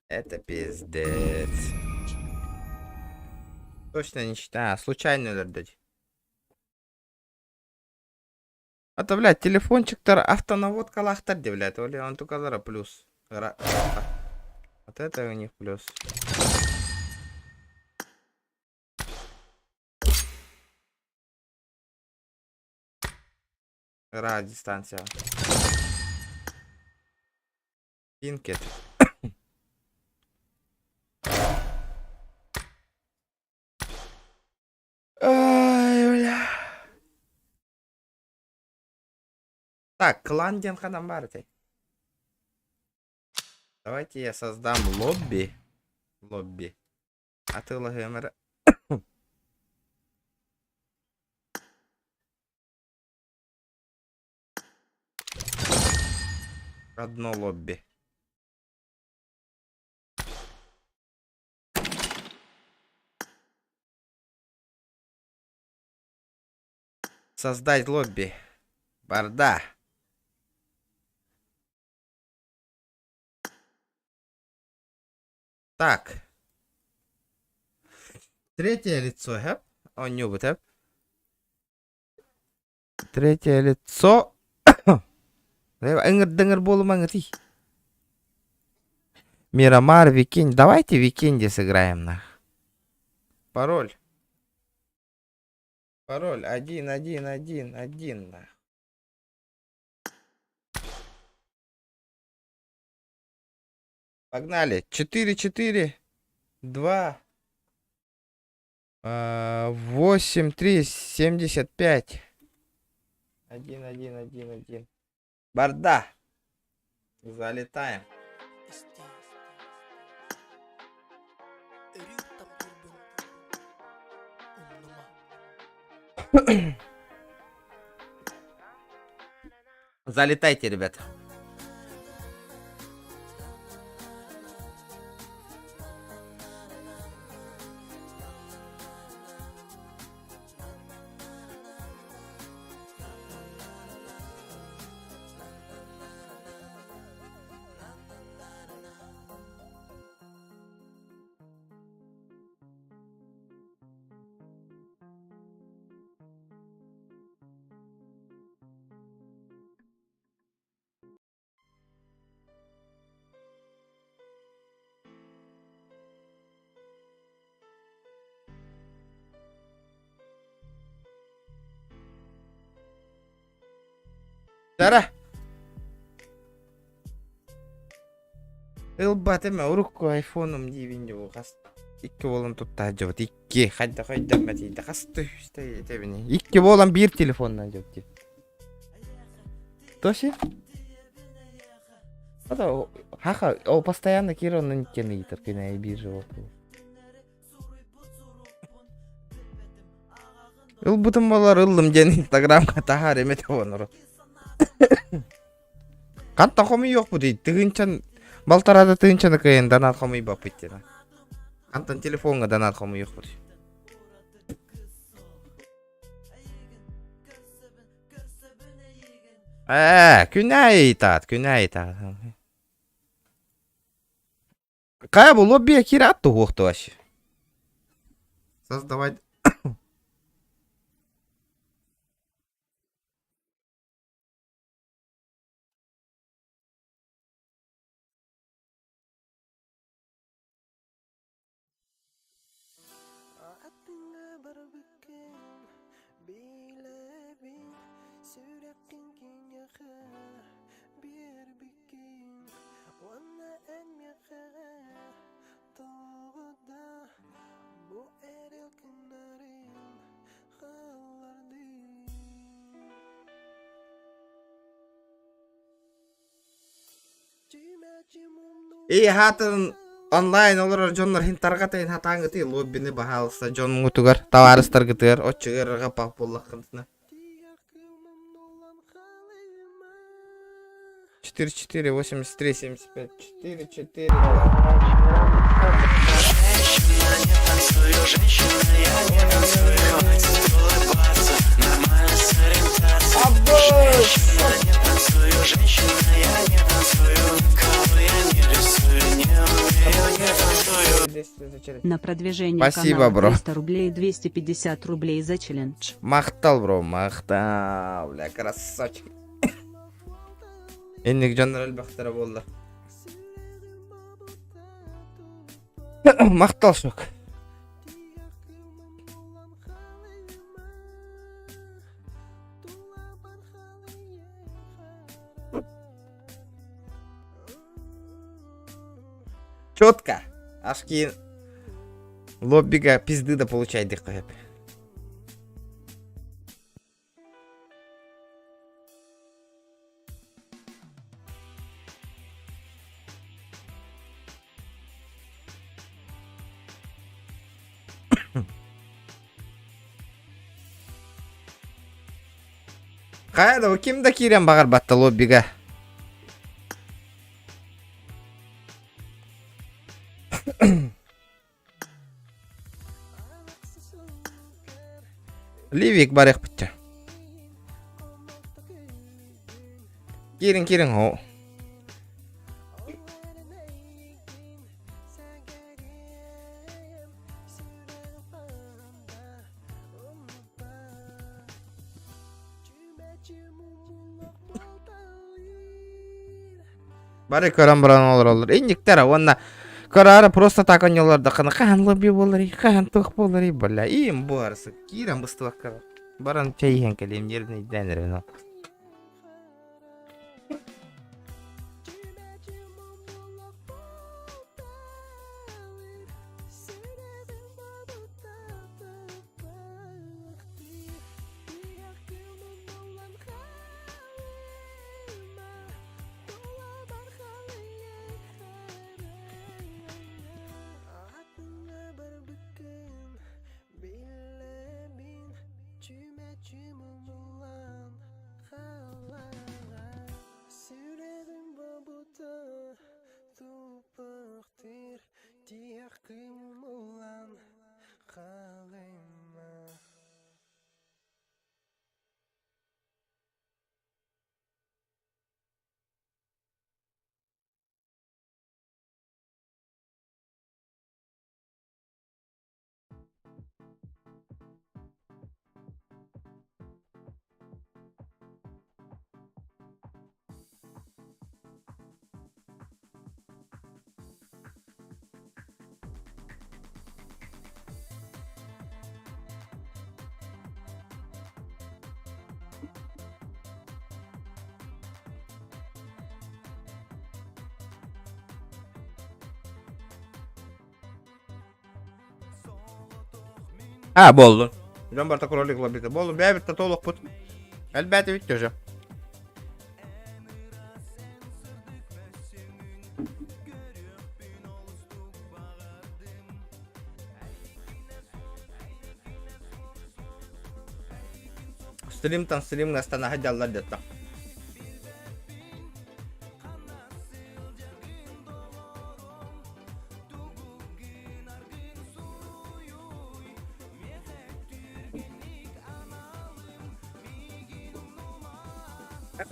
Это пиздец. Точно не считаю, случайно өлөрдөт. А то, блядь, телефончиктар автонаводкалаахтар дии, блядь, оли онтукалара плюс. Вот это у них плюс. Ыраах дистанция. Пинкет. Ай, бля. Так, клан диэн ханан баар этэй? Давайте я создам лобби. Лобби. Атыылаһыам эрэ. Одно лобби. Создать лобби. Барда. Так. Третье лицо, хэп. Оонньуубут, хэп. Третье лицо. Ыҥырдыҥыр буолумаҥытый. Мирамар, Викинь. Давайте Викинди сыграем, нах. Пароль. Пароль 1 1 1 1 нах. Погнали. 4 4 2 8 3 75 1 1 1 1. Барда. Залетаем. Залетайте, ребят. Дара. Ылбат эме урукку айфоном диибин дьэ хас икки буолан тутта дьобут икки хайда хайда мэтийдэ хас түстэ этэбини икки буолан биир телефоннан дьобут дип Тоси? Это хаха, ол постоянно киир онно никкен ыйытар күнэйи биир живот. Ылбытым болар ыллым диэн инстаграмга таһаар эмэтэ онору. Ханта хомуйуохпут тыһыынчан балтарада тыһыынчаны кыайан донат хомуйбаппыт диэн. Хантан телефоҥҥа донат хомуйуохпут. Ээ, күн аайы ыйытаат, күн аайы ыйытаат. Хайа бу лобби киирэ ат туһуохту вообще. Создавать. И хаатын онлайн олорор дьоннор иһин тарҕатайын хатааҥҥытый лоббины баһаалыста дьоҥҥутугар, табаарыстаргытыгар оччугар пап буоллаххытына. 4 4 83 75 4 4 На продвижение Спасибо, канала бро. 300 рублей 250 рублей за челлендж. Махтал, бро, махтал, бля, красавчик. Инник дьоннор элбэхтэрэ буолла. Махтал шок. Четко. Аж киин лоббига пизды да получай диэххэ сөп. Хайа да ким да киирэн баҕарбатта лоббига. Ливик барыахпытча. Киирин киирин хоо. Бары көрөн баран олороллор. Инниктэр уонна көрөөрө просто так онньоллордоххуна хаһан лобби буоларый, хаһан туох буоларый, бля, им буорсы киирэн быстыбакка. Баран чэй иһэн кэлиэм, нервнэйдээн эрэбин ол. А, буоллун. Дьон барыта кролик лоббита. Буоллун, бэйэбит да толохпут. Элбээтибит тоже. Стримтан стримҥа астана сылдьаллар дьоттон.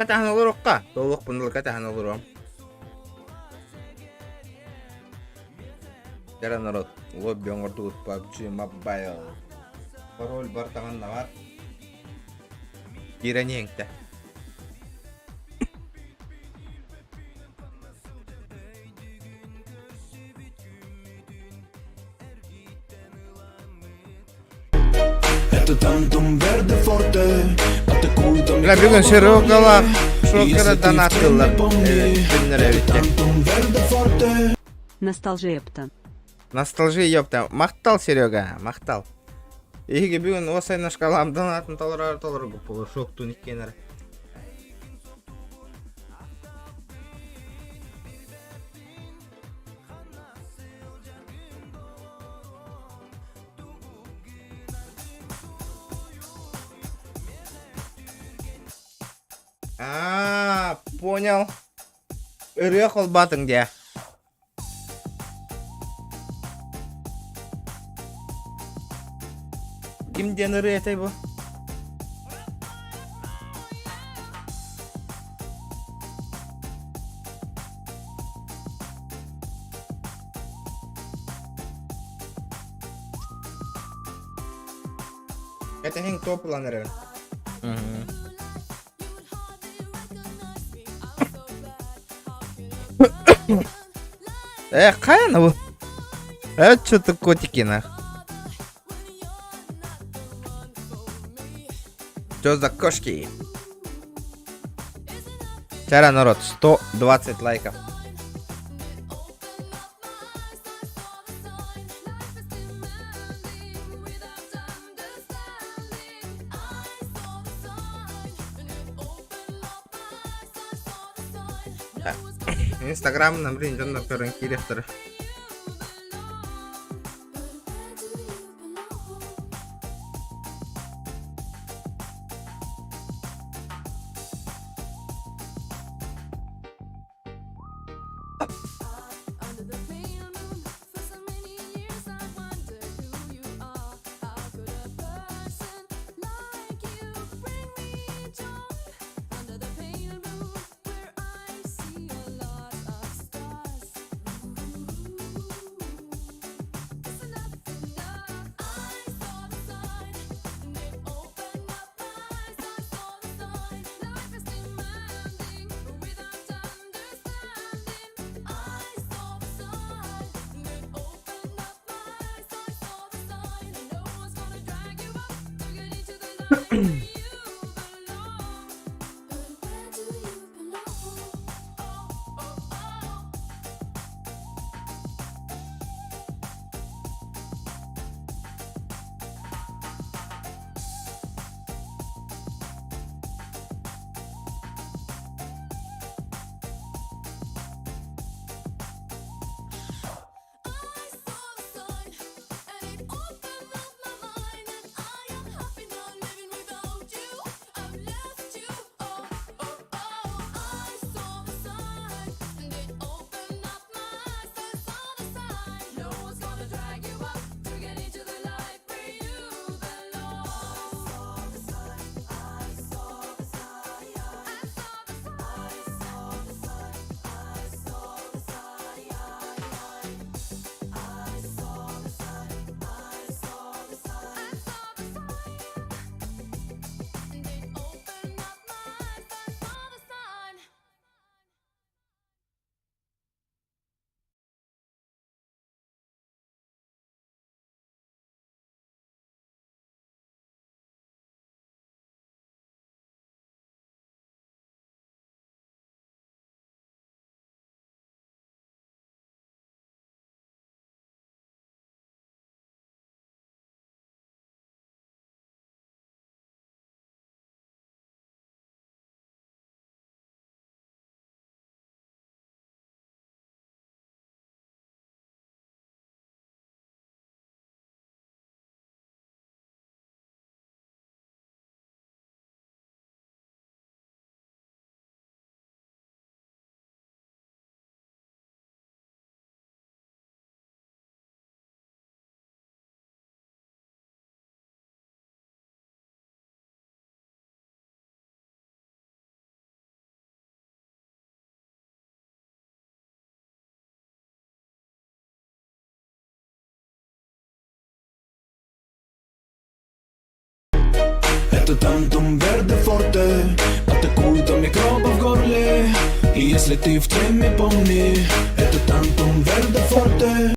Катаһан олоруохха. Толуохпун ылы катаһан олоруом. Кэрэ народ, лобби оҥордубут PUBG Mobile. Пароль бар таҥанна бар. Киирэн иһиҥтэ. Бля, бүгүн Серегалаах Шокера донаттылар. Күннэр эбиттэ. Носталжия ёпта. Носталжия ёпта. Махтал, Серега, махтал. Эһиги бүгүн уосайна шкалам донатын толорор толорго болор шоктун иккенер. А, понял. Ырыа холбаатыҥ дии. Ким диэн ырыа этэй бу? Кэтэһиҥ топ ылан эрэбин. Э, хайа бу? Э, что-то котики нах. Что за кошки? Вчера народ, 120 лайков. Инстаграм, блин, дьоннор көрөн киириэхтэрэ. Это тантум верде форте Атакует до микробов в горле И если ты в теме, помни Это тантум верде форте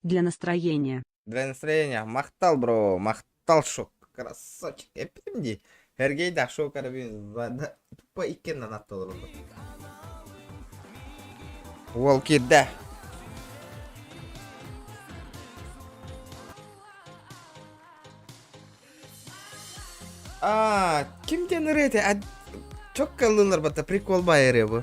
Для настроения. Для настроения. Махтал, бро. Махтал шок. Красавчик. Эппитим дии. Эргейдаах шоу карабин тупо иккиэн аттылар Уол киирдэ. А, ким диэн ырыа этэ? Чокка ыллыылар батта прикол баай ырыа бу.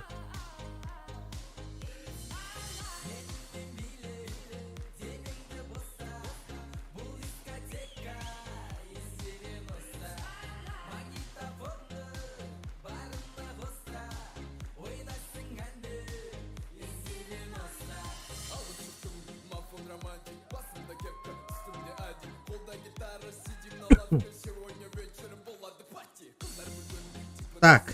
Так.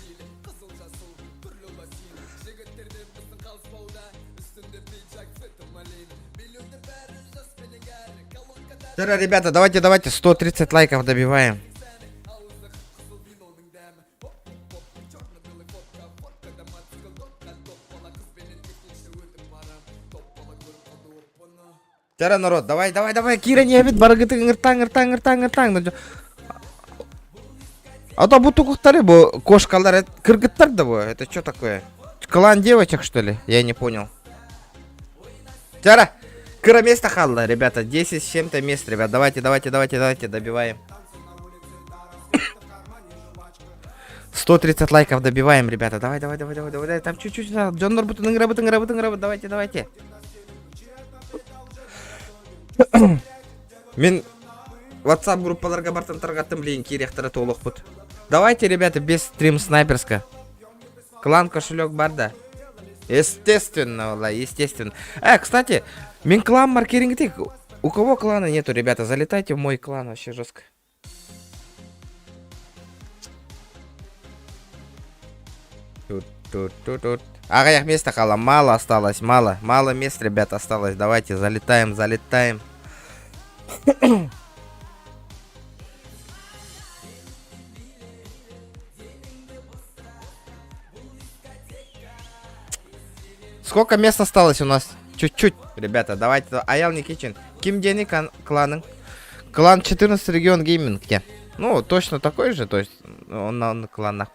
Вчера, ребята, давайте, давайте, 130 лайков добиваем. Вчера, народ, давай, давай, давай, Кира не обид, барыгыты, ыртаң, ыртаң, ыртаң, ыртаң. А то бутукуктары бу кошкалар, кыргыттар да бу, это что такое? Клан девочек, что ли? Я не понял. Вчера, кыра место халла, ребята, 10 с чем-то мест, ребят, давайте, давайте, давайте, давайте, добиваем. 130 лайков добиваем, ребята. Давай, давай, давай, давай, давай, там чуть-чуть. Джон Норбутун, давайте, давайте. Мин WhatsApp группаларга бартан таргаттым, блин, кириэхтэрэ туолуохпут. Давайте, ребята, без стрим снайперска. Клан кошелек барда. Естественно, ла, естественно. Э, кстати, мин клан маркеринг У кого клана нету, ребята, залетайте в мой клан вообще жестко. Тут, тут, тут, тут. Аҕыйах места хаалла, мало осталось, мало. Мало мест, ребят, осталось. Давайте, залетаем, залетаем. Сколько мест осталось у нас? Чуть-чуть, ребята, давайте. Аял Никичин. Ким диэний кланыҥ? Клан 14 регион гейминг. Ну, точно такой же, то есть он на кланах.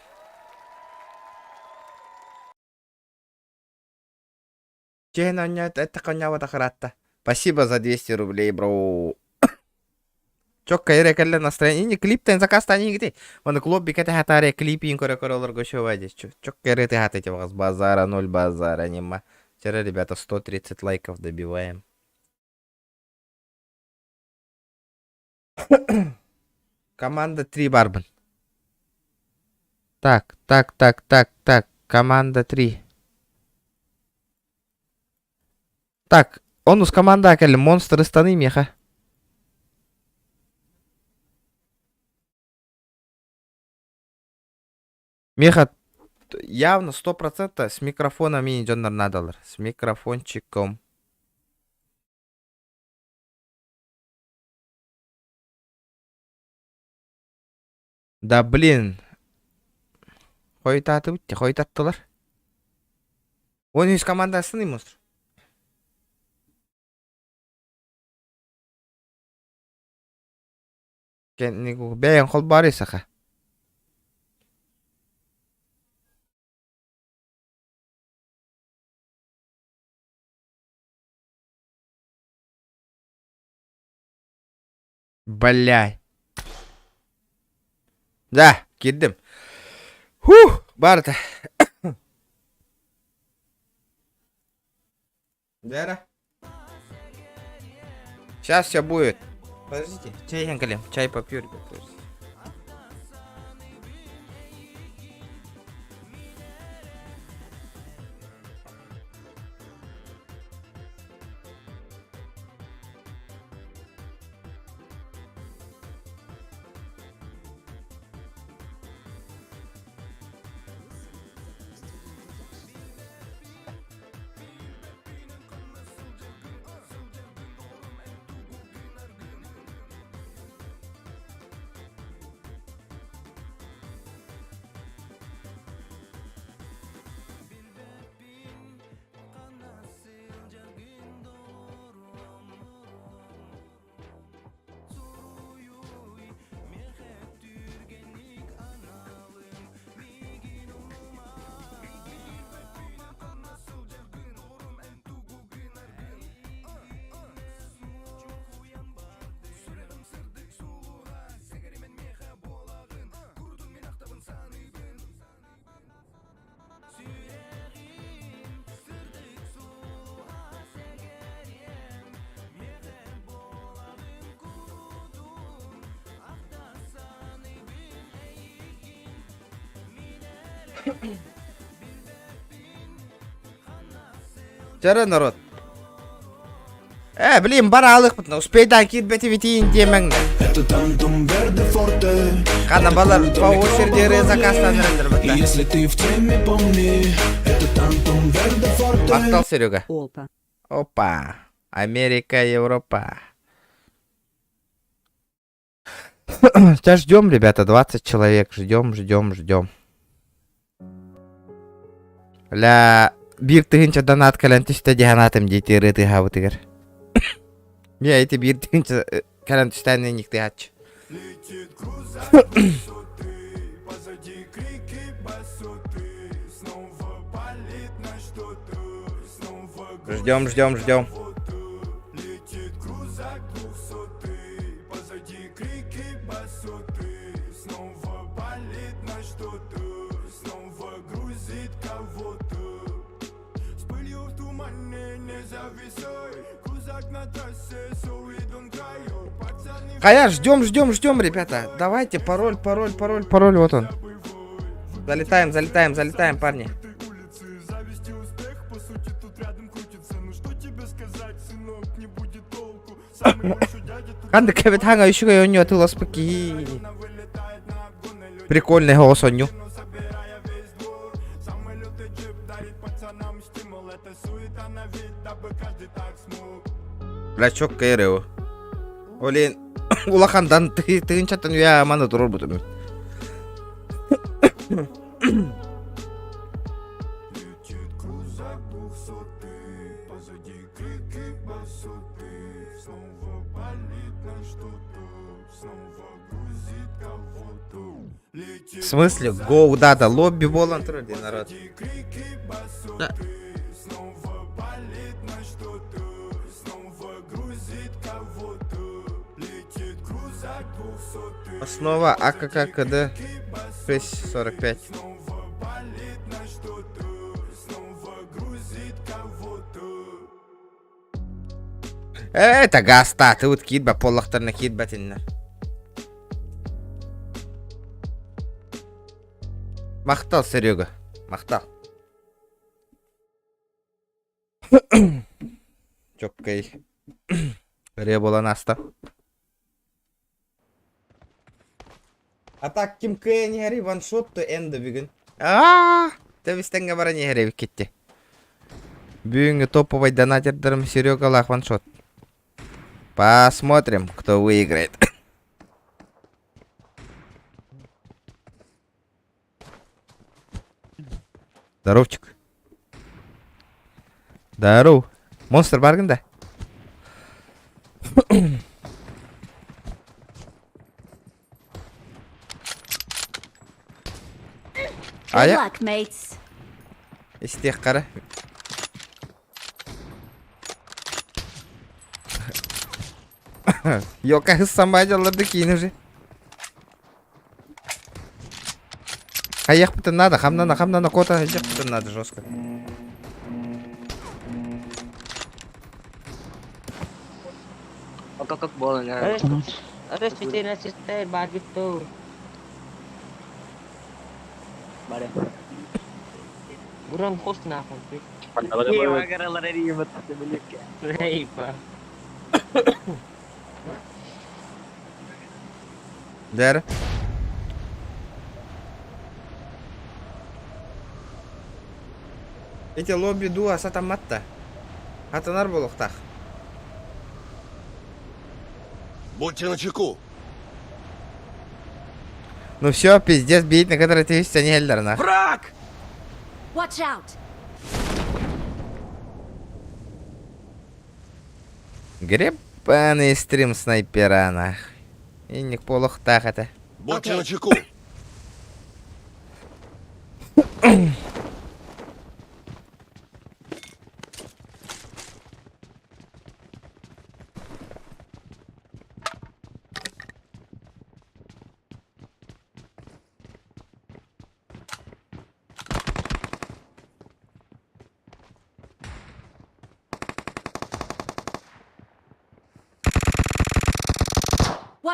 Спасибо за 200 рублей, бро. Чокка эрэ кэллэ настроение ини клиптен заказтан игити. Оны клуб бикете хатаре клипин көрө көрө олорго шоу Чокка эрэ ты вас базара ноль базара нема. Вчера, ребята, 130 лайков добиваем. Команда 3 барбын. Так, так, так, так, так. Команда 3. Так, онус команда кэлли монстр ыстаны меха. Меха явно 100% с микрофоном и дьоннор надалар. С микрофончиком. Да блин. Хойутаатыбыт дии, хойутаттылар. 13 командасын монстр. Бэйэн холбаары саха. Блядь. Да, киирдим. Хух, барыта. Вера. Сейчас все будет. Подождите, чай иһэн чай попью, ребят. Подождите. Чара народ. Э, блин, баралык успейдан киирбэтибитиин диэмэҥ. Хана балар по очереди заказтан Если ты в теме, помни, это Тантум Верде Форте. Махтал, Серега. Опа. Опа. Америка, Европа. Сейчас ждем, ребята, 20 человек. Ждем, ждем, ждем. Ля, биир тыһыынча донат кэлэн түстэ диһанатым дети рыты хабытыгар. Я эти биир тыһыынча кэлэн түстэн никты хач. Летит крузак высоты, позади крики басоты, снова палит на что-то, снова Ждем, ждем, ждем. Летит крузак двухсотый, позади крики басоты, снова палит на что-то, снова грузит кого-то. С пылью в тумане не зависай, крузак на трассе, so we don't cry, yo, пацаны. Хая, ждем, ждем, ждем, ребята. Давайте, пароль, пароль, пароль, пароль, вот он. Залетаем, залетаем, залетаем, парни. Зависть и успех, по сути, тут рядом крутится. Ну что тебе сказать, сынок, не будет толку. Самый большой дядя тут Ханнык кэбит хаҥа үчүгэй онньу атыыласпыт Прикольный голос онньу. собирая весь двор. Самый лютый джип дарит пацанам стимул. Это суета на вид, дабы каждый так смог. Бля, чок кайры Олин улахандан тыһыынчаттан үө маны турар бутум. Летит крузак двухсотый, позади крики басоты, снова В смысле? Гоу, да, да, лобби болан турар дии народ. Основа АКККД 6.45. Это гастаатыбыт киирбэт буоллахтарына киирбэтиннэр. Махтал, Серега. Махтал. Чоккай. Ырыа буолан ааста. А так ким кыайан иһэрий ваншот то энда бүгүн. Аа, тэбис-тэҥҥэ баран иһэр эбиккит Бүгүҥҥү топовай донатердарым Серегалаах ваншот. Посмотрим, кто выиграет. Здоровчик. Здоров. Монстр баргын да? Good luck, mates. Истиэх хара. Йока самбайдалларды киин уже. Хайыахпытын надо, хамнана, хамнана, кота хайыахпытын надо жестко. Дэр. Ити лобби дуу сатаммат да. Хатанар буолуохтаах. Будьте начеку. Ну все, пиздец, бить на который ты нах. Враг! Watch out! Гребаный стрим снайпера, нах. Инник буолуохтаах этэ. Будьте начеку.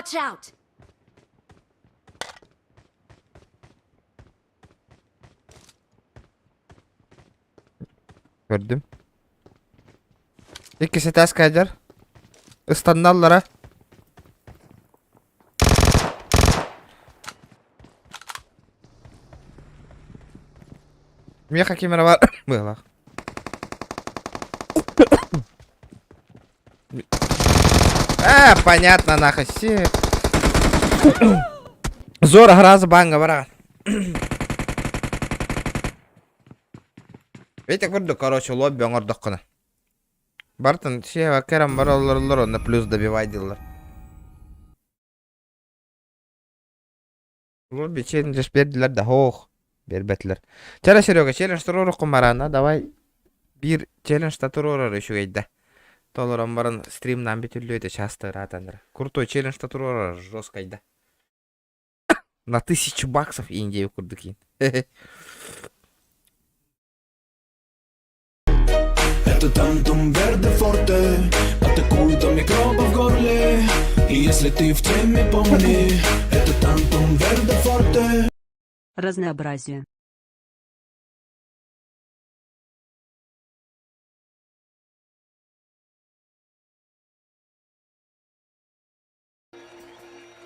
Watch out! Көрдүм. Иккис этээс кайдар. Ыстанналлара. Миэхэ ким эрэ бар быһалаах. А, понятно, нахуй. Все. Зор граз банга бара. Видите, курдук, короче, лобби оҥордоххуна. Бартын все кэрэн бараллар онно плюс добивай дииллэр. Лобби челлендж биэрдилэр да һоох биэрбэтилэр. Чэ Серега, челлендж туруоруккун бараана, давай биир челлендж туруорар үчүгэйдэ. Толорон баран стримнаан бүтүллүө часто ыраатаннар. Крутой челлендж туруорар жесткайда. На 1000 баксов Индия курдук иин. Это тантум верде форте Атакует до микроба в горле И если ты в теме, помни Это тантум верде форте Разнообразие.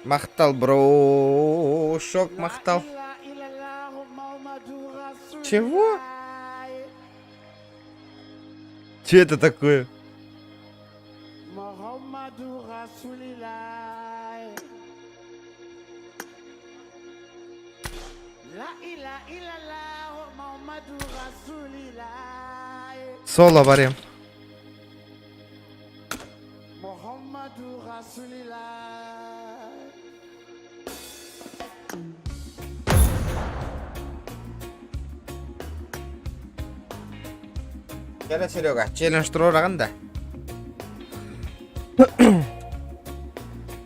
Махтал, бро. Шок, махтал. Чего? Че это такое? Соло барым. Кэлэ Серега, челлендж туруораҕын да?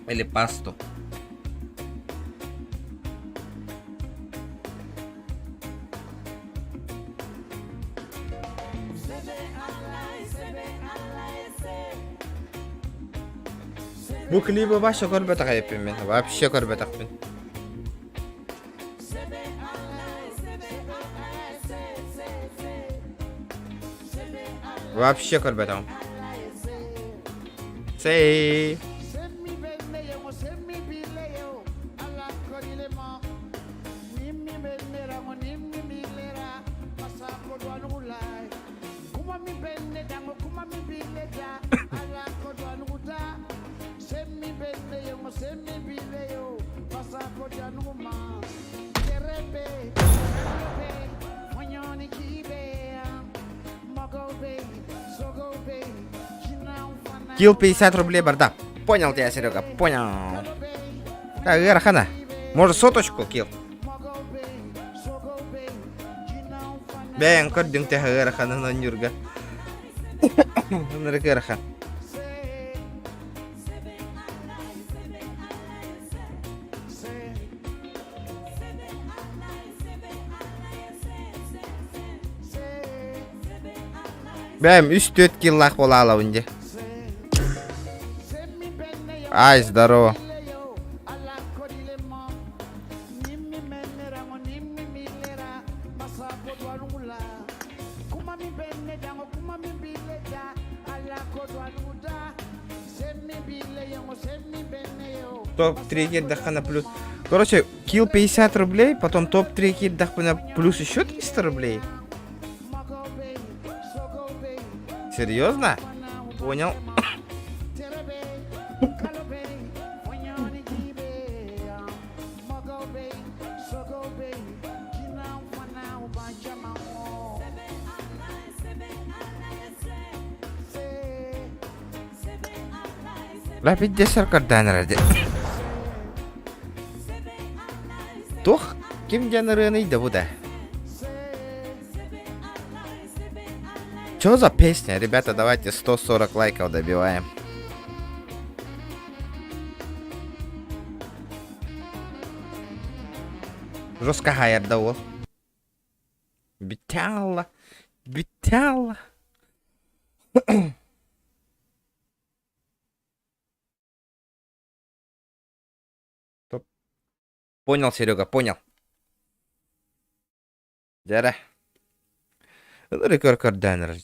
Или пасту. Бу клибы вообще көрбөтөх эппин мен. Вообще көрбөтөхпүн. Вообще көрбөтөҕүм. Сэй. Килл 50 рублей барда. Понял тебя, Серега, понял. Так, ыарахана. Может, соточку килл? Бэйэҥ көрдүҥ төһө ыараханын онньуурга. Ынырык ыарахан. Бэйэм үс-түөрт киллаах буолаалабын дьэ. Ай, здорово. Топ-3 киирдэххинэ плюс... Короче, килл 50 рублей, потом топ-3 киирдэхпинэ плюс еще 300 рублей. Серьезно? Понял. Rapid десер көрдөөн эрэрди. Туох ким диэн ырыаный да бу да? Что за песня? Ребята, давайте 140 лайков добиваем. Жестко хайарда ол. Бүталла. Бүталла. Топ. Понял, Серега, понял. Дьэрэ. Ынырык өр көрдөөн эрэр.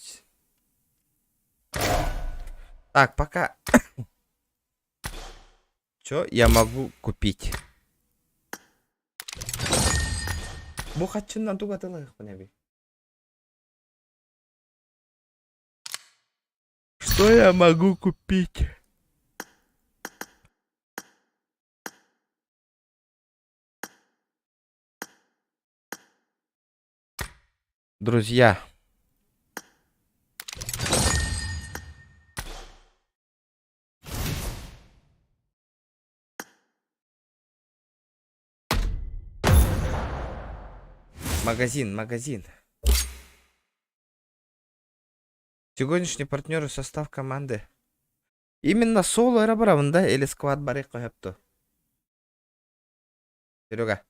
Так, пока. Чё я могу купить? Бу хаччыннан тугу атылыахпын эбий? Что я могу купить? Друзья. Магазин, магазин. Сегодняшний партнеры состав команды. Именно соло эрэ барабын да или сквад барыахха сөп дуо? Серега.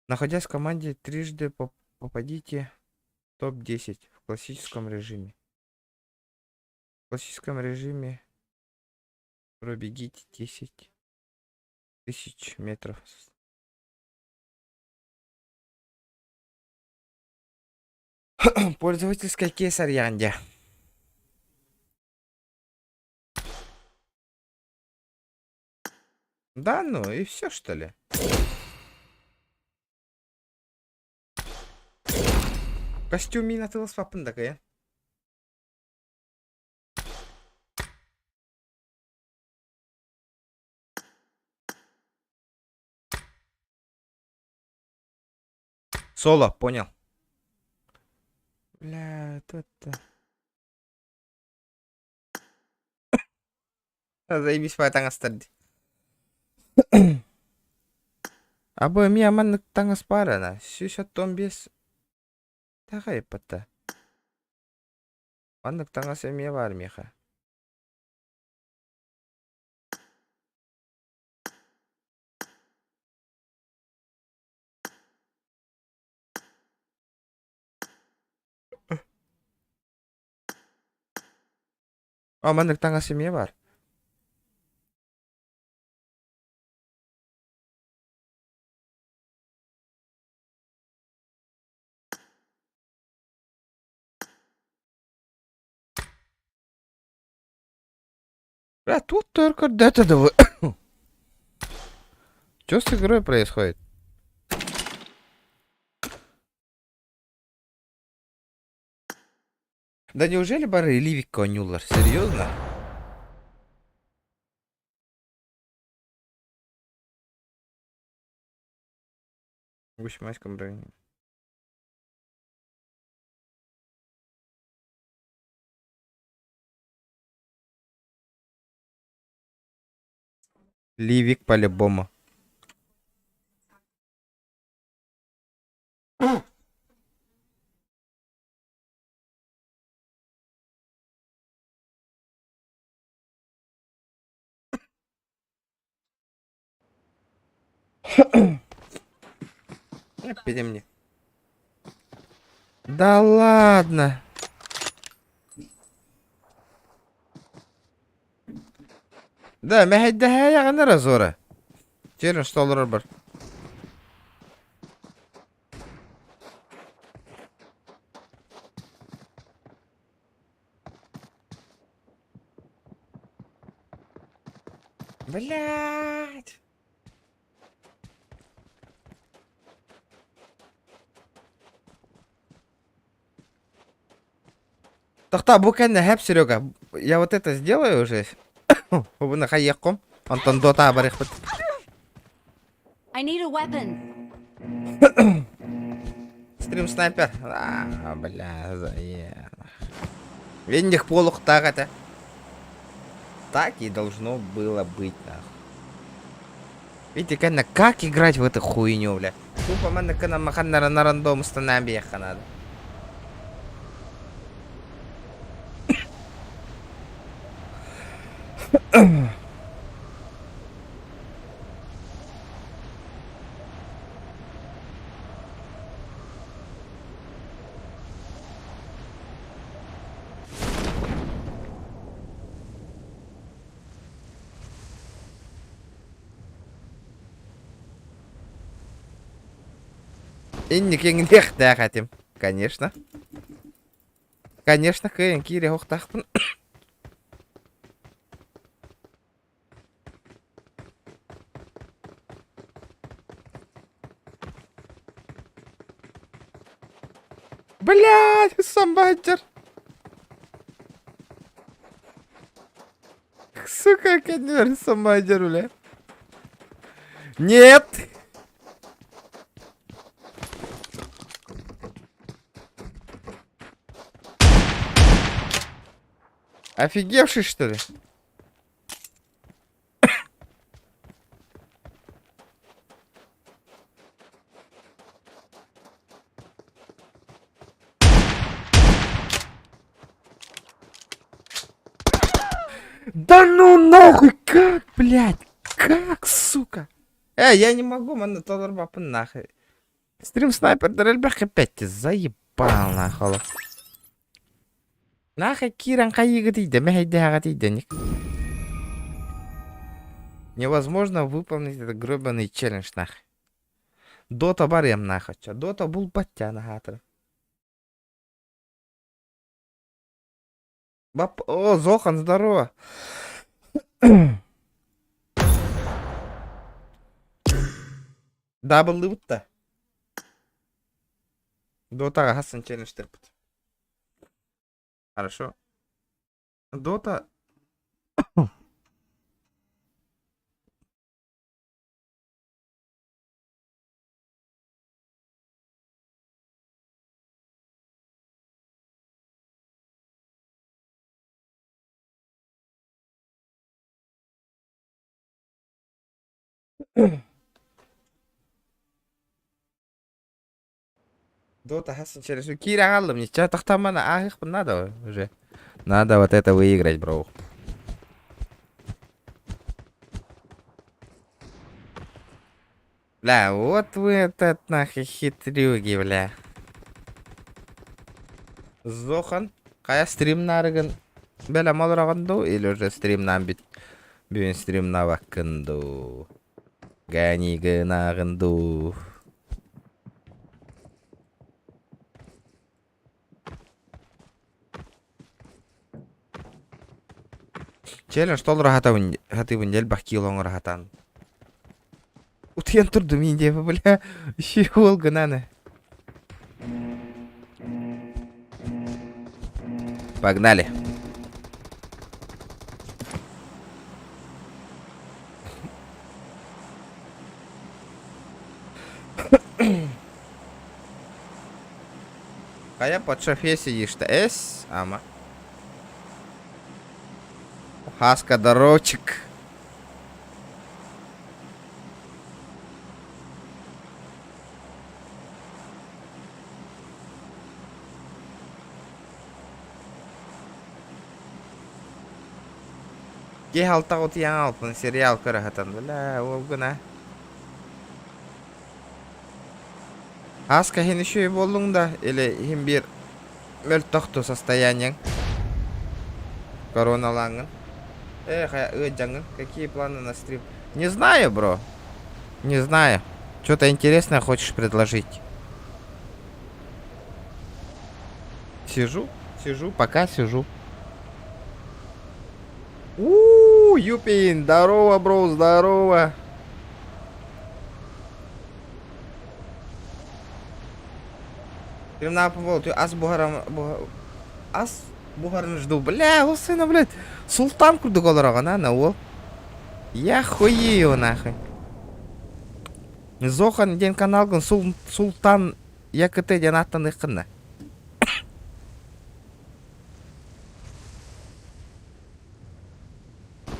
Находясь в команде, трижды попадите в топ-10 в классическом режиме. В классическом режиме пробегите 10 тысяч метров. Пользовательская кейс Арьянде. Да ну и все что ли? Костюм мин атылыспаппын да кыйан. Соло, понял. Бля, это... Заебись по таҥастар дии. Абы эмиэ маннык таҥас баар ана. 115 Таҕайыппыта. Маннык таҥас эмиэ баар миэхэ. А маннык таҥас эмиэ баар. Бля, тут только дата давай. Что с игрой происходит? Да неужели бары Ливик конюлар? Серьезно? Восемнадцатом районе. Ливик по-любому. Перемни. Да ладно. Да, мэһэйдэһээйэҕин эрэ Зора. Черен что олорор бар. Блять. Тохтоо, бу кэннэ хэп, Серега. Я вот это сделаю уже. Бу хайыаххым. Онтон дота барыахпыт. I need a weapon. Стрим снайпер. А, бля, заел. Вендих полух так это. Так и должно было быть, нахуй. Видите, кэннэ, как играть в эту хуйню, бля? Тупо манна кына маханнара на рандом станабиэххэ надо. Инник иҥниэхтээх этим. Конечно. Конечно, кыайан киириэх охтаахпын. Блядь, самбаджер. Сука, кэннибэр самбаджер, бля. Нет! Офигевший, что ли? Да ну нахуй, как, блядь, как, сука? Э, я не могу, манна толорбаппын нахуй. Стрим снайпер элбэх опять заебал нахуй. Нахуй киирэн хайыыгытый да мэһэйдээҕитий да Невозможно выполнить этот гребаный челлендж нахуй. Дота барыам нахуй. Дота булбаттяна хаатыр. Бап... О, Зохан, здорово. Дабллыбыт да. Дотаҕа хассан челленджтербит. Хорошо. Дота... Дота хас через киирэн хааллым ничего тохтооммун ааһыахпын надо уже. Надо вот это выиграть, бро. Бля, вот вы этот нахуй хитрюги, бля. Зохан, хайа стримнаарыгын бэлэм олороҕун дуу или уже стримнаан бүт бүгүн стримнаабаккын дуу Ганигынааҕын дуу Челлендж толору хатабын хатыыбын элбэх киил оҥоро сатаан. Утуйан турдум индия бля еще уол гынаны. Погнали. Хайа под шофе сидишь-то? Эс, ама. Хаска, здоровчик. Киһи алта утуйан алпын сериал көрө сатан бля ол гына. Аска иһин үчүгэй буоллуҥ да или иһин биир мөлтөх состояниеҥ короналааҥҥын Эх, ыалдьаҥҥын какие планы на стрим? Не знаю, бро. Не знаю. Что-то интересное хочешь предложить? Сижу, сижу, пока сижу. У, Юпин, здорово, бро, здорово. Ас буһарам ас буһарын жду. Бля, ол сына, блядь, султан курдук олороҕун, а, уол. Я хуею нахуй. Зохан диэн каналгын Султан ЯКТ диэн ааттаныаххын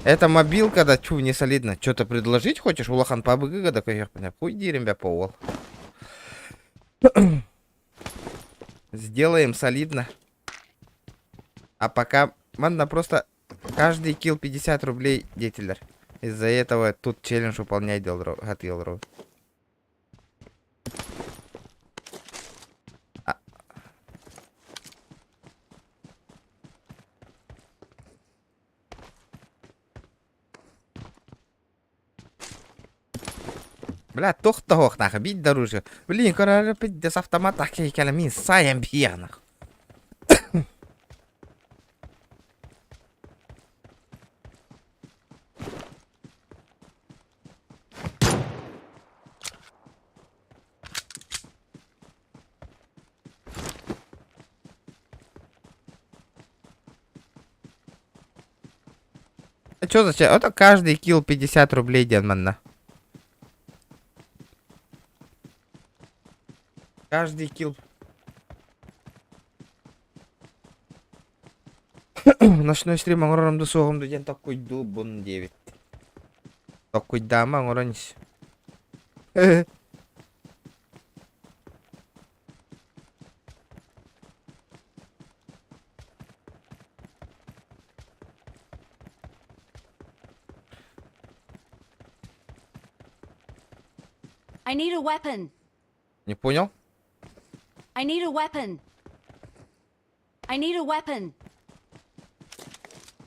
Это мобилка, да, чу, не солидно. Что-то предложить хочешь? Улахан пабыгыга да көһүөхпүнэ. Хуй диирим бэ уол. Сделаем солидно. А пока, манна просто каждый килл 50 рублей диэтилэр. Из-за этого тут челлендж выполнять хотел. А. Бля, туох да суох нахуй, биир да оружие. Блин, көрөөрү пиздец автомат кэлэ мин сайан биһиэх нахуй. А чё за Это каждый килл 50 рублей диэн манна. Каждый килл. Ночной стрим оҥорорум да суоҕум да диэн токкуйдуубун диэбит. Токкуйдаама оҥорон ис. I need a weapon. Не понял? I need a weapon. I need a weapon.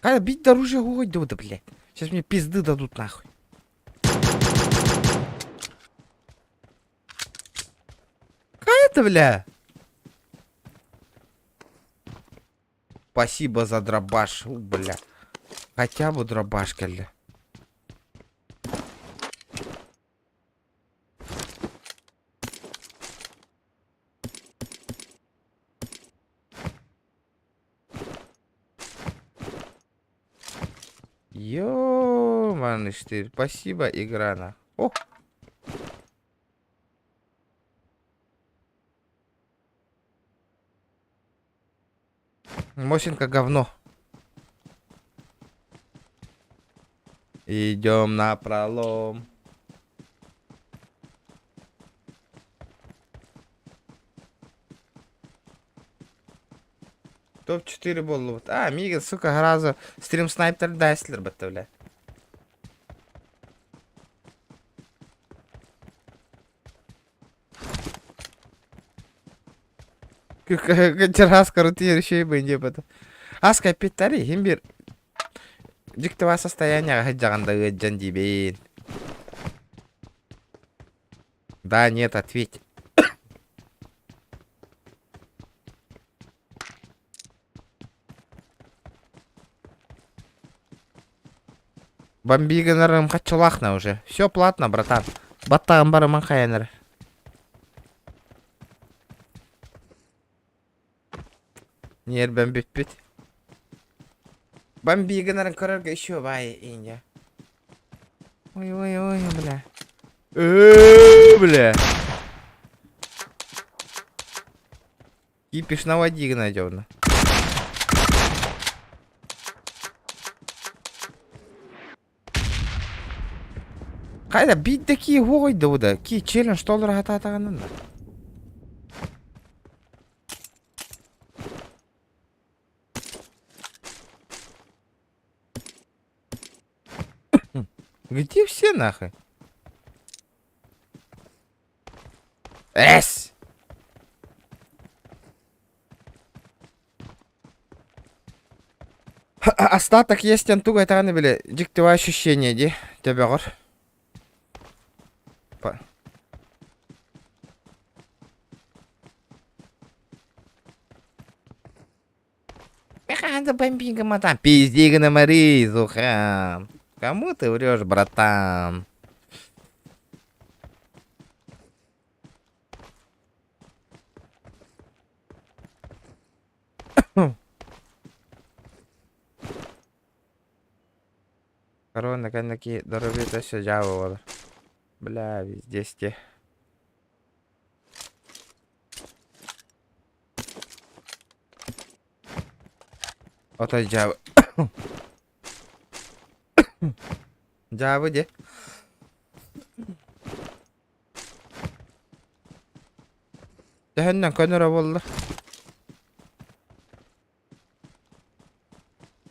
Хайа бить оружие уйду, да, блядь. Сейчас мне пизды дадут нахуй. Какая это, бля? Спасибо за дробаш. У, бля. Хотя бы дробашка, бля. Ё-маный штырь. Спасибо, игра, на. О! Мосинка говно. Идем на пролом. Топ-4 буоллубут. А, миигин, сука, сразу стрим снайпер дайслер батта, бля. Чараас крутые решей бы не бата. Аска питтари, хим бир дьиктива состояние сылдьаҕын да ыалдьан диибин. Да, нет, ответь. Бомби гынарым хаччылаахна уже. Все платно, братан. Баттаҕым барыман хайанар. Ньиэрбэм бүппүт. Бомби гынарын көрөргө еще бай инья. Ой, ой, ой, бля. Э, бля. Кипиш наводи Геннадьевна. Хайда биирдэ кии уоҕуйда да ки челлендж толору хатаатаҕынан да. Где все нахуй? Эс! Остаток есть тугу этаҕын били дьиктивэ ощущение дии төбөҕөр. Бомбига Пизди гномари, Зухан. Кому ты врешь, братан? Корона кэнники доруобуйата өссө дьаабы буолар. Бля, везде те. Отой дьаабы. Дьаабы дии. Төһөннөн көнөрө буолла?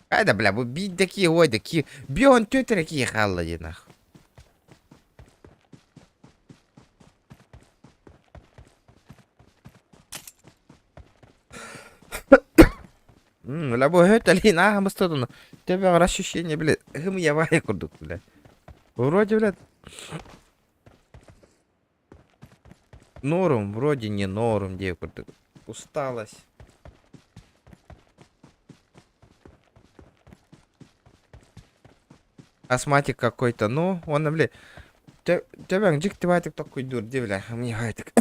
Хайда, бля, бу биирдэ кии уойда ки бион түөтэрэ кии хаалла дии нах. Бля, бу өтөлин ааһамыстытын төбөҕөр ощущение, бля, хымыйабай курдук, бля. Вроде, бля, норм, вроде не норм диэ курдук. Усталость. Астматик какой-то, ну, он, бля, төбөҥ дьиктибаатык токкуйдуур дии, бля, хымыйабайтык.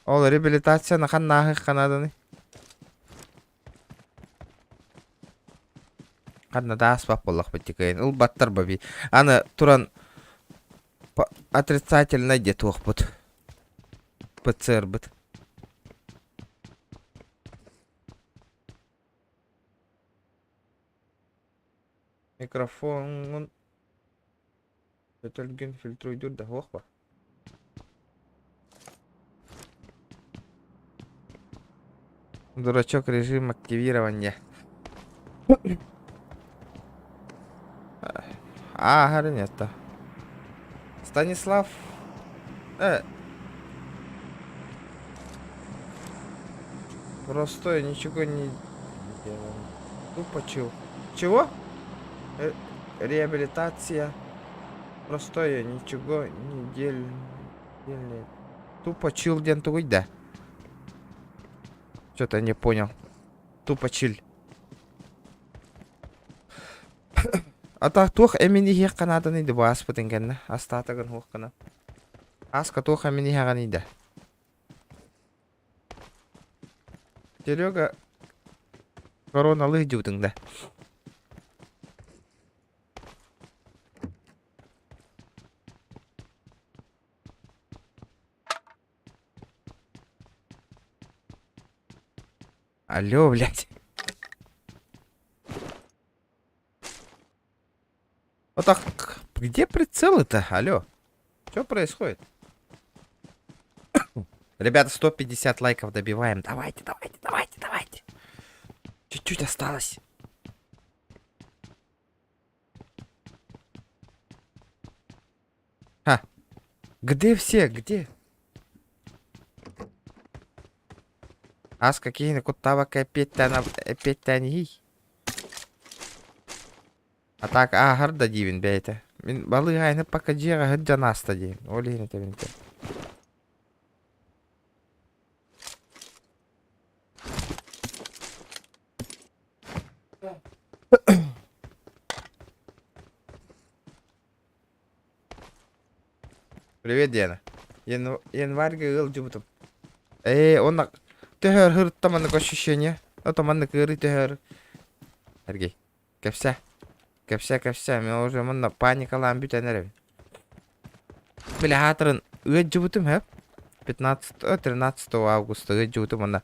Ол реабилитацияны ханна ааһыахха нааданый? Ханна да ааспат буоллахпыт дии ылбаттар баби. Аны туран отрицательнай диэ туохпут. ПЦРбыт. Микрофоҥҥун өтөлгүн фильтруйдуур да суох ба? Дурачок режим активирования. Ааһар нет Станислав Простой, ничего не делаем. Тупо чил. Чего? Реабилитация. Простое, ничего не делает. Тупо чил диэн тугуй да? Что-то не понял. Тупо чил. А так туох эмин иһиэх нааданы да бу ааспытын кэннэ астаатагын хуох гына. Ааска туох эмин иһэҕиний да? Серега короналыы дьыбытыҥ да. Алло, блядь. Вот так, где прицелы-то? Алло. Что происходит? Ребята, 150 лайков добиваем. Давайте, давайте, давайте, давайте. Чуть-чуть осталось. Ха. Где все? Где? Ас киһини куттаабакка эппиэттээн А так ааһар да диибин бэйэтэ. Мин балыыһайны пока дьиэҕэ сылдьан ааста диэн. Ол иһин этэбин этэ. Привет, Диана. Январьга ыалдьыбытым. Ээ, онно төһөр һырытта маннык ощущение. Ото маннык ыарыы төһөр. Сергей, кэпсээ. Кэпсээ, кэпсээ. Мен уже манна паникалаан бүтэн эрэбин. Били хаатырын ыалдьыбытым хэп. 15 13 августа ыалдьыбытым онно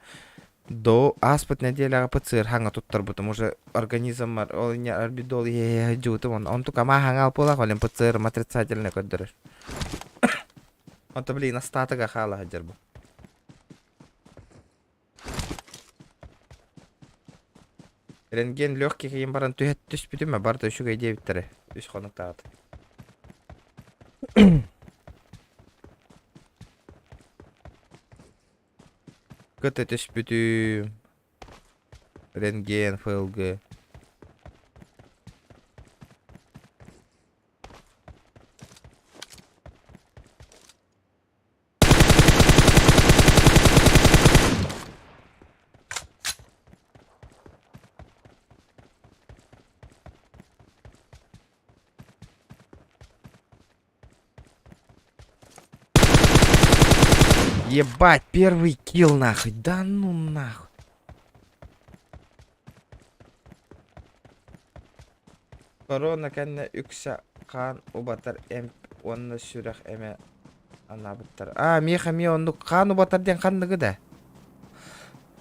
До ааспыт нэдиэлэҕэ ПЦР хаҥа туттарбытым уже организммар ол инньэ арбидол иһэ сылдьыбытым онно онтукам ааһаҥа алпылаах олен ПЦР-ым отрицательно көрдөрөр. Онто блин остатога хаала сылдьар бу. Рентген легких иһин баран түһэ түспүтүм барыта үчүгэй диэбиттэрэ үс хонуктааҕыта. Кыта түспүтүм. Рентген, ФЛГ. Ебать, первый килл нахуй. Да ну нахуй. Корона кэннэ үксэ хаан убатар эмп уонна сүрэх эмэ анаабыттар. А, миэхэ эмиэ оннук хаан убатар диэн ханныгы да?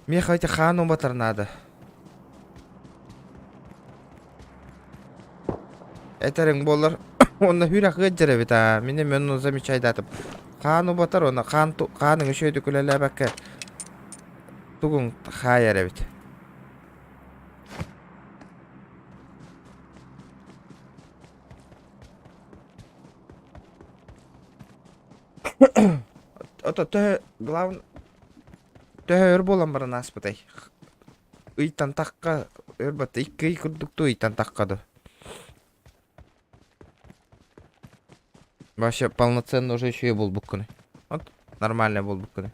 Миэхэ ити хаан убатар наада. Этэриҥ буоллар, уонна хүрэх ыалдьар эбит аа. Мин эмиэ онно замечайдаатым. Хаан убатар уонна хаан хааныҥ үчүгэйдик үлэлээбэккэ тугуҥ хаайар эбит. Ото төһө главное төһө өр буолан баран ааспытай? Ыйтан тахха өр батта икки ый курдук дуу ыйтан тахха дуу. Вообще полноценно уже еще и булбуккуну. Вот нормально булбуккуну.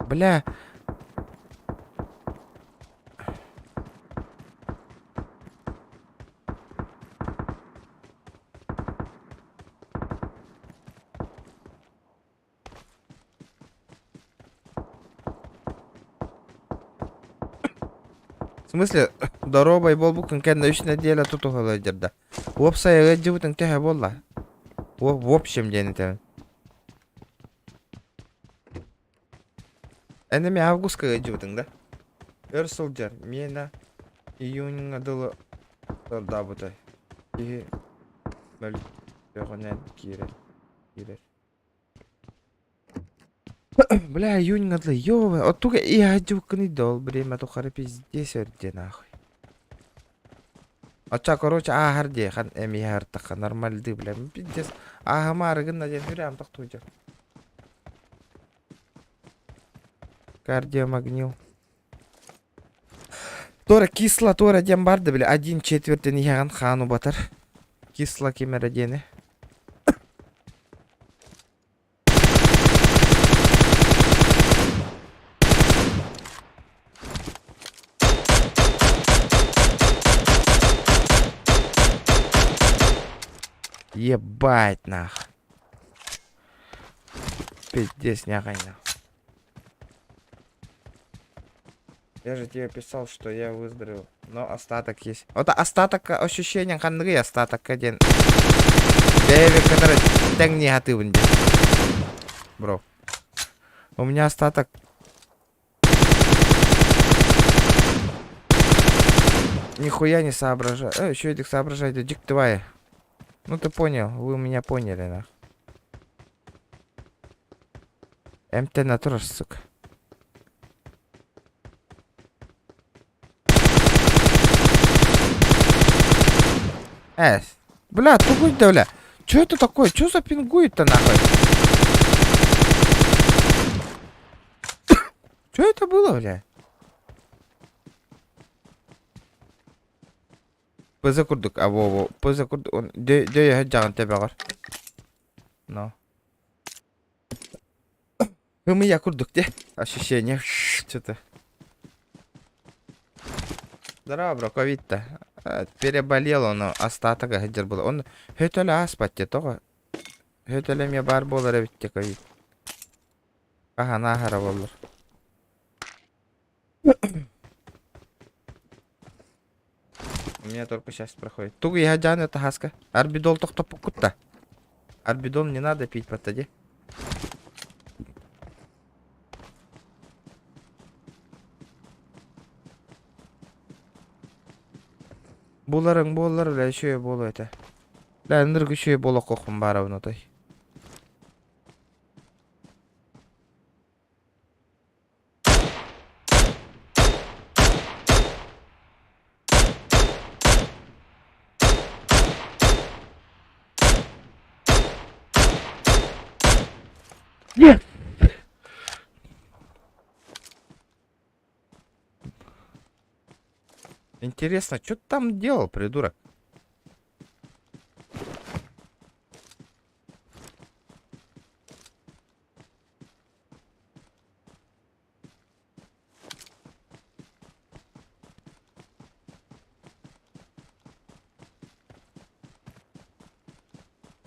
Бля. В смысле, доруобай буолбуккун кэннэ үс нэдиэлэ тутуһа сылдьар Уопсай ыалдьыбытыҥ төһө буолла? В общем диэн этэбин. Эн эмиэ августка ыалдьыбытыҥ да? Өр сылдьар, миэнэ июньҥа дылы сордообута. Киһи мөлтөҕүнэн киирэр. Киирэр. Бля, июньҥа дылы, ё оттуга иһадьыбыккыный да ол время тухары пиздец өрдө нахуй. Оччо, короче, ааһар дии, хан эми иһартахха нормальды, бля, пиздец. Ааһымаары гынна диэн хүрээм тохтуйдьар. Кардиомагнил. Тора кисло тора диэн бар да били один четвертин иһэҕин хаан убатар. Кисло ким эрэ диэни. Ебать нах. Пиздец, нахуй. Я же тебе писал, что я выздоровел. Но остаток есть. Вот остаток ощущения ханныгый остаток один. Бэйбит который тэҥ негативын диэн. Бро. У меня остаток Нихуя не соображаю. Еще этих соображаю, дик твоя. Ну ты понял, вы меня поняли, нах. Эмтэнэ турар, сука. Э, бля, тугуй да, бля. Чё это такое? Чё за пингует-то нахуй? Чё это было, бля? Пыза курдук, а во во, пыза курдук, он дө дөйөһө дьаҕын төбөҕөр. Но. Ымыйа курдук де, ощущение, что-то. Здорово, бро, ковид-то. Переболел он, остаток сылдьар буолар. Он хөтөлө ааспат дии, тоҕо? Хөтөлө эмиэ баар буолар эбит дии ковид. Хаһан ааһара буоллар. У меня только сейчас проходит. Тугу я жан это хаска. Арбидол тохтоппуккут да. Арбидол не надо пить подтади. Буларың буоллар бля үчүгэй буолуо этэ. Бля ынырык үчүгэй буолуоххун баарабын отой. Нет! Интересно, что ты там делал, придурок?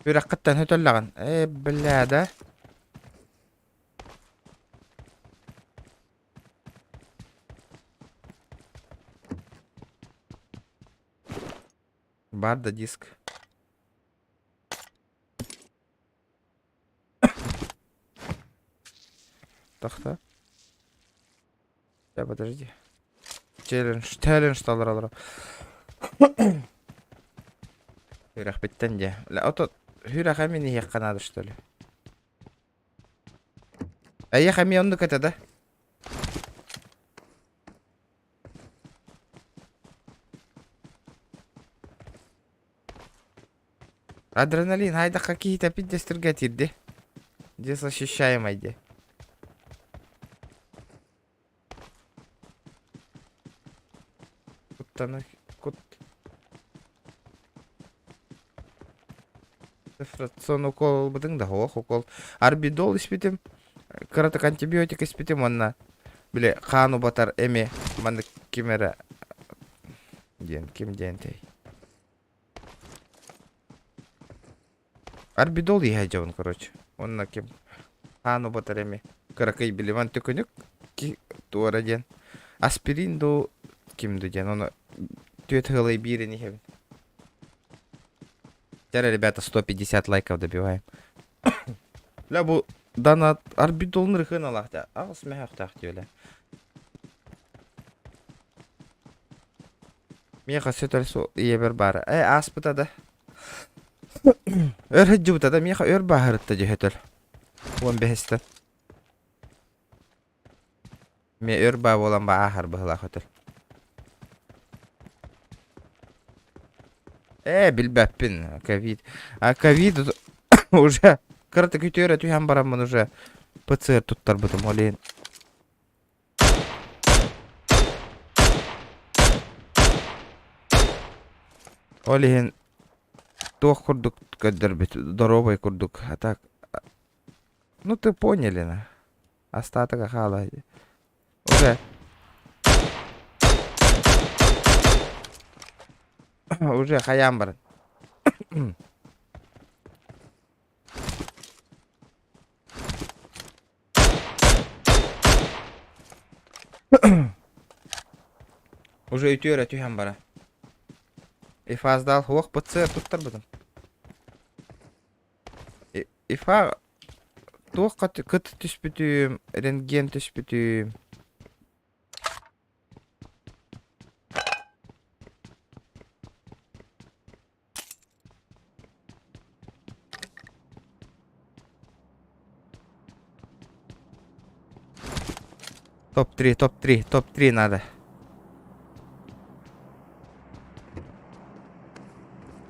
Үрэххиттэн хөтөллөҕүн. Ээ, бля, да? Бар да диск. Тахта. Да, подожди. Челлендж, челлендж талар Үрэхпиттэн дьэ. Ото сүрэх эмин иһиэххэ наада что ли? Эйиэхэ эмиэ оннук этэ да? Адреналин хайдахха киһитэ пиздец түргэтиирди. Дес ощущаемай ди. Куттана кут. Цифрацион укол ылбытыҥ да суох укол. Арбидол испитим. Кыратык антибиотик испитим уонна били хаан убатар эми маннык ким эрэ диэн ким диэн этэй. Арбидол иһэ дьон короче. Уонна ким хаан убатар эми кыракый билиман төкүнүк ки туора диэн аспирин дуу ким дуу диэн ону түөт ыалай биирин иһэбин. Теперь, ребята, 150 лайков добиваем. Бля, бу донат арбидолун рыхын алаах аҕыс мөһөөхтөөх диэлэ. Миэхэ сөтөл суол ийэбэр баара. Ээ, ааспыта да. Өр сылдьыбыта да, миэхэ өр бааһырытта дьэ сөтөл. Уон бэһистэн. Миэ өр баа буолан ба ааһар быһыылаах өтөр. Ээ, билбэппин. Ковид. А ковид уже кыратык үтүөрэ түһэн бараммын уже ПЦР туттарбытым ол иһин. Ол иһин туох курдук көрдөрбүт, доруобай курдук. А так, ну ты поняли на. Остаток хаала. Уже уже хайаан баран. Уже үтүөрэ түһэн бара. Ифаздаал хуох ПЦР туттарбытым. Ифа туохха кыт түспүтүм, рентген түспүтүм. Топ-3, топ-3, топ-3 надо.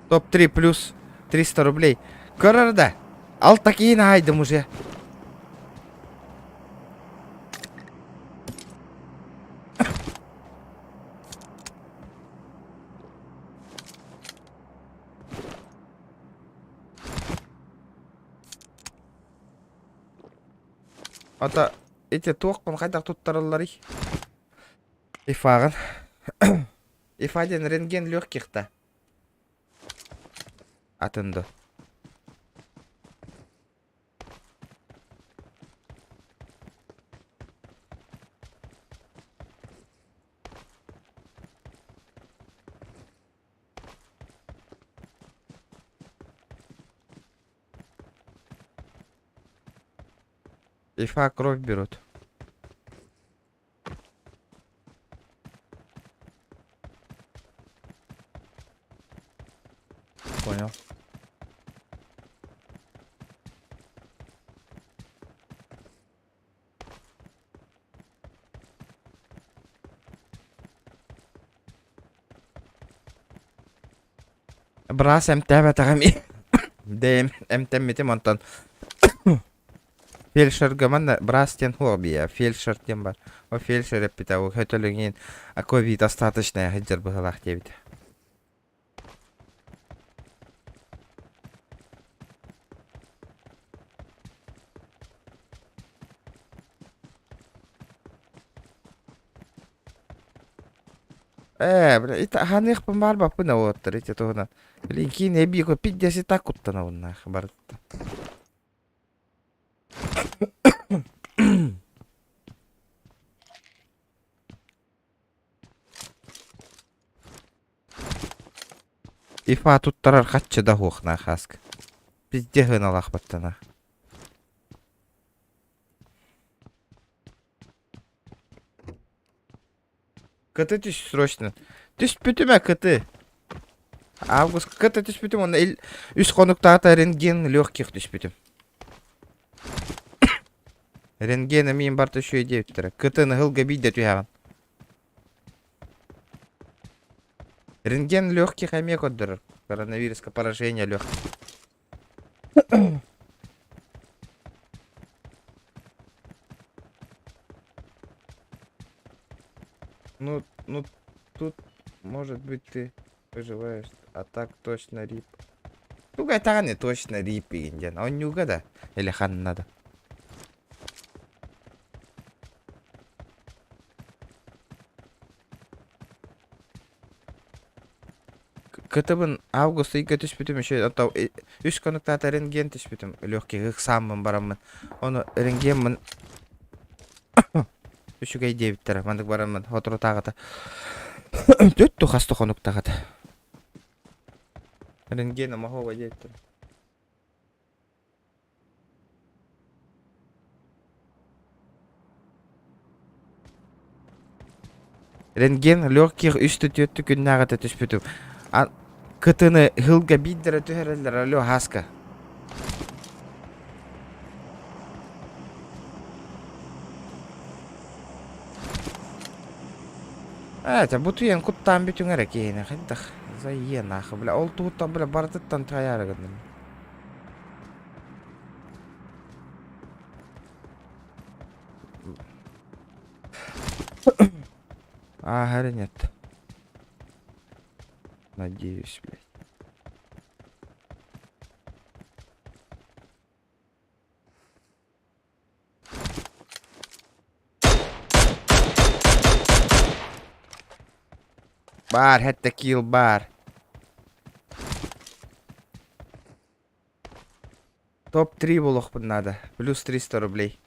Топ-3 плюс 300 рублей. Көрөр да. Ал такие найдем уже. Ата ити туоххун хайдах туттаралларый? Ифаҕын. Ифа диэн рентген легких да. Атын да. Ифа кровь берут. Понял. Быраас эмтээбэтэҕим Дэйэм эмтэммитим онтон фельдшерга манна быраас диэн суох бийэ фельдшер диэн бар ол фельдшер эппитэ ол хөтөлүҥин ковид остаточная сылдьар быһыылаах диэбитэ Ээ, бля, ити аһаныахпын баарбаппын уоттар ити туһунан. Блин, киин эбии пиздец и так куттанабын барытта. Ифа туттарар хаччы да хуохна хаска. Пиздец ыналаах баттана. Кыты түс срочно. Түспүтүм ээ кыты. Август кыты түспүтүм уонна ил үс хонуктаата рентген легких түспүтүм. Рентген эмиин барта үчүгэй диэбиттэрэ. Кытыны ыһылга биирдэ түһэҕин. Рентген легких эмиэ көрдөрөр. Коронавируска поражение легких. Ну, ну, тут, может быть, ты выживаешь, а так точно рип. Туга не точно рип индиан. Он не угада. Или хан надо. Кытыбын август ыйга түспүтүм еще ото үс конуктаата рентген түспүтүм легкий ыксааммын бараммын ону рентгеммин үчүгэй диэбиттэрэ маннык бараммын соторутааҕыта түт хас да хонуктаҕыта рентген омоһуоба диэбиттэрэ Рентген легких үс түөртү күннээҕитэ түспүтүм. А кытыны ыһылга биирдэрэ түһэрэллэр алло һааска. Ээ, чэ бутуйан куттаан бүтүҥ эрэ киһини хайдах заен нахуй бля ол туһуттан бля барытыттан тайаары гынным. Ааһар нет. Надеюсь, блядь. Бар, хэттэ килл бар. Топ-3 буолуохпун наада. Плюс 300 рублей.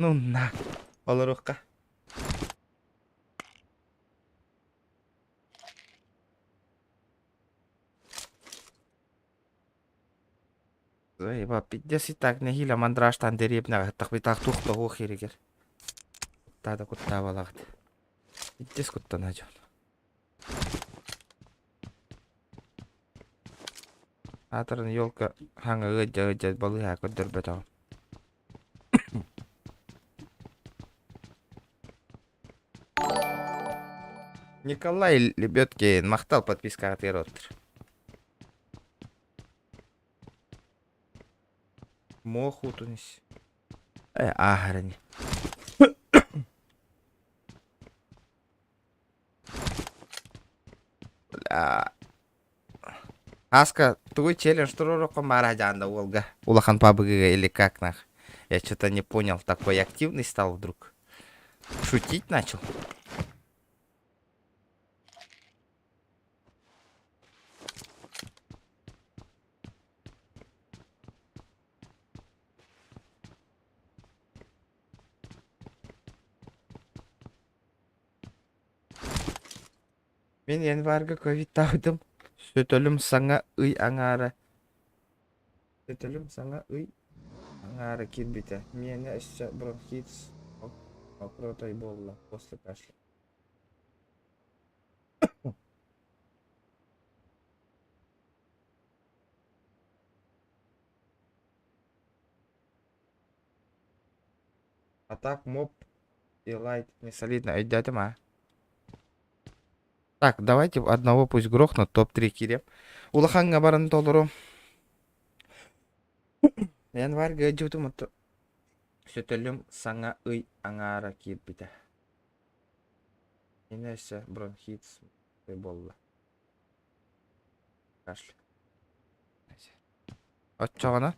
Ну на. Олоруохха. Заеба, пиздец и так нэһиилэ мандражтаан дэриэбинэҕэ сыттахпытаах туох да уох иһигэр. Куттаа да куттаабалаҕыт. Пиздец куттана дьон. Аатырын елка хаҥа ыадьа ыадьа балыыһа көрдөрбөтөҕүм. Николай Лебедкин, махтал подпискаҕа тыыр Муох уутун ис. Э, ааһар ини. Бля. Аска, тугуй челлендж туруорукка маара дьаанда уолга. Улахан пабыгыга или как нах. Я что-то не понял, такой активный стал вдруг. Шутить начал? Мин январга ковидтаабытым. Сөтөлүм саҥа ый аҥаара. Сөтөлүм саҥа ый аҥаара киирбитэ. Миэнэ өссө бронхит мокротой буолла после кашля. А так моб и лайт не солидно. Өйдөөтүм а. Так, давайте одного пусть грохнут, топ-3 киириэм. Улахаҥҥа баран толору. Январьга ыдьыбытым отто сөтөлүм саҥа ый аҥаара киирбитэ. Ини өссө бронхит буолла. Кашля. Оччоҕуна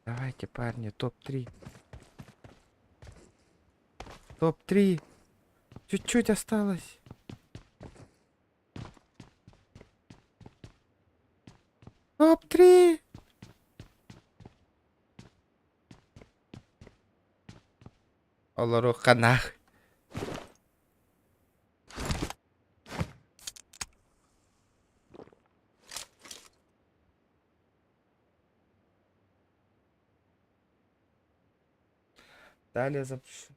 Давайте, парни, топ-3. Топ-3. Чуть-чуть осталось. Топ-3. Олоруохха нах. Далее запишу.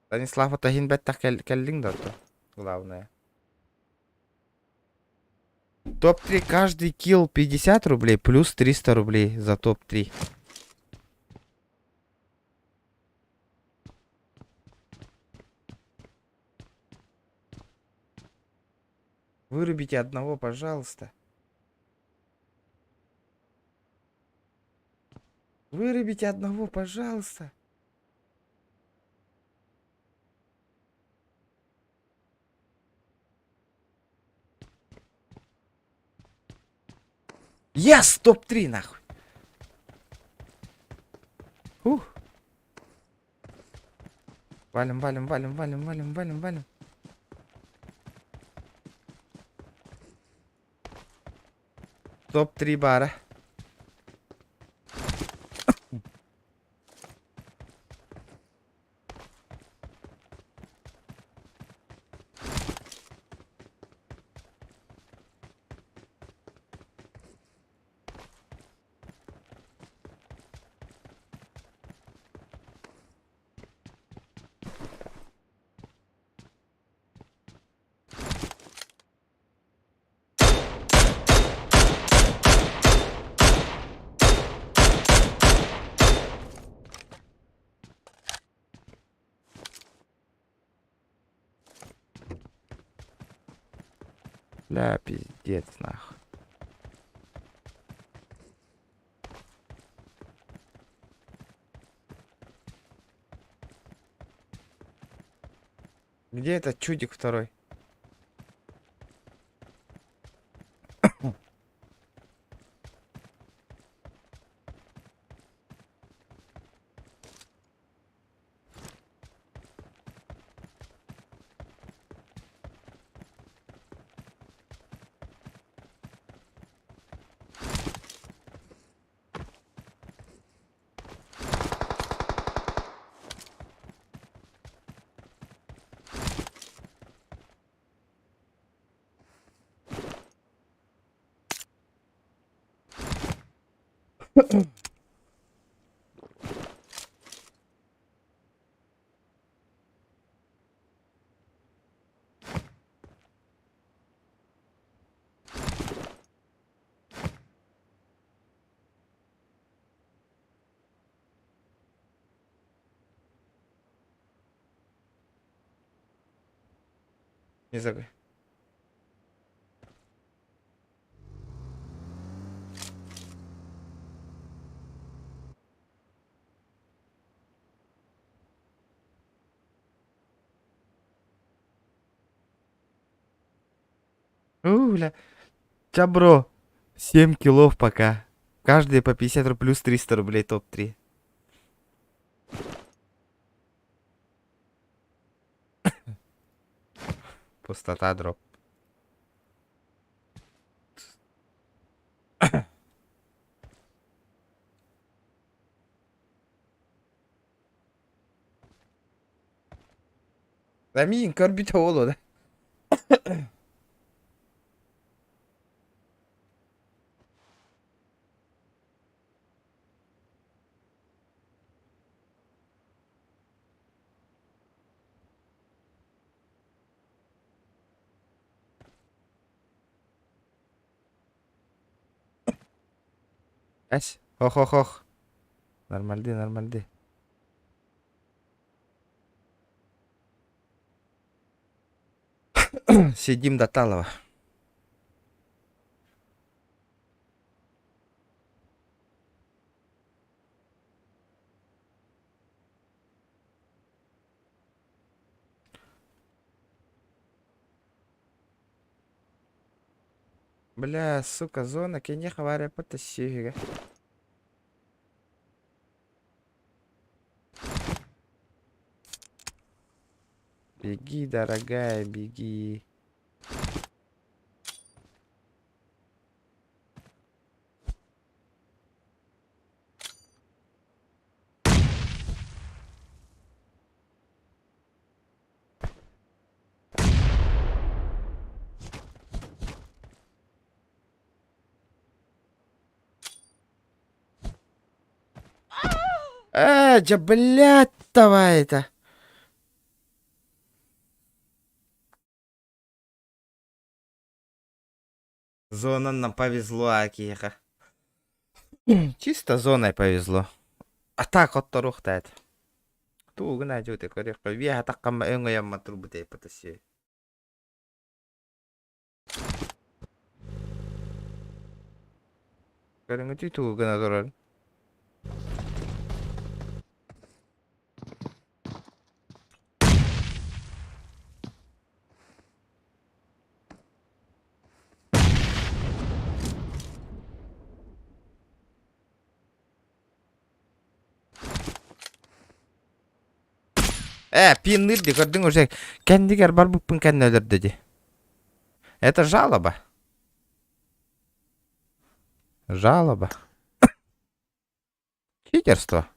Станислав Атахин бэттэх кэллиҥ да то главное. Топ-3 каждый килл 50 рублей плюс 300 рублей за топ-3. Вырубите одного, пожалуйста. Вырубите одного, пожалуйста. Yes! Топ-3 нахуй! Ух. Валим, валим, валим, валим, валим, валим, валим. Топ-3 бара. Бля, пиздец, нахуй. Где этот чудик второй? Не забыл. У, бля. Чабро. 7 килов пока. Каждый по 50 рублей плюс 300 рублей топ-3. Пустота дроп. Амин, көрбүтэ ол да. Эс, ох ох ох. Нормальды, нормальды. Сидим до Талова. Бля, сука, зона, кенех авария потащи. Беги, дорогая, беги. Э, да, блядь, давай это. Зона нам повезло, Акиха. Чисто зоной повезло. А так от рухтает. Туугун ажуте көрүөххэ биэ хатаккамма өҥөйөмма турбут эппытасы. Көрүҥүтүй тугу гына турар. Э, пинныр ди көрдүң уже кэннигэр барбыппын кэннэ өлөрдө ди. Это жалоба. Жалоба. Читерство.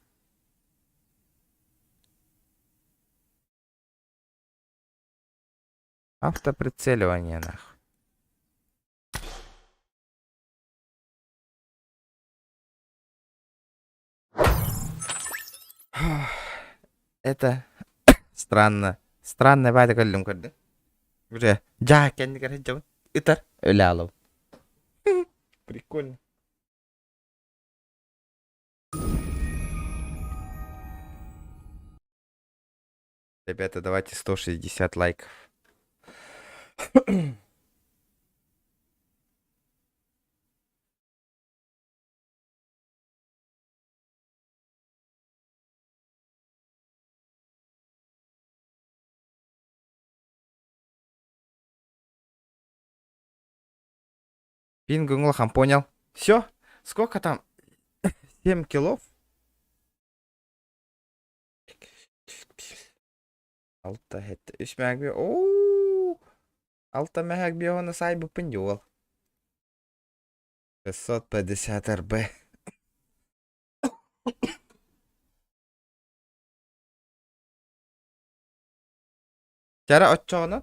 Автоприцеливание нах. Это странно. Странно баайда көрдүм көрдүм. Уже дьаа кэннигэр сылдьабын. Ытар өлө алабын. Прикольно. Ребята, давайте 160 лайков. Пинг улахан понял. Все? Сколько там? 7 килов? Алта хэт үс мээг Оо! Алта мэһэк биоһуна саайбыппын дьуол. 650 РБ. Чара оччоҕуна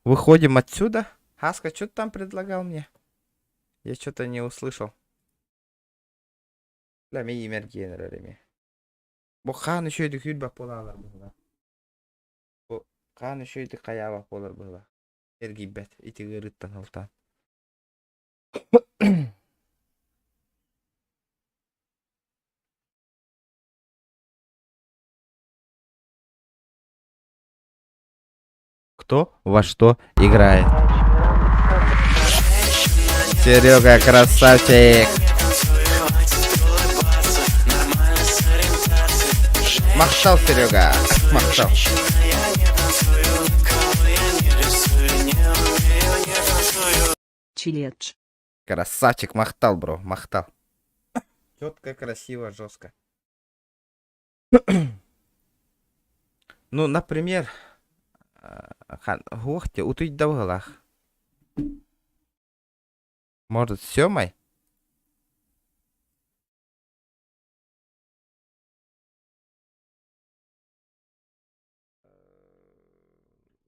Выходим отсюда. Хаска, что ты там предлагал мне? Я что-то не услышал. Бля, миим эргийэн эрэр эмиэ. Бу хаан үчүгэйдик сүүрбэт буолаалар быһыылаах. Бу хаан үчүгэйдик хайаабат буолар быһыылаах. Эргийбэт ити ыарыыттан ылтаан. Кто во что играет? Серега красавчик! Махтал, Серега! Махтал. Чиледж. Красавчик, махтал, бро, махтал. Четко, красиво, жестко. Ну, например, Ух ты, утуйда быһыылаах. Может, с Семой?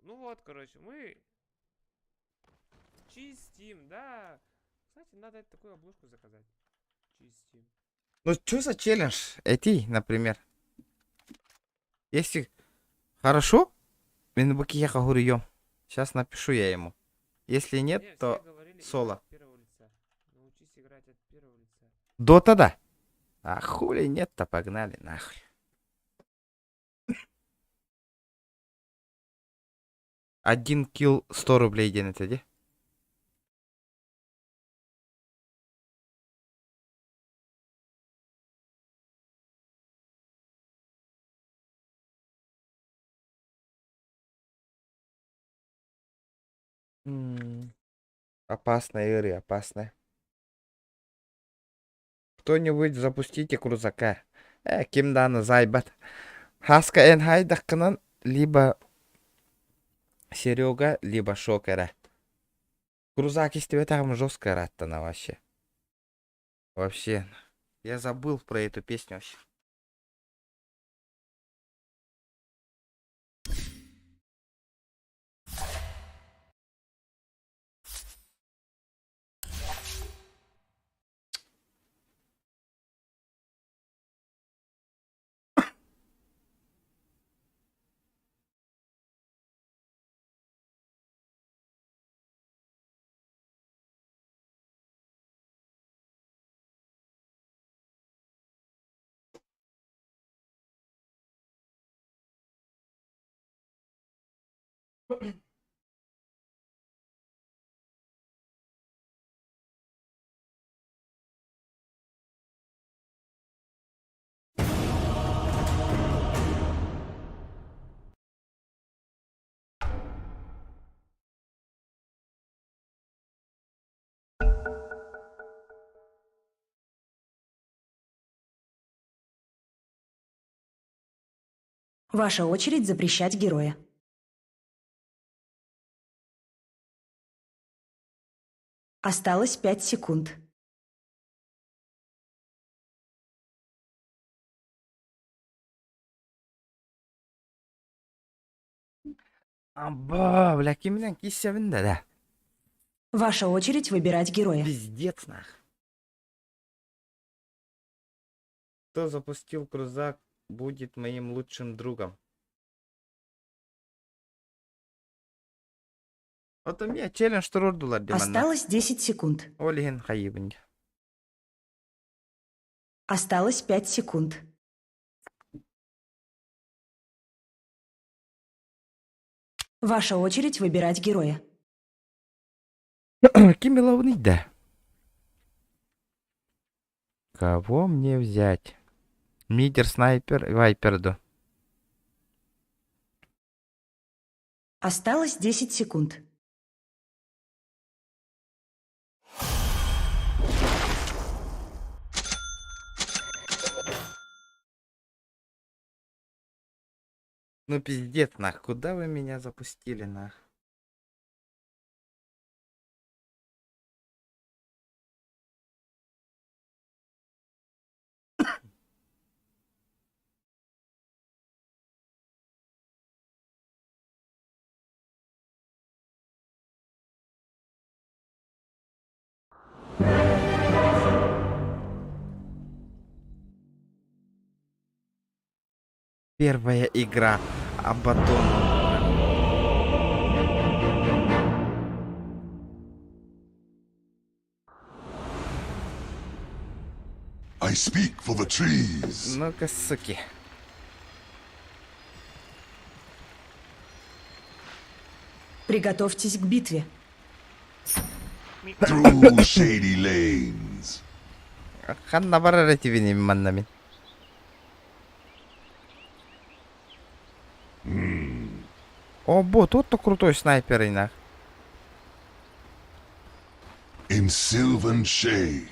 Ну вот, короче, мы чистим, да. Кстати, надо такую обложку заказать. Чистим. Ну, что за челлендж? Эти, например. Если хорошо, Сейчас напишу я ему. Если нет, Не, все то говорили играть соло. от первого лица. Научись играть от первого лица. Дота да. А хули нет-то, погнали нахуй. Один килл 100 рублей диэн этэ дии. Опасная игры, опасная. Кто-нибудь запустите крузака. Э, ким дааны заайбат. Хаска эн хайдаххынан либо Серега, либо Шокера. Крузак истибэтэҕим жестко ыраттана вообще. Вообще. Я забыл про эту песню вообще. Ваша очередь запрещать героя. Осталось 5 секунд. Аба, бля, киминэн киссэбин да да. Ваша очередь выбирать героя. Пиздец нах. Кто запустил крузак, будет моим лучшим другом. Вот у меня челлендж туруордулар дии манна. Осталось 10 секунд. Ол иһин хайыыбын. Осталось 5 секунд. Ваша очередь выбирать героя. Ким да. Кого мне взять? Мидер, снайпер, вайпер ду. Осталось 10 секунд. Ну пиздец, нах, куда вы меня запустили, нах? Первая игра Абаддон. I speak for the trees. Ну-ка, суки. Приготовьтесь к битве. Through shady lanes. Ханна барар этибин манна мин. О, бо, тут-то крутой снайпер инах. In sylvan shade.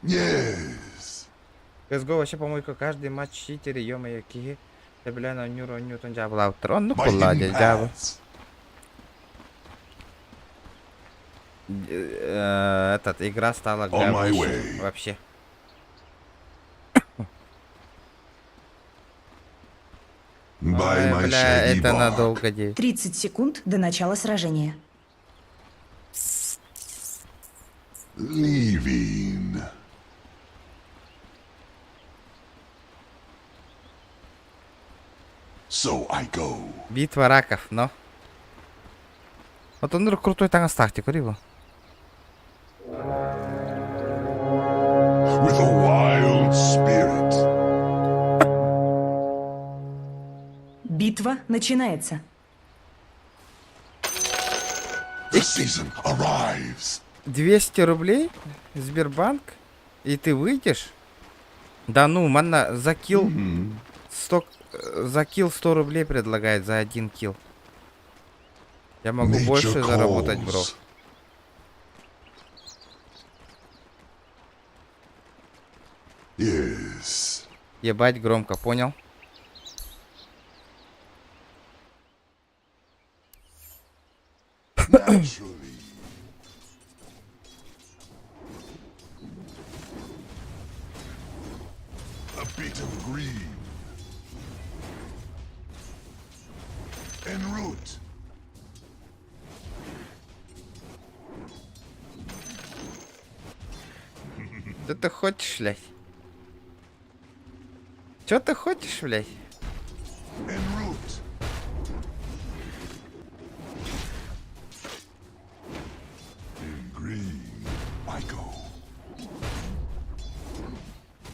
Yes. CSGO вообще помойка каждый матч читеры, ё-моё, киһи Тэбилээн оонньуур оонньуутун дьаабылаабыттар. Оннук By буоллаҕа hidden дии, дьаабы. paths. Этот, игра стала On my говнищем way. вообще. By Ой, my бля, shaggy это bark. надолго, дии. 30 секунд до начала сражения. Leaving. So I go. Битва раков, но. Вот он крутой таҥас тактик, его. With a wild spirit. Битва начинается. The season arrives. 200 рублей, Сбербанк, и ты выйдешь? Да ну, манна, за килл 100, за килл 100 рублей предлагает за один килл. Я могу Nature больше заработать, бро. calls. Yes. Ебать громко, понял? Naturally. A bit of green. En route. Что ты хочешь, блядь? Чё ты хочешь, блядь? En route. In green, I go.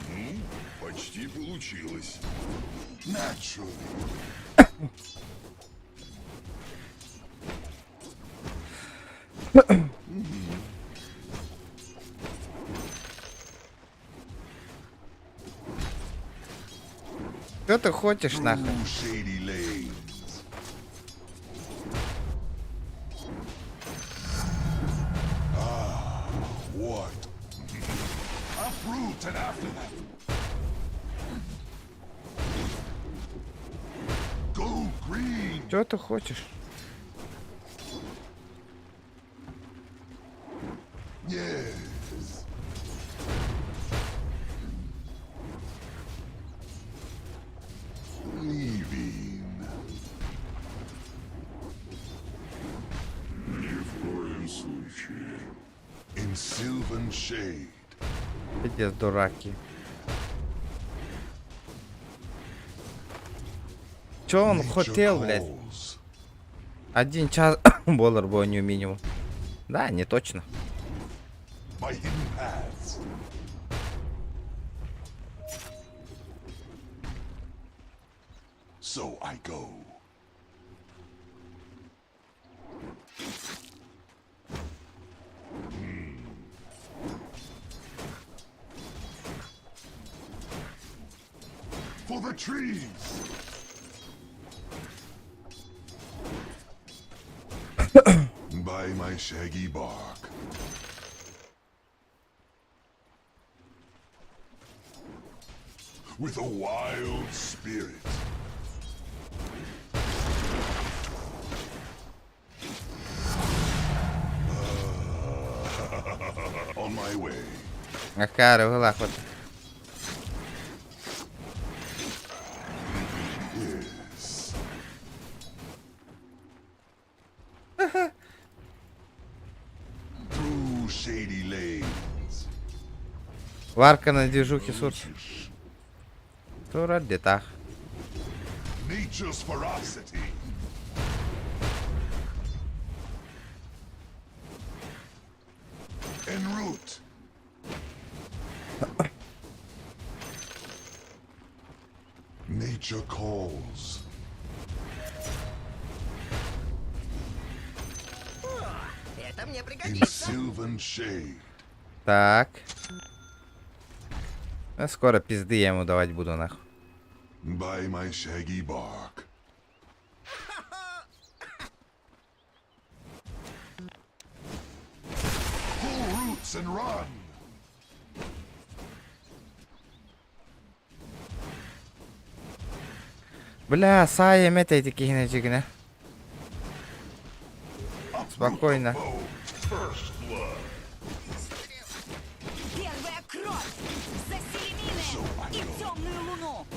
Ну, почти получилось. Naturally. Что ты хочешь, нахуй? Through shady lanes. Ah, what? Uproot and after them. Go green. Что ты хочешь? Yes. Leaving. Ни в коем случае. In sylvan shade. Пиздец, дураки. Чё он Nature хотел, блядь? calls. Один час доллар боню минимум. Да, не точно. By hidden paths. So I go. For the trees. By my shaggy bark. With a wild spirit. On my way. Акары, вылах вот. Yes. Through shady lanes. Варка на движухе сурс. Турар детах. Nature calls. Это мне In пригодится. sylvan shade. Так. А скоро пизды я ему давать буду, нахуй. By my shaggy bark. Pull roots and run. Бля, сая метайте кихine чигине. Спокойно. First blood. Первая кровь! За Селемины и темную луну!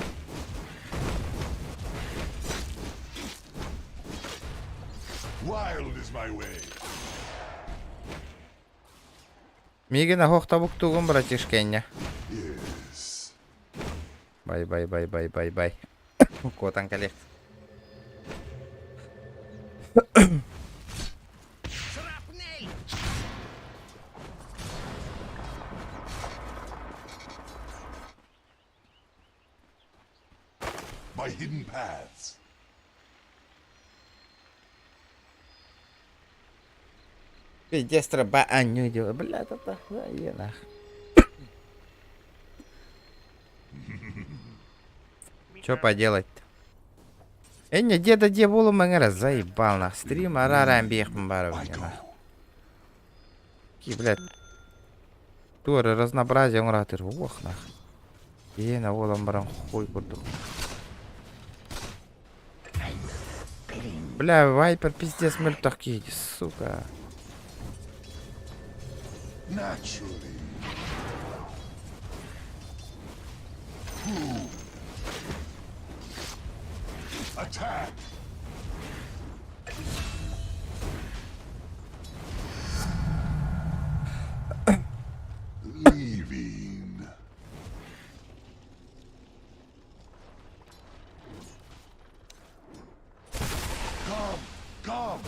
Wild is my way. Мигина хох табук тугун, братишкеня. Yes. Бай бай бай бай бай бай. Котан коллег. Шрапнель! By hidden paths. Пиздец, труба, а не делай. Бля, это да, нах. Чё поделать-то? Энни, деда де болу маңара заебал нах. Стрим арарам бехм нах. Ки, блядь. Тура разнообразие уратыр. Ох, нах. Ена олам баран хуй курдук. Бля, Вайпер пиздец мөлтөх киһи, сука. Naturally. Who? Attack! Leaving. Come, come.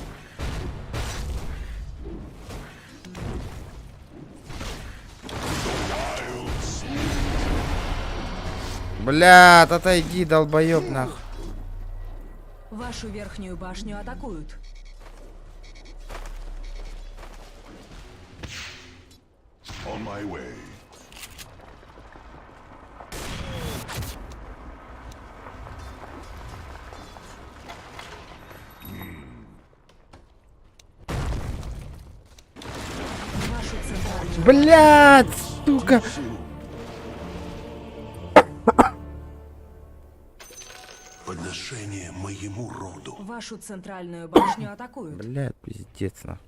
Бля, отойди, долбоёб, нах. Вашу верхнюю башню атакуют. On my way. Вашу центральную Блядь, сука. Подношение моему роду. Вашу центральную башню атакуют. Блядь, пиздец, нах.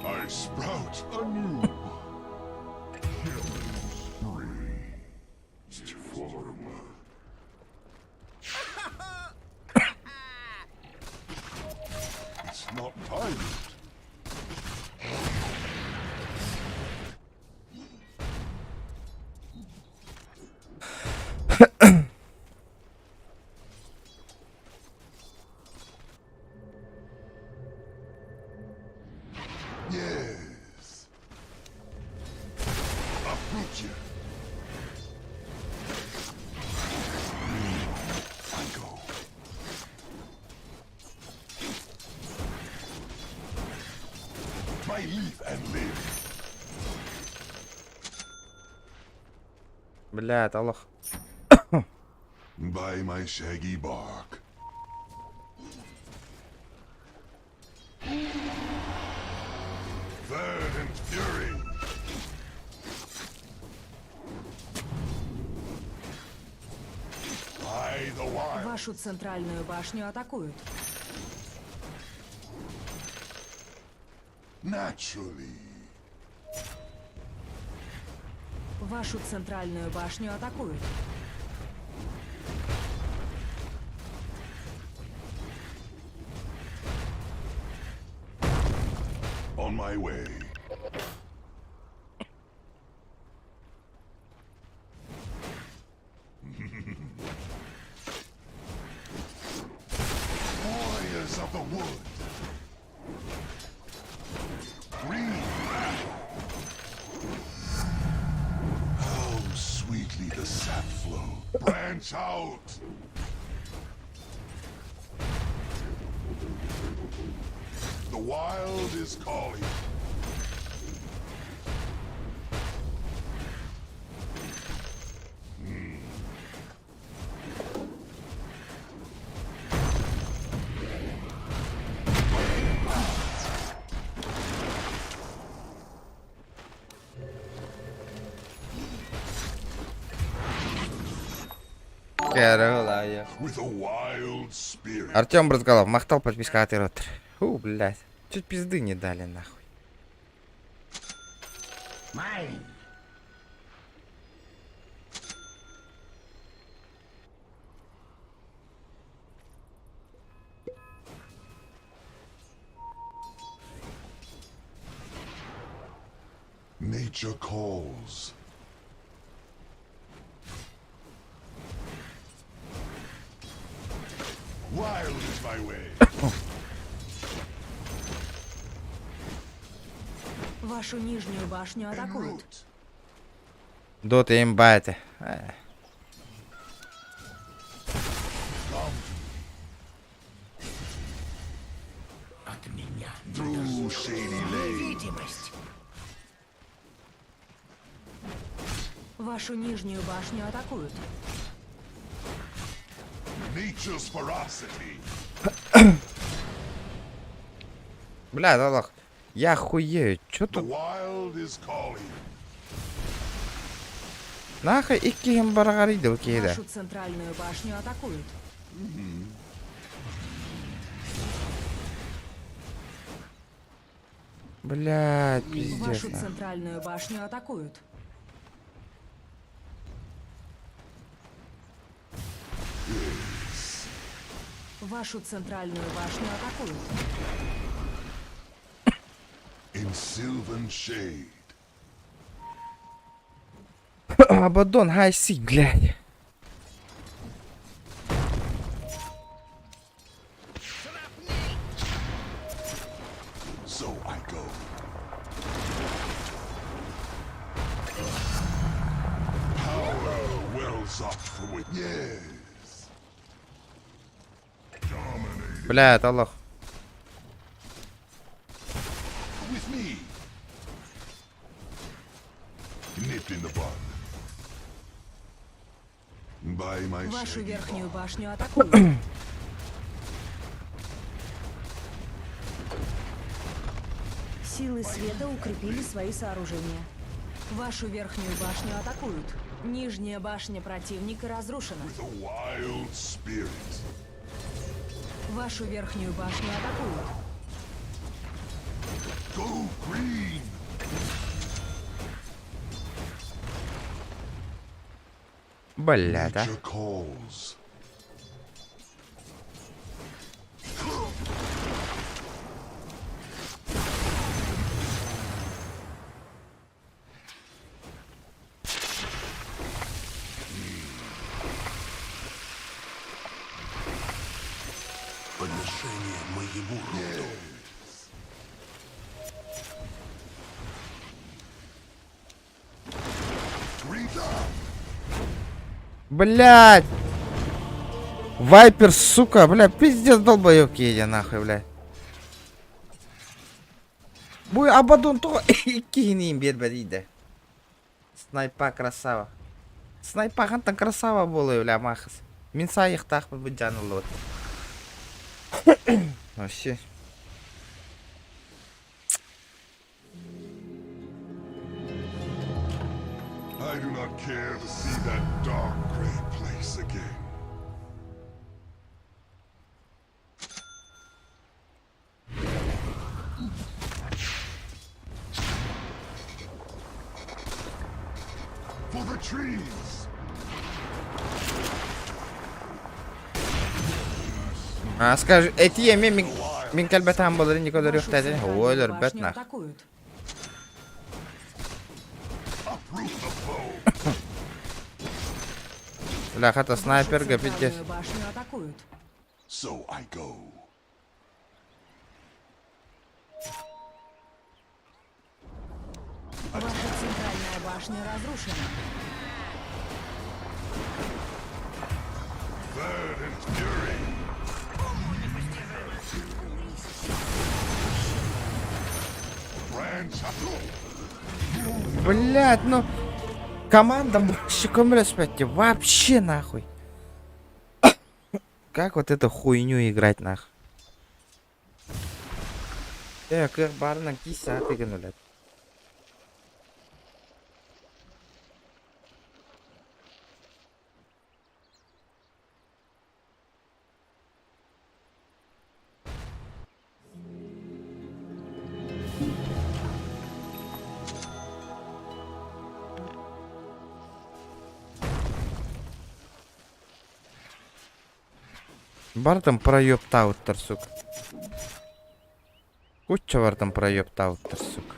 I sprout anew. Killing spree. Form. It's not time yet. Yes. Uproot you. I go. My leaf and limb. Блядь, Аллах. By my shaggy bark. Verdant fury. By the wild. Вашу центральную башню атакуют. Naturally. Вашу центральную башню атакуют. On my way. Warriors of the wood. Green. How sweetly the sap flows. Branch out. The wild is calling. Кэрэ With a wild spirit. Артем Брызгалов, махтал подписка от Фу, блядь. Чуть пизды не дали, нахуй. Mine. Nature calls. Wild is my way. Вашу нижнюю башню атакуют. Дота имба это. От меня. Through shady lanes. Видимость. Вашу нижнюю башню атакуют. Nature's ferocity. Бля, Аллах. Я хуею. Чё The тут? wild is calling. Нахуй икки баргариды окей да. Вашу центральную башню атакуют. Блядь, пиздец. Вашу нахуй. центральную башню атакуют. Вашу центральную башню атакуют. In sylvan shade. Абадон, гайси, блядь. So I go. Power wells up from within. Yes. Dominate Блядь, Аллах. with me. Nipped in the bud. By my Вашу shaggy верхнюю bark. башню атакуют. Силы света укрепили свои сооружения. Вашу верхнюю башню атакуют. Нижняя башня противника разрушена. With a wild spirit. Вашу верхнюю башню атакуют. Go green. Блядь, а. Nature calls. Подношение моему роду. Блядь. Вайпер, сука, бля, пиздец долбоёбки я нахуй, бля. Бу Абадон то иккиһини биэрбэт Снайпа красава. Снайпа хантан красава буолуой, бля, махас. Мин саайыахтаахпын быдьаан ыллыбыт. Вообще. I do not care to see that dark gray place again. For the trees! А, скажи, эти мемик Wild. Мин кэлбэтэҕим буоллар инники Вашу өлөрүөхтээдин. Оо, центральную өлөрбөт башню нах. атакуют. Бля, хата Вашу снайперга пиздец. центральную башню атакуют. So I go. Ваша центральная башня разрушена. Bird and fury. Branch out. Блять, ну... Команда щеком вообще нахуй. Как вот эту хуйню играть нах? Кых барынан киса тыгын, блядь. Бартом проебтауттар, сука. Куча бартом проебтауттар, сука.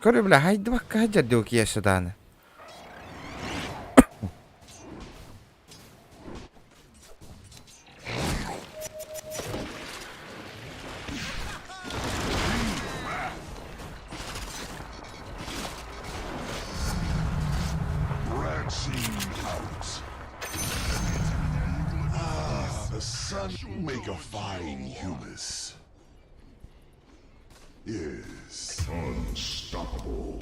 Көрө, бля, хайдыбакка хаджар киэсэ дааны. Branching out. Ah, the sun make a fine humus. Yes. Unstoppable.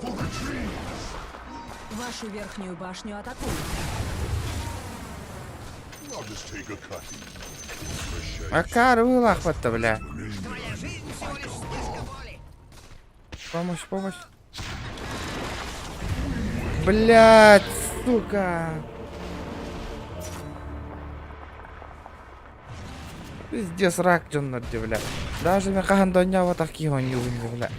For the trees. Вашу верхнюю башню атакуют. I'll just take a cutting. Fresh air. Акар вылахватта, бля. Помощь, помощь. Блять, сука. Пиздец, рак дьоннор бля. Даже мен хаһан донья такие он бля.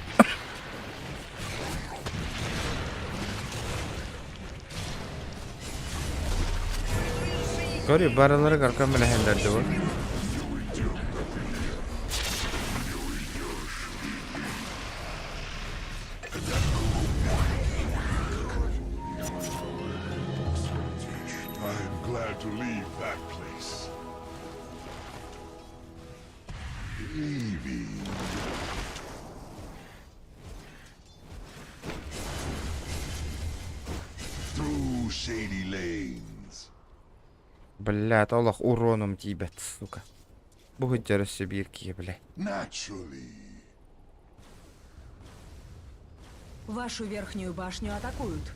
Көрү барылары каркан билэһэллэрди бу. I'm glad to leave that place. Leaving. Through shady lanes. Блядь, олох уроном тиибэт, сука. Бу өссө биир киһи, бля. Naturally. Вашу верхнюю башню атакуют.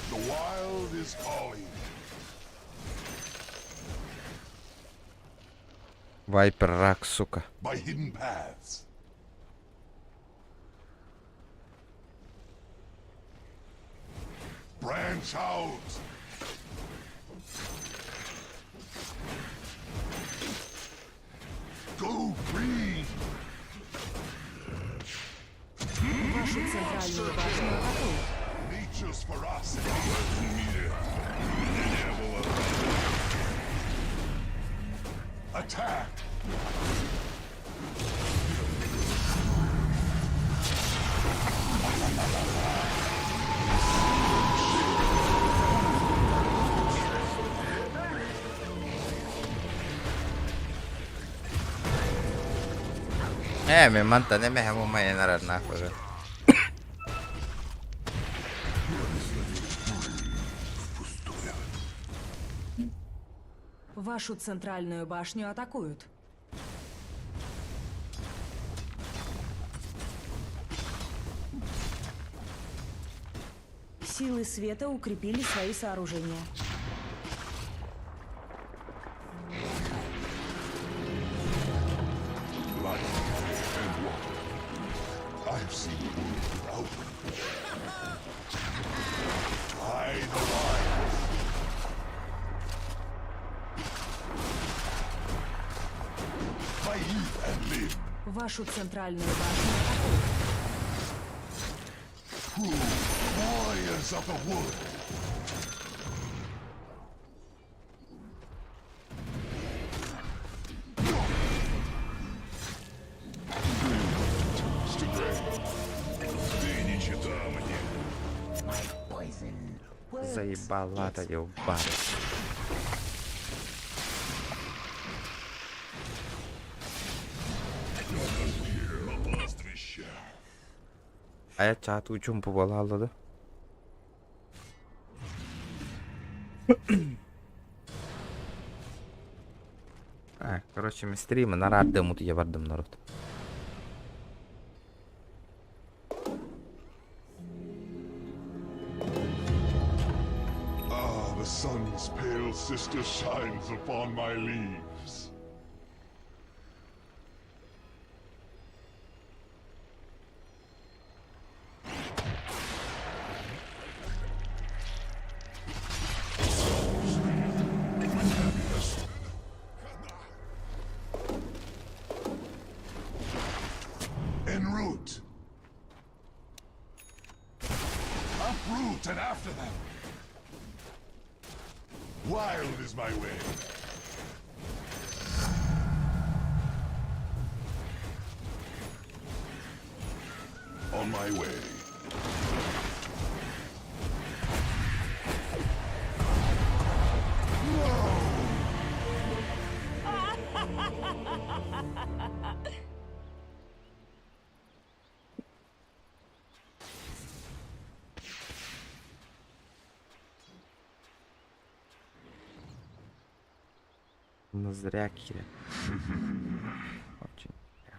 The wild is calling. Вайпер рак, сука. By hidden paths. Branch out. Go green. Вашу центральную башню атакуют. Nature's ferocity. Attack. Ээ, мен мантан эмэһэ мумайын арар нахуй. Вашу центральную башню атакуют. Силы света укрепили свои сооружения. Light and water. I've seen the world without them. By the Вашу центральную башню атакуют. Warriors of the wood. Ты не чита мне. Заебала та ёбара. Пастбище. Айа чаат учумпу буола хаалла дуо? А, короче, мы стримы на рардым утуйа бардым народ. Ah, the sun's pale sister shines upon my leaves. En route. Uproot and after them. Wild is my way. On my way. Ну зря, Киря. Очень зря.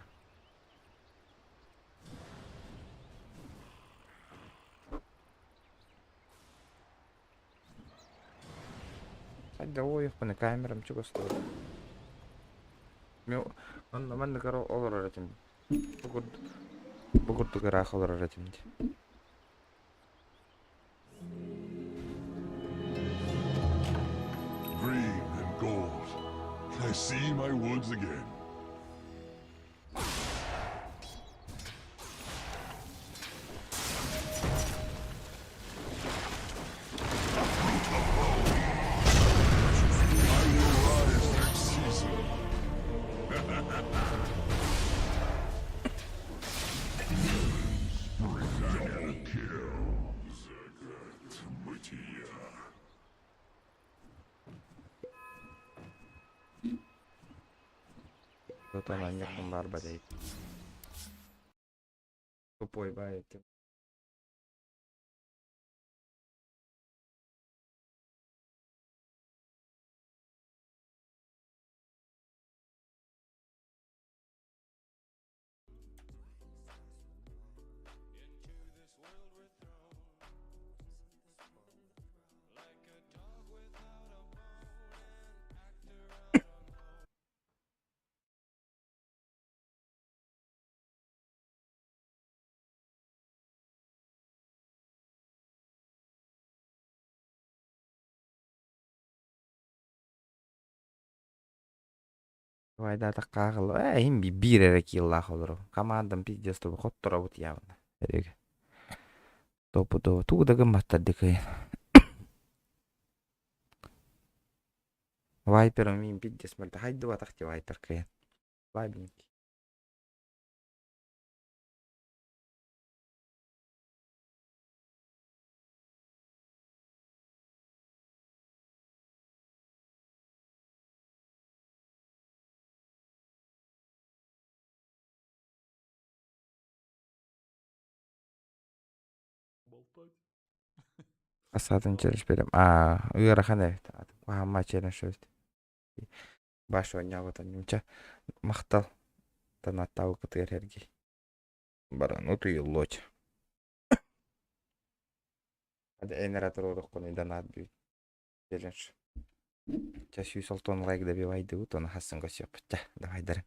Да ой, на камерам чего стоит. Онно маннык олорор этим. Бу курдук ыраах олорор этим дии. Green and gold. I see my woods again. I will rise next season. Double kill. Закат бытия. Зато маньяком барба дейт. Тупой бай. Вайда таккаагыл. Э, им биир эрэ кииллаах олору. Командам пиздец тобу хотторобут явно. Эриге. Топудово тугу да гымматтар дикайын. Вайпером мин пиздец мөлтө хайдыбатах ти Вайпер кыйын. Слабенький. Асатын челлендж берем. А, ыарахан эбит. Куһаамма челлендж эбит. Баш оонньообутун ньучча махтал танаттаабыккытыгар эргий. Баран утуйуллуоч. Эн эрэ туруоруккунуй донат бүт. Челлендж. Чэ 160 лайк добивайдыбыт, ону хассын көрсүөхпүт. Чэ, давай дары.